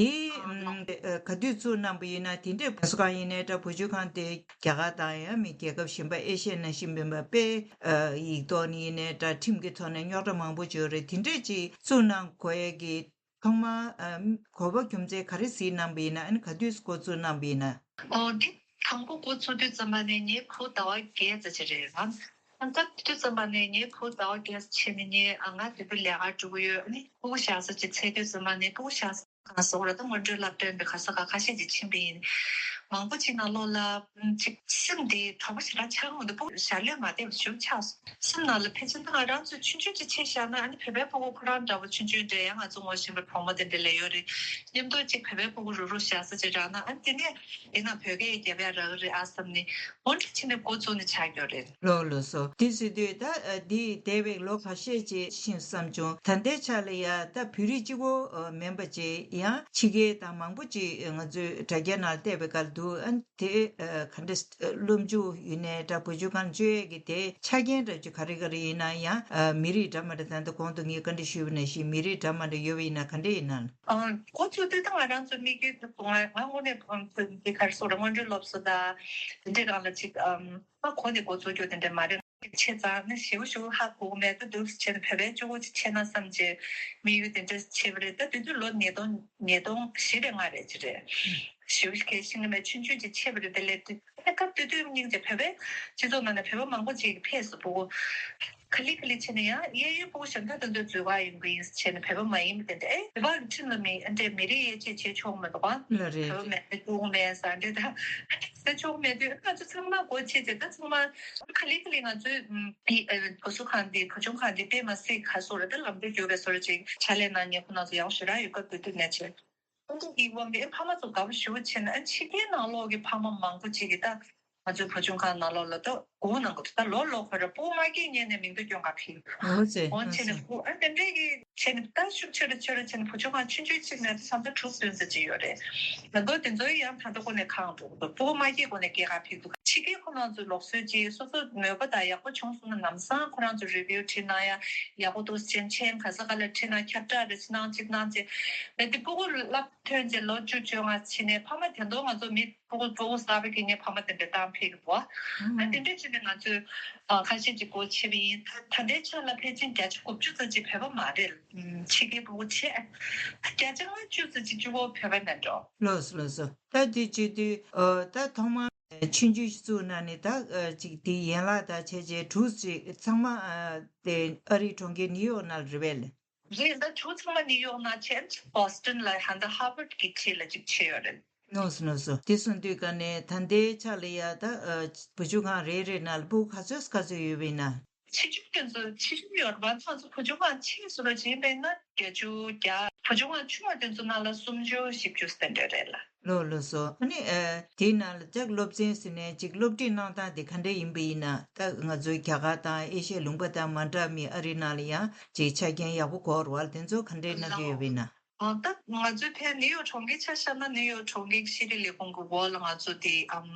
བ། དེ་ཨ་ག་དུས་བཙུགས་གནང་པ་ཡིན་ན་དེ་འདྲའི་བཟོ་གང་ཡིན་ནའི་འདྲ་བུ་བཅོལ་ཁང་དེ་རྒྱ་གར་དང་ཡང་མི་རྒྱལ་ཁབ་གཞན་པ་ཨེ་ཤ་ཡ་ནང་བཞིན་མིན་པ་དཔེ་ཨ་ཡིག་ཐོག་ནས་ཡིན་ནའི་འདྲ་ཁྲིམས་ཀྱི་ཐོག་ནས་རྙོག་དྲ་མང་པོ་ཡོད་རེད། དེ་འདྲས་ཅིག་བཙུགས་གནང་དགོས་ཡས་ཀྱི་ཐོག་མར་ཨ་གོ་བ་རྒྱུ་མཚན་ག་རེ་གཟིགས་གནང་པ་ཡིན་ན་ཨ་ནི་ག་དུས་འགོ་བཙུགས་གནང་པ་ཡིན་ན། ཨོ་འདི་དང་པོ་འགོ་ཚུགས་དུས་ཙམ་པ་ནས་ངའི་བུ་ཟླ་བ་བརྒྱད་ཙམ་ཅིག་རེད་བ། ཨ་ད་དུས་ཙམ་པ་ནས་ངའི་བུ་ཟླ་བ་བརྒྱད་ཙམ་ཕྱིན་ནས་ངས་ཨ་ང་དེ་དུས་ལས་ཀར་འགྲོ་གི་ཡོད། ཨ་ནི་ཕྲུ་གུ་ཤ་ཚ་ཅིག་འཚོལ་དུས་ཙམ་པ་ནས་ཕྲུ་གུ་ཤ་ཚ་གང་ཟེར་བ་རེད། ད་སྔོན་འགྲོའི་བསླབ་གྲྭ་ཡིན་པའི་ག་ས་ག་ཁ་ཤས་ཅིག་ཕྱིན་པ་ཡིན། མང་པོ་ཅིག་ནང་ལོགས་ལ་ཨམ་ཅིག་སེམས་དེ་དྲོ་པོ་ཞེ་དྲག་ཆགས་འོང་དུས་སྤུ་གུ་ཞལ་ལས་མ་བདེ་བ་ཞིག་ཆགས་སོང་། སེམས་ནང་ལ་ཕལ་ཆེར་ད་ང་རང་ཚོ་ཆུང་ཆུང་ཅིག་ཆེ་བཞག་ན་ཨ་ནི་བོད་པའི་སྤུ་གུ་ཁོ་རང་འདྲ་བོ་ཆུང་ཆུང་འདྲ་ཡང་ང་ཚོ་ངོ་ཤེས་པའི་གྲོགས་མོ་དེ་འདྲ་ལ་ཡོད་རེད། མཉམ་དུ་ཅིག་བོད་པའི་སྤུ་གུ་རུག་རུག་བཞག་ས་ཅིག་རག་ན་ཨ་ནི་དེ་ནས་དེ་ན་བོད་སྐད་རྒྱབ་ཡ་རག་གི་རེད་ཨ་བསམ་ནས་འོ་འདྲ་བྱས་ནས་འགོ་བཙུགས་ནས་ཆགས་ཡོད་རེད། ལགས་ལགས་སོ། དེ་ཟེར་དུས་ད་ཨ་འདི་འདས་པའི་ལོ་ཁ་ཤས་ཅིག་ཕྱིན་བསམ་བྱུང་། ད་ལྟའི་ཆ་ལ་ཡ་ད་བོད་རིགས་གཅིག་པོ་ཨ་མིན་པ་ཅིག་ཡང་ཕྱི་རྒྱལ་དང་མང་པོ་ཅིག་ང་ཚོའི་དྲ་རྒྱ་ནང་བལྟས་པའི་སྐབས་འདུག་ཨ་དེ་ཨ་ག་འདྲ་སློབ་འཇུག་ཡིན་ནའི་འདྲ་བུ་བཅུ་གང་བཅོ་ཡས་ཀྱི་དེ་ཆ་རྐྱེན་འདྲ་བཅུ་ག་རེ་ག་རེ་ཡིན་ན་ཡང་ཨ་མི་རིགས་འདྲ་མ་འདྲ་ད་ལྟ་གོང་དུ་ངས་བཀའ་འདྲི་ཞུས་པ་ནང་བཞིན་མི་རིགས་འདྲ་མ་འདྲ་ཡོད་པ་ཡིན་ན་ག་འདྲ་ཡིན་ན། ཨ་འགོ་ཚུགས་དུས་ད་ང་རང་ཚོ་དམིགས་ཡུལ་དེ་ང་ང་དངོས་གནས་ཨམ་དེ་ག་རེ་ཟེར་དགོས་རེད། སྔོན་འགྲོའི་སློབ་གསོ་དང་དེ་འདྲའི་སྒང་ལ་ཅིག་ཨམ་ང་གོ་ནས་འགོ་ཚུགས་རྒྱུ་དེ་འདྲ་མ་རེད། ཆེ་ཙང་ནི་ཞེ་པོ་ཞེ་པོ་ཧ་གོ་གི་མེད། ད་འདུག་བྱས་ནས་བོད་པའི་གཅིག་པོ་ཅིག་ཆེ་ན་བསམ་བྱས་དམིགས་ཡུལ་དེ་འདྲ་བྱས་པ་རེད། ད་དེ་དུས་ལོ་ཉིས་སྟོང་ཉིས་སྟོང་བཞི་རེད་ལྔ་རེད་ཅིག་རེད། ཞེ་པོ་ཞིག་གལ་ཤིང་གི་མེད། ཆུང་ཆུང་ཅིག་ཆེ་བ་རེད། དེ་ལས་དེ་སྐབས་དེ་དུས་སྙིང་རྗེ། བོད་པའི་སྤྱི་ཚོགས་ནང་ནས་བོད་པ་མང་པོ་ཅིག་ཕེབས་སོང་། སྤུ་གུ་ག་ལེ་ག་ལེ་བྱས་ནས་ཡང་གཡས་གཡོན་སྤུ་གུ་གཞན་དག་དེ་ཚོའི་འཛུལ་ག་ཡོང་གི་ཡིན་བྱས་ནས་བོད་པ་མ་ཡིན་པ་དེ་འདྲ་ཨེ་བོད་པ་གི་ཁྲིམས་ལ་མི་ཨ་འདྲས་མི་རིགས་དབྱེ་འབྱེད་བྱེད་ཆོག་མི་འདུག་ག་ལ་རེད། བོད་པ་མེད་ན་སྤུ་གུ་མེད་ཟེར་འདྲ་ད་ཨ་འདྲས་ཟེར་ཆོག་མེད་དུས་ང་ཚོ་ཚང་མ་སྒོ་ཕྱེ་བྱས་ད་ཚང་མ་ག་ལེ་ག་ལེ་ང་ཚོའི་ཨ་བུ་གསོ་ཁང་འདི་བུ་ཆུང་ཁང་འདི་དཔེ་མ་སྲིད་ག་སོ་རེད། ད་ལམ་འགྲོ་རྒྱུག་པའི་སོ་རེད་ཅིག་ཕྱག་ལས་གནང་མཁན་ཁོ་རང་ཚོ་ཡག་པོ་ཞེ་དྲག་ཡོད། སྐབས་དེ་དུས་ནས་བྱས། ཨ་འདི་གི་དབང་གིས་ཕ་མ་ཚོ་དགའ་པོ་ཞེ་པོ་བྱས་ནས་ཨ་ཕྱི་རྒྱལ་ནང་ལོགས་ཀྱི་ཕ་མ་མང་པོ་ཅིག་གིས་ད་ང་ཚོའི་བུ་ཆུང་ཁང་ནང་ལོགས་ལ་ད་སྒུག་གནང་གི་འདུག་ད་ལོ་ལོ་ཁོ་ར་སྤུ་གུ་མ་སྐྱེས་སྔོན་ནས་མིང་ཐོ་སྐྱོན་ག་ཕེབས་འདུག་འོ་ཙེ་འོ་ཙེ་བྱས་ནས་སྤུ་གུ་ཨ་དེ་འདྲས་ཀྱི་བྱས་ནས་ད་ཤུགས་ཆེ་རུ་ཆེ་རུ་བྱས་ནས་བུ་ཆུང་ཁང་ཆུང་ཆུང་ཅིག་ནས་ད་ད་ལྟ་དྲུག་བདུན་ཙམ་ཅིག་ཡོད་རེད། ད་མདོ་དེ་ཚོ་ཡང་ད་ལྟ་ཁོ་ནས་ཁེངས་འགྲོ་གི་འདུག་སྤུ་གུ་མ་སྐྱེས་གོང་ནས་སྐྱེས་ག་ཕེབས་འདུག་ཕྱི་རྒྱལ་ཁོ་རང་ཚོའི་ལུགས་སྲོལ་ཅིག་སོ་སོ་མོས་པ་དང་ཡག་པོ་བྱུང་སོང་ན་ལམ་སང་ཁོ་རང་ཚོ་རི་བིའུ་བྲིས་གནང་ཡ་ཡག་པོ་འདུག་སྤྱན་ཆེན་ག་ས་ག་ལ་བྲིས་གནང་ཁྱབ་བསྒྲགས་རེ་བྱེད་གནང་ཅིག་གནང་ཅིག་ལས་དེ་སྤུ་གུ་བསླབ་ཐོན་ཅིག་ལོ་བཅུ་བཅོ་ལྔ་ཕྱིན་ནས་ཕ་མ་དེ་ཚོ་ང་ཚོ་མི་སྤུ་གུ་སྤུ་གུ་གསར་པ་སྐྱེ་མཁན་ཕ་མ་དེ་འདྲ་བཏང་ཕེབས་ཀྱི་འདུག་ཨ་དེ་འདྲ་བྱས་ནས་ང་ཚོས་ཨ་ཁ་ཤས་ཅིག་སྒོ་ཕྱེ་བ་ཡིན། ད་ད་ལྟའི་ཆ་ལ་ཕལ་ཆེར་བརྒྱ་ཆ་དགུ་བཅུ་ཙམ་ཅིག་བོད་པ་མ་རེད། ཕྱི་རྒྱལ་སྤུ་གུ་བྱས། ད་བརྒྱ་ཆ་ལྔ་བཅུ་ཙམ་ཅིག་གཅིག་པོ་བོད་པ་ནས་འགྲོ། ལགས་སོ་ལགས་སོ། ད་དེ་བྱེད་དུས་ཨ་ད་ཐོག་མར་ཆུང་ཆུང་ཞིག་བཙུགས་ན་ནི་ད་ཨ་ཅིག་དེ་ཡན་ལག་དང་བྱས་རྗེས་དྲུག་ཅིག་ཚང་མ་ཨ་དེ་ཨ་རིའི་གྲོང་ཁྱེར་ནིའུ་ཡོག་ནང་ལ་རེད་པས། ལགས། རེད། ད་དྲུག་ཚང་མ་ནིའུ་ཡོག་ནང་བྱས། ཨ་ནི་ཅིག་བྷོ་སི་ཊོན་ལ་ཧན་ད་ཧར་ཝར་ཌི་གི་འཁྲིས་ལ་ཅིག་བྱས་ཡོད་རེད། ལགས་སོ་ལགས་སོ། དེ་སོང་དུས་ག་ནས་ད་ལྟའི་ཆ་ལ་ཡ་ད་ཨ་བུ་ཆུང་ཁང་རེ་རེ་ནང་ལ་སྤུ་གུ་ག་ཚོད་ག་ཚོད་ཡོད་པ་ཡིན་ན། ཆེ་ཆུང་དེ་ཚོ་ཆེ་ཆུང་ཡོད་རེད་པ། ང་ཚོ་བུ་ཆུང་ཁང་ཆེ་ཤོས་ལ་བྱས་པས་ན་བརྒྱད་ཅུ་གྱ། བུ་ཆུང་ཁང་ཆུང་བ་དེ་ཚོ་ནང་ལ་སུམ་ཅུ་བཞི་བཅུ་དེ་འདྲ་རེད་ལགས། ལགས་ལགས་སོ། ཨ་ནི་ཨ་དེའི་ནང་ལ་ཅིག་སློབ་ཚན་ཟེར་ནས་ཅིག་སློབ་ཁྲིད་གནང་སྟངས་དེ་ག་འདྲ་ཡིན་པ་ཡིན་ན། ད་ང་ཚོའི་རྒྱ་གར་དང་ཨེ་ཤི་ཡ་ལུང་པ་དང་མ་འདྲ་མི་ཨ་རི་ནང་ལ་ཡང་ཅིག་ཆ་རྐྱེན་ཡག་པོ་དགོས་རེད་པ། དེ་ཚོ་ག་འདྲ་གནང་གི་ཡོད་པ་ཡིན་ན། ཨ་ད་ང་ཚོའི་ཕན་ནིའུ་ཡོག་གྲོང་ཁྱེར་ཆ་བཞག་ན་ནིའུ་ཡོག་གྲོང་ཁྱེར་ཤེས་རིག་ལས་ཁུངས་ཀྱི་འོག་ལ་ང་ཚོ་དེ་ཨམ་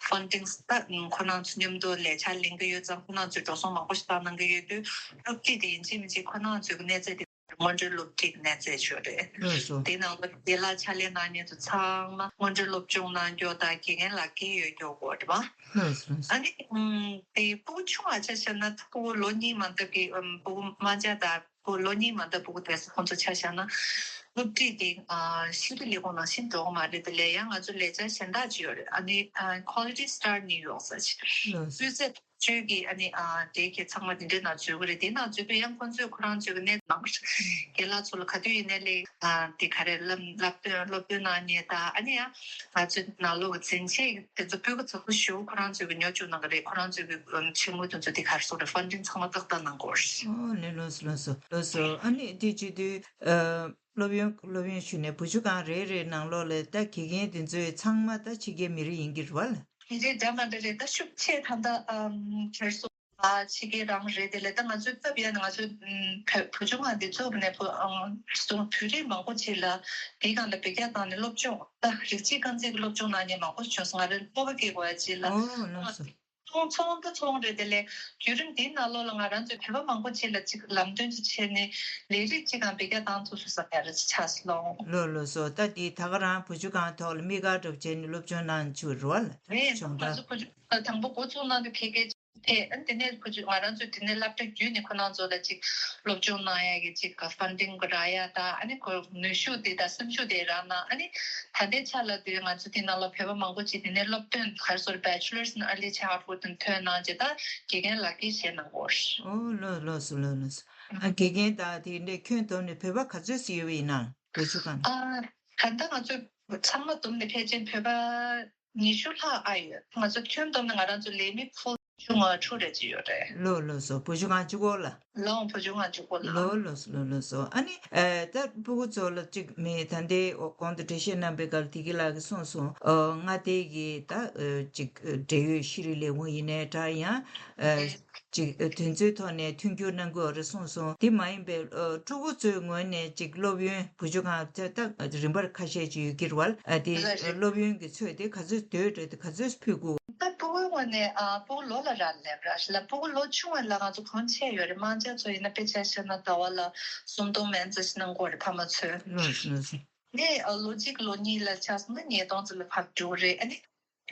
ཕན་ཌིང་ད་ཁོ་རང་ཚོ་མཉམ་དུ་ལས་འཆར་ལེན་གྱི་ཡོད་ཙང་ཁོ་རང་ཚོས་འགྲོ་སོང་མང་པོ་ཞིག་བཏང་གནང་གི་ཡོད་དུས་སློབ་ཁྲིད་དེ་ཡིན་གཅིག་མིན་གཅིག་ཁོ་རང་ཚོའི་གནས་ཚད་དེ་སྔོན་འགྲོའི་སློབ་ཁྲིད་གནས་ཚད་ཅིག་ཡོད་རེད། ལགས་སོ། དེའི་ནང་ལ་དེ་ལ་ཕྱག་ལས་གནང་མཁན་ཚོ་ཚང་མ་སྔོན་འགྲོའི་སློབ་སྦྱོང་གནང་རྒྱུ་དང་དགེ་རྒན་ལག་ཁྱེར་ཡོད་རྒྱུ་དགོས་རེད་པ། ལགས་སོ་ལགས་སོ། ཨ་ནི་ཨམ་དེ་སྤུ་གུ་ཆུང་བ་ཆ་བཞག་ན་ད་སྤུ་གུ་ལོ་གཉིས་མ་འདབ་ཀྱི་ཨམ་སྤུ་གུ་དམར་འབྱར་དང་། ཁོ་ལོ་གཉིས་མ་འདབ་སྤུ་གུ་དེ་ཚོ་ཁོང་ཚོ་ཆ་བཞག་ན། སློབ་ཁྲིད་དེ་ཨ་ཤེས་རིག་ལས་ཁུངས་ནང་བཞིན་འགྲོ་གི་མ་རེད། དེ་ལས་ཡང་ང་ཚོ་ལས་འཆར་གཞན་དག་ཅིག་ཡོད་རེད། ཨ་ནི་ཨ་Quality Start New York ཟེར་ཅིག་ལགས་སོ། སྤུས་ཚད་བཅུ་གི་ཨ་ནི་ཨ་དེ་གི་ཚང་མ་དེ་འདྲའི་ནང་འཛུལ་གི་རེད། དེ་ནང་འཛུལ་དུས་ཡང་ཁོང་ཚོས་ཁོ་རང་ཚོའི་གི་གནས་ནང་རྒན་ལགས་ཚོ་ལ་ག་དུས་ཡིན་ནའི་ལས་ཨ་དེ་ག་རེ་ལམ་སློབ་སྟོན་སློབ་སྟོན་གནང་མཁན་དང་ཨ་ནི་ཡང་ང་ཚོའི་ནང་ལོགས་ཀྱི་འཛིན་ཆས་དེ་ཚོ་སྤུས་ཀ་ཚགས་པོ་ཞེ་པོ་ཁོ་རང་ཚོས་གི་ཉོ་བཅུག་གནང་གི་རེད། ཁོ་རང་ཚོའི་གི་ཨམ་ཆེན་མོ་དེ་ཚོ་དེ་ག་རེ་ཟེར་དགོས་རེད། ཕན་ཌིང་ཚང་མ་ཏག་ཏག་གནང་དགོས་རེད། ཨོ་ལེ་ལགས་སོ་ལགས་སོ་ལགས་སོ། ཨ་ནི་དེ་བྱེད་དུས་ཨ་སློབ་ཡོན་སློབ་ཡོན་ཞུས་ནས་བུ་ཆུང་ཁང་རེ་རེ་ནང་ལོགས་ལ་ད་དགེ་རྒན་དེ་ཚོའི་ཚང་མ་ད་ཕྱི་རྒྱལ་མི་རིགས་ཡིན་གྱི་རེད་པ། མི་རེད། འདྲ་མ་འདྲ་རེད། ད་ཤུགས་ཆེ་ད་ལྟ་ཨམ་གར་སོ་ཨ་ཕྱི་རྒྱལ་རང་རེད། དེ་ལས་ད་ང་ཚོའི་སྟབས་ཡག་ན་ང་ཚོའི་ཨམ་བུ་ཆུང་ཁང་དེ་ཚོ་ནས་བུ་ཨམ་སོང་བོད་རིགས་མང་པོ་ཅིག་ལ་དེའི་སྒང་ལ་བོད་སྐད་བཏང་ནས་སློབ་སྦྱོང་ད་རིགས་གཅིག་རྐང་འཛིན་གྱི་སློབ་སྦྱོང་གནང་མཁན་མང་པོ་བྱུང་སོང་། ང་རང་སྤོབས་པ་སྐྱེ་དགོས་ཡ་ཅིག་ལ། ཨོ་ལགས་སོ། ཚོང་ཚོང་ད་ཚོང་རེད། དེ་ལས་བརྒྱུད་རིམ་འདིའི་ནང་ལོགས་ལ་ང་རང་ཚོའི་བོད་པ་མང་པོ་ཅིག་ལ་ཅིག་ལམ་སྟོན་ཅིག་བྱས་ནས་ལས་རིགས་ཅིག་གང་བེད་སྤྱོད་བཏང་ཐུབ་སོང་བསམ་ཡ་རེ་ཆགས་སོང་། ལགས་ལགས་སོ། ད་འདི་ད་ག་རང་བུ་ཆུང་ཁང་ཐོག་ལ་དམིགས་བཀར་འདྲ་བྱས་ནས་སློབ་སྦྱོང་གནང་བཅུག་རེད་པ། རེད། སྦྱོང་ང་ཚོ་བུ་ཆུང་ཁང་དང་པོ་འགོ་བཙུགས་གནང་དུས་ཁ་ཁ་ཕེབས། ཨ་ནི་དེ་ནས་བུ་ཆུང་ང་རང་ཚོས་དེ་ནས་སློབ་གྲྭ་བརྒྱུད་ནས་ཁོ་རང་ཚོ་ལ་ཅིག་སློབ་སྦྱོང་གནང་ཡ་གི་ཅིག་ཕན་ཌིང་རག་ཡ་དང་ཨ་ནི་ཁོ་ནུས་ཤུགས་དེ་དང་སེམས་ཤུགས་དེ་རག་ན་ཨ་ནི་ད་ལྟའི་ཆ་ལ་དེ་ང་ཚོ་དེ་ནང་ལ་བོད་པ་མང་པོ་ཅིག་དེ་ནས་སློབ་ཐོན་ག་རེ་ཟེར་Bachelor's in Early Childhood དེ་ཐོན་གནང་རྗེས་ད་དགེ་རྒན་ལག་ཁྱེར་བཞེས་གནང་གོ། ཨོ་ལགས་ལགས་སོ་ལགས་ལགས་སོ། ཨ་དགེ་རྒན་དང་དེ་འདྲའི་ཁྱོན་བསྡོམས་ནས་བོད་པ་ག་ཚོད་ཙམ་ཡོད་པ་ཡིན་ན་བུ་ཆུང་ཁང་། ཨ་ད་ལྟ་ང་ཚོ་ཚང་མ་བསྡོམས་ནས་ཕལ་ཆེར་བོད་པ་ ཉི་ཤུ་ལྷག་ཨ་ཡོད། ང་ཚོ་ཁྱོན་བསྡོམས་ནས་ང་རང་ཚོ་ལས་མི་ཕུལ་བཅུ་ང་དྲུག་རེ་ཅིག་ཡོད་རེད། ལོ་ལོ་སོ། བུ་བཅུ་ཁང་གཅིག་པོ་ལ། ལོ་བུ་བཅུ་ཁང་གཅིག་པོ་ལ། ལོ་ལོ་སོ་ལོ་ལོ་སོ། ཨ་ནི་ཨ་ད་སྤུ་གུ་ཚོ་ལ་གཅིག་མི་ད་ལྟའི་གོང་དུ་འགྲེལ་བཤད་གནང་པའི་སྐབས་བདེ་སྐྱིད་ལགས་ཀྱིས་གསུངས་སོང་། ཨ་མངའ་སྡེ་གི་ད་ཨ་གཅིག་འབྲེལ་ཡོད་ཤེས་རིག་ལས་ཁུངས་ཡིན་ནའི་འདྲ། ཡང་ཨ་ཅིག་དོན་ཚན་ཐོག་ནས་མཐུན་འགྱུར་གནང་དགོས་རེད་གསུངས་སོང་། དེ་མ་ཡིན་པའི་ཕྲུ་གུ་ཚོའི་ངོས་ནས་ཅིག་སློབ་ཡོན་བུ་བཅུ་ཁང་ད་རིམ་པར་ཁ་ཤས་ཅིག་ཡོད་ཀྱི་རེད་བ། དེ་སློབ་ཡོན་གྱི་ཚོད་དེ་ག་ཚོད་སྡོད་རེད། དེ་ག་ཚོད་ཕུལ་དགོས། ད་ཕྲུ་གུའི་ངོས་ནས་ཕྲུ་གུ་ལོ་ལ་རག་ལས་ར་ལ་ཕྲུ་གུ་ལོ་ཆུང་བ་ལ་ང་ཚོ་གོང་ཆེ་ཡོད་རེད། དམངས་ཆེན་ཚོ་ཡིན་ན་དཔེ་ཆ་བཤད་ན་ཟླ་བ་ལ་སུམ་སྟོང་མན་ཙམ་ཞིག་གནང་དགོས་རེད་ཕ་མ་ཚོས། ལོས་ལོས། ནས་ལོ་གཅིག་ལོ་གཉིས་ལ་ཆགས་སོང་ན་ཉིས་སྟོང་ཙམ་ལ་ཕར་འགྲོ་རེད། ཨ་ནི་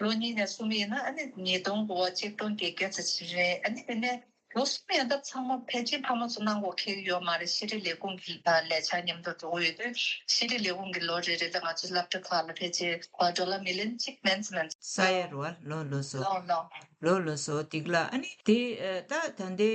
ལོ་གཉིས་ནས་གསུམ་ཡིན་ན་ཨ་ནི་ཉིས་སྟོང་གོ་བ་གཅིག་སྟོང་བརྒྱད་བརྒྱ་ཙམ་ཞིག་རེད། ཨ་ནི་དེ་ནས་ལོ་གསུམ་ཡན་ལྟར་ཚང་མ་ཕལ་ཆེར་ཕ་མ་ཚོ་གནང་དགོས་ཁེལ་ཡོད་མ་རེད། ཤེས་རིག་ལས་ཁུངས་ཀྱི་ལས་འཆར་མཉམ་དུ་འགྲོ་གི་ཡོད་དུས་ཤེས་རིག་ལས་ཁུངས་ཀྱི་ལོ་རེ་རེ་ལ་ང་ཚོ་སློབ་གྲྭ་ཁག་ལ་ཕལ་ཆེར་ཌོ་ལར་མི་ལི་ཡོན་གཅིག་མན་ཙམ་མན་ཙམ། ས་ཡ་རུ་བ་ལོ་ལོ་སོ། ལོ་ལོ། ལོ་ལོ་སོ། འདི་ལ་ཨ་ནི་དེ་ད་ད་ལྟའི་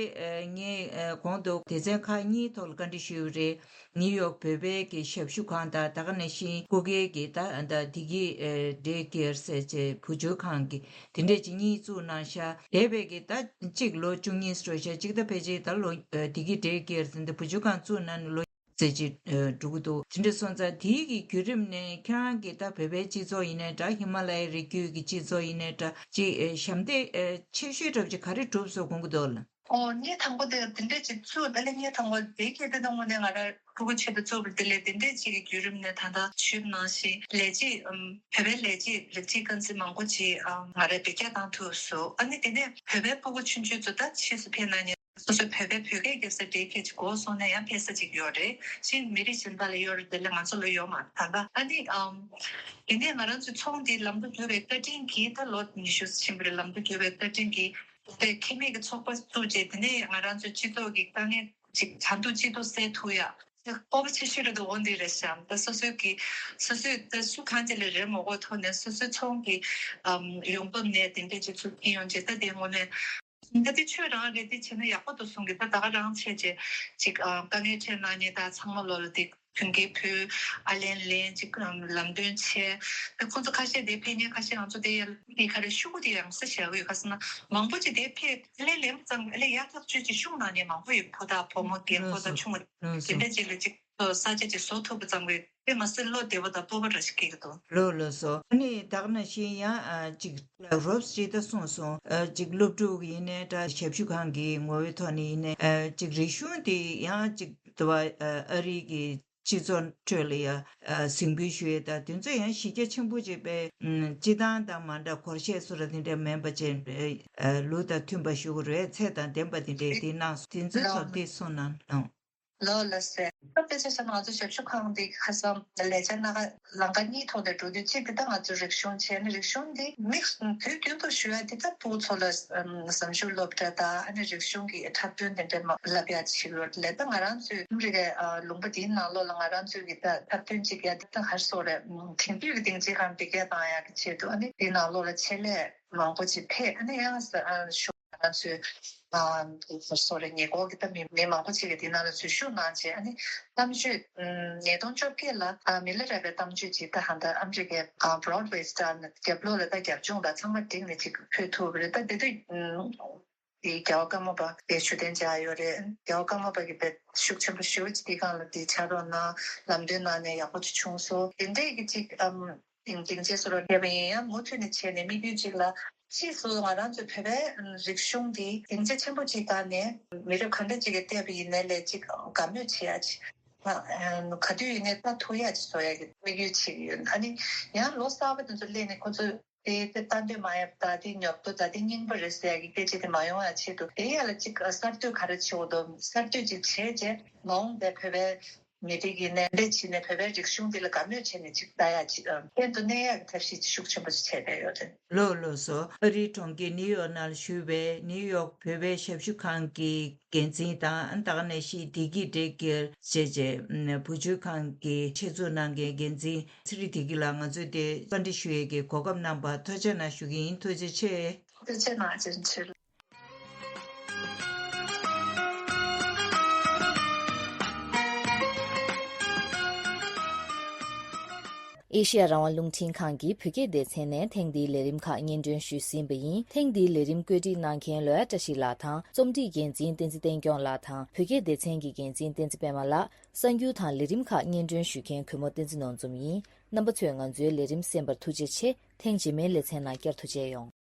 ངས་གོང་དུ་སྡེ་ཚན་ཁག་གཉིས་ཐོག་ལ་བཀའ་འདྲི་ཞུས་པ་རེད། ནིའུ་ཡོག་བོད་པའི་གི་ཞབས་ཞུ་ཁང་དང་ད་ག་ནང་བཞིན་སྐུ་སྒེར་གྱི་ད་ད་བདེ་སྐྱིད་ཌེ་ཀེར་ཟེར་བྱས་བུ་བཅོལ་ཁང་གི་དེ་འདྲས་ཀྱི་གཉིས་བཙུགས་གནང་ཤག་དེ་བས་ཀྱི་ད་གཅིག་ལོ་བཅུ་གཉིས་འགྲོ་ཤག་གཅིག་ད་ཕལ་ཆེར་ད་ལོ་བདེ་སྐྱིད་ཌེ་ཀེར་ཟེར་འདི་བུ་བཅོལ་ཁང་བཙུགས་གནང་ནས་ལོ་ཙམ་ཅིག་འགྲོ་གི་འདུག་དེ་འདྲས་སོང་ཙང་དེའི་གི་བརྒྱུད་རིམ་ནས་ཁྱེད་རང་གི་ད་བོད་པའི་སྤྱི་ཚོགས་ཡིན་ནའི་འདྲ། ཧི་མ་ལ་ཡའི་རི་རྒྱུད་ཀྱི་སྤྱི་ཚོགས་ཡིན་ནའི་འདྲ། ཅིག་ཞབས་འདེགས་ཆེ་ཤོས་འདྲ་པོ་ཅིག་ག་རེ་གྲུབ་སོང་དགོངས་ཀྱི་འདུག་ལ། ཨོ་ངས་དང་པོ་དེ་འདི་འདྲས་ཅིག་བཙུགས་ཨ་ལེ། ངས་དང་པོ་དེ་གལ་ཏེ་དང་པོ་ནས་ང་རང་ཕྲུ་གུ་ཆེད་དུ་བཙུགས་པ་དེ་ལས་དེ་འདྲས་ཅིག་གི་བརྒྱུད་རིམ་ནས་ད་ལྟ་ཞུས་ནང་བཞིན་ལས་བྱེད་ཨམ་བོད་པའི་ལས་བྱེད་རིགས་གཅིག་རྐང་འཛིན་མང་པོ་ཅིག་ཨམ་ང་རང་འཕེལ་རྒྱས་བཏང་ཐུབ་སོང་། ཨ་ནི་དེ་ནས་བོད་པའི་ཕྲུ་གུ་ཆུང་ཆུང་ཚོ་ད་ཕྱིས་སུ་ཕེབས་གནང་མཁན་སོ་སོའི་བོད་པའི་བོད་སྐད་རྒྱབ་ས་ཌེ་ཁེར་ཅིག་དགོས་སོང་ན་ཡང་ཕེབས་ས་ཅིག་ཡོད་རེད། གཞན་མི་རིགས་གཞན་དག་ལ་ཡོད་རེད། དེ་ལས་ང་ཚོ་ལ་ཡོད་མ་རེད། ད་ལྟ་ཨ་ནི་ཨམ་དེ་ནས་ང་རང་ཚོའི་ཚོགས་འདི་ལམ་དུ་བསྒྱུར་བའི་བཀའ་དྲིན་གྱིས་ད་ལོ་ཉི་ཤུ་ཕྱིན་པ་རེད། ལམ་དུ་བསྒྱུར་བའི་བཀའ་དྲིན་གྱིས་དེ་ཁེ་མེད་ཀྱི་ཚོགས་པ་བཙུགས་རྗེས་དེ་ནས་ང་རང་ཚོའི་སྤྱི་ཚོགས་ཀྱི་དཀའ་ངལ་ཅིག་གྲ་སྒྲིག་ཅིག་ཏུ་སེལ་ཐུབ་ཡ་སྤོབས་པ་ཆེ་ཤོས་རེད་འདུག་འོ་འདི་རེད་ཤག་ད་སོ་སོའི་གི་སོ་སོའི་ད་སུ་གང་ཅིག་ལ་རེ་མ་དགོས་ཐོག་ནས་སོ་སོའི་ཚོང་གི་ཨམ་ཡོང་འབབ་ནས་དེ་འདྲས་ཅིག་ཚུར་འཁྱེར་ཡོང་རྗེས་ད་དེ་དངོས་གནས་ད་དེ་ཆོས་རང་རེད། དེ་བྱས་ན་ཡག་པོ་འདུག་གསུང་གི་ད་ད་ག་རང་བྱས་རྗེས་ཅིག་ཨ་དཀའ་ངལ་འཕྲད་གནང་མཁན་ད་ཚང་མ་ལོ་ལ་དེ་མཐུན་རྐྱེན་ཕུལ། ཨ་ལན་ལེན་ཅིག་ལམ་སྟོན་བྱས། ད་ཁོང་ཚོ་ཁ་ཤས་དེ་ཕེབས་མཁན་ཁ་ཤས་ང་ཚོ་དེ་ཡ་དེ་ག་རེ་ཤུ་གུ་དེ་ཡང་ས་བཞག་གི་ཡོད། ག་ཟེར་ན་མང་པོ་ཅིག་དེ་ཕེབས་ཨ་ལན་ལེན་ཙམ་ཨ་ལན་ཡག་ཐག་ཆོད་ཅིག་ཤུགས་གནང་མཁན་མང་པོ་ཡོད། ཕོ་དང་བུ་མོ་རྒན་པོ་དང་ཆུང་བ་དེ་འདྲ་ཅིག་ལ་ཅིག་ས་ཆ་ཅིག་བཟོ་ཐུབ་པ་ཙམ་གྱིས་དེ་མ་ཟད་བློ་བདེ་པོ་དང་སྤོབས་པ་འདྲ་ཞིག་སྐྱེ་གི་འདུག་ལོ་ལོ་སོ། ཨ་ནི་ད་ག་ནང་བཞིན་ཡང་ཨ་ཅིག་རོབ་ཅིག་ད་གསུངས་སོང་། ཨ་ཅིག་སློབ་ཕྲུག་ཡིན་ནའི་འདྲ་ཞབས་ཞུ་ཁང་གི་ངོ་བོའི་ཐོག་ནས་ཡིན་ནའི་ཨ་ཅིག་རིག་གཞུང་དེ་ཡང་ཅིག་དུ་བ་ཨ་རི་གི་སྤྱི་ཚོགས་ཁྲོད་ལ་ཡང་ཨ་གཟིགས་འབུལ་ཞུ་ཡས་དང་དེ་ཚོ་ཡང་གཞི་རྒྱ་ཆེན་པོ་ཅིག་པའི་ཨ་སྤྱི་བཏང་དང་མ་འདྲ་གོར་ཤས་སུ་ར་དེ་འདྲ་མིན་པ་ཅན་ཨ་ལུགས་དང་མཐུན་པ་ཞུ་དགོས་རེད། ཚད་དང་ལྡན་པ་དེ་འདྲས་དེ་གནང་སོང་། དེ་ཚོ་ཚོ་དེ་གསུངས་གནང་། ལོ་ལ་ཟེར། ད་དཔེ་ཆ་བཞག་ན་ང་ཚོ་ཞབས་ཞུ་ཁང་འདི་ཁ་སང་ལས་བྱ་སྣ་ཁ་ལམ་ཁ་གཉིས་ཐོག་ནས་འགྲོ་དུས་གཅིག་འདི་ད་ང་ཚོ་རིག་གཞུང་བྱས་ནས་རིག་གཞུང་འདི་དམིགས་དུས་རྒྱུན་དུ་ཞུ་ཡ་འདི་ད་ཕྲུ་གུ་ཚོ་ལ་ཨམ་གཟའ་མཇུག་སློབ་གྲྭ་དང་ཨ་ནི་རིག་གཞུང་གི་འཁྲབ་སྟོན་དེ་འདྲ་མ་བསླབ་ཡ་བྱེད་ཡོད་ལས། ད་ང་རང་ཚོའི་ཨ་མི་རི་ཀའི་ཨ་ལུང་པ་འདིའི་ནང་ལོགས་ལ་ང་རང་ཚོའི་གི་ད་འཁྲབ་སྟོན་གཅིག་ཡ་འདི་ད་ག་རེ་ཟེར་དགོས་རེད། དེང་དུས་ཀྱི་སྡིངས་ཆའི་སྒང་འཕེལ་རྒྱས་བཏང་ཡ་གི་ཆེད་དུ་ཨ་ནི་འདིའི་ནང་ལོགས་ལ་ཆེད་ལས་མང་པོ་ཅིག་ཕེབས། ཨ་ནི་ཡང་ས་ཨ་ཞུ་ང་ཚོའི་ཨ་སོ་རེ་ཉེ་འཁོར་གྱི་ད་མི་མི་མང་པོ་ཅིག་གིས་དེ་ནང་ལ་འཛུལ་ཞུགས་གནང་བྱས། ཨ་ནི་གཏམ་བརྗོད་ཉིས་སྟོང་བཅོ་བརྒྱད་ལ་ཨ་མི་ལ་རས་པའི་གཏམ་བརྗོད་ཅིག་ད་ཧ་ད་ཨ་མི་རི་ཀའི་ཨ་བྷ་རོཌ་ཝེ་སི་ཊར་ནས་རྒྱབ་ལོགས་ལ་ད་རྒྱབ་ལྗོངས་དང་ཚང་མ་བསྒྲིགས་ནས་ཅིག་ཕུལ་ཐུབ་པ་རེད། ད་དེ་དུས་དེའི་རྒྱལ་བ་ཀརྨ་པ་དེ་མཆོད་རྟེན་མཇལ་ཡོད་རེད། རྒྱལ་བ་ཀརྨ་པ་གི་དཔེ་ཤུགས་ཆེན་པོ་ཞེ་པོ་ཅིག་དེའི་སྒང་ལ་དེ་ཕྱག་རོགས་གནང་ལམ་སྟོན་གནང་ནས་ཡག་པོ་ཅིག་བྱུང་སོང་། དེ་འདྲས་ཀྱི་ཅིག་ཨམ། སྡིངས་ཆའི་སོ་ར་ཕེབས་པ་ཡིན་ཡང་མུ་མཐུད་ནས་བྱས་ནས་དམིགས་ཡུལ་གཅིག་ལ་ཕྱིས་སུ་ང་རང་ཚོའི་བོད་པའི་རིག་གཞུང་འདི་སྡིངས་ཆ་ཆེན་པོ་གཅིག་བཏང་ནས་མི་རབས་ག་འདྲ་གཅིག་གིས་བལྟས་པ་ཡིན་ནའི་ལས་གཅིག་དགའ་མོས་བྱེད་ཡ་ཅིག་ག་དུས་ཡིན་ནའི་ལྟ་ཐུབ་ཡ་ཅིག་བཟོ་ཡ་གི་དམིགས་ཡུལ་བྱེད་ཀྱི་ཡོད། ཨ་ནི་ཡང་ལོ་གསར་པ་དེ་ཚོ་སླེབས་ནས་ཁོ་ཚོས་དེ་དེ་ལྟ་འདོད་མ་ཡོད་པ་དང་དེ་ཉོབ་ཏོ་དང་དེ་རྙིང་པ་རེད་ཟེར་ཡ་གི་སྐད་ཆ་དེ་མ་ཡོང་ཡ་ཆེད་དུ་དེ་ཡ་ལ་ཅིག་གསར་གཏོད་ག་རེ་བྱེད་འོ་དོ་གསར་གཏོད་ཅིག་བྱས་རྗེས་མ་འོངས་པའི་བོད་པའི་མི་རིགས་ཀྱི་ནན་ཏན་བྱས་ནས་བོད་པའི་རིག་གཞུང་འདི་ལ་དགའ་མོས་བྱས་ནས་ཅིག་ལྟ་ཡག་ཅིག་ཨ་གཏན་དུ་གནས་ཡག་གི་ཐབས་ཤེས་ཅིག་ཤུགས་ཆེན་པོ་ཅིག་བྱས་བསྡད་ཡོད་རེད། ལོ་ལོ་སོ། ཨ་རིའི་གྲོང་ཁྱེར་ནིའུ་ཡོག་ནང་ལ་བཞུགས་པའི་ནིའུ་ཡོག་བོད་པའི་ཞབས་ཞུ་ཁང་གི་འགན་འཛིན་དང་ད་ག་ནང་བཞིན་བདེ་སྐྱིད་ཌེ་ཀེར་ཞེས་བྱའི་བུ་བཅོལ་ཁང་གི་ཆེད་འཛུགས་གནང་མཁན་འགན་འཛིན་ཚེ་རིང་བདེ་སྐྱིད་ལགས་ང་ཚོས་དེ་བཀའ་འདྲི་ཞུ་ཡས་ཀྱི་གོ་སྐབས་གནང་བར་ཐུགས་རྗེ་གནང་ཞུ་གི་ཡིན། ཐུགས་རྗེ་ཆེ། ཐུགས་རྗེ་གནང་། བཀའ་དྲིན་ཆེ། ཨེ་ཤེ་ཡ་རང་དབང་རླུང་འཕྲིན་ཁང་གིས་བོད་སྐད་སྡེ་ཚན་ནས་ཐེངས་འདིའི་ལས་རིམ་ཁག་སྙན་སྒྲོན་ཞུས་ཟིན་པ་ཡིན། ཐེངས་འདིའི་ལས་རིམ་བཀོད་སྒྲིག་གནང་མཁན་ལོ་ཡ་བཀྲ་ཤིས་ལགས་དང་། རྩོམ་སྒྲིག་འགན་འཛིན་བསྟན་འཛིན་བསྟན་སྐྱོང་ལགས་དང་། བོད་སྐད་སྡེ་ཚན་གྱི་འགན་འཛིན་བསྟན་འཛིན་པད་མ་ལགས། གསར་འགྱུར་དང་ལས་རིམ་ཁག་སྙན་སྒྲོན་ཞུ་མཁན་གུས་མོ་བསྟན་འཛིན་ནོར་འཛོམས་ཡིན། རྣམ་པ་ཚོས་ང་ཚོའི་ལས་རིམ་གསན་པར་ཐུགས་རྗེ་ཆེ། ཐེངས་རྗེས་མའི་ལེ་ཚན་ནང་བསྐྱར་དུ་མཇལ་ཡོང་།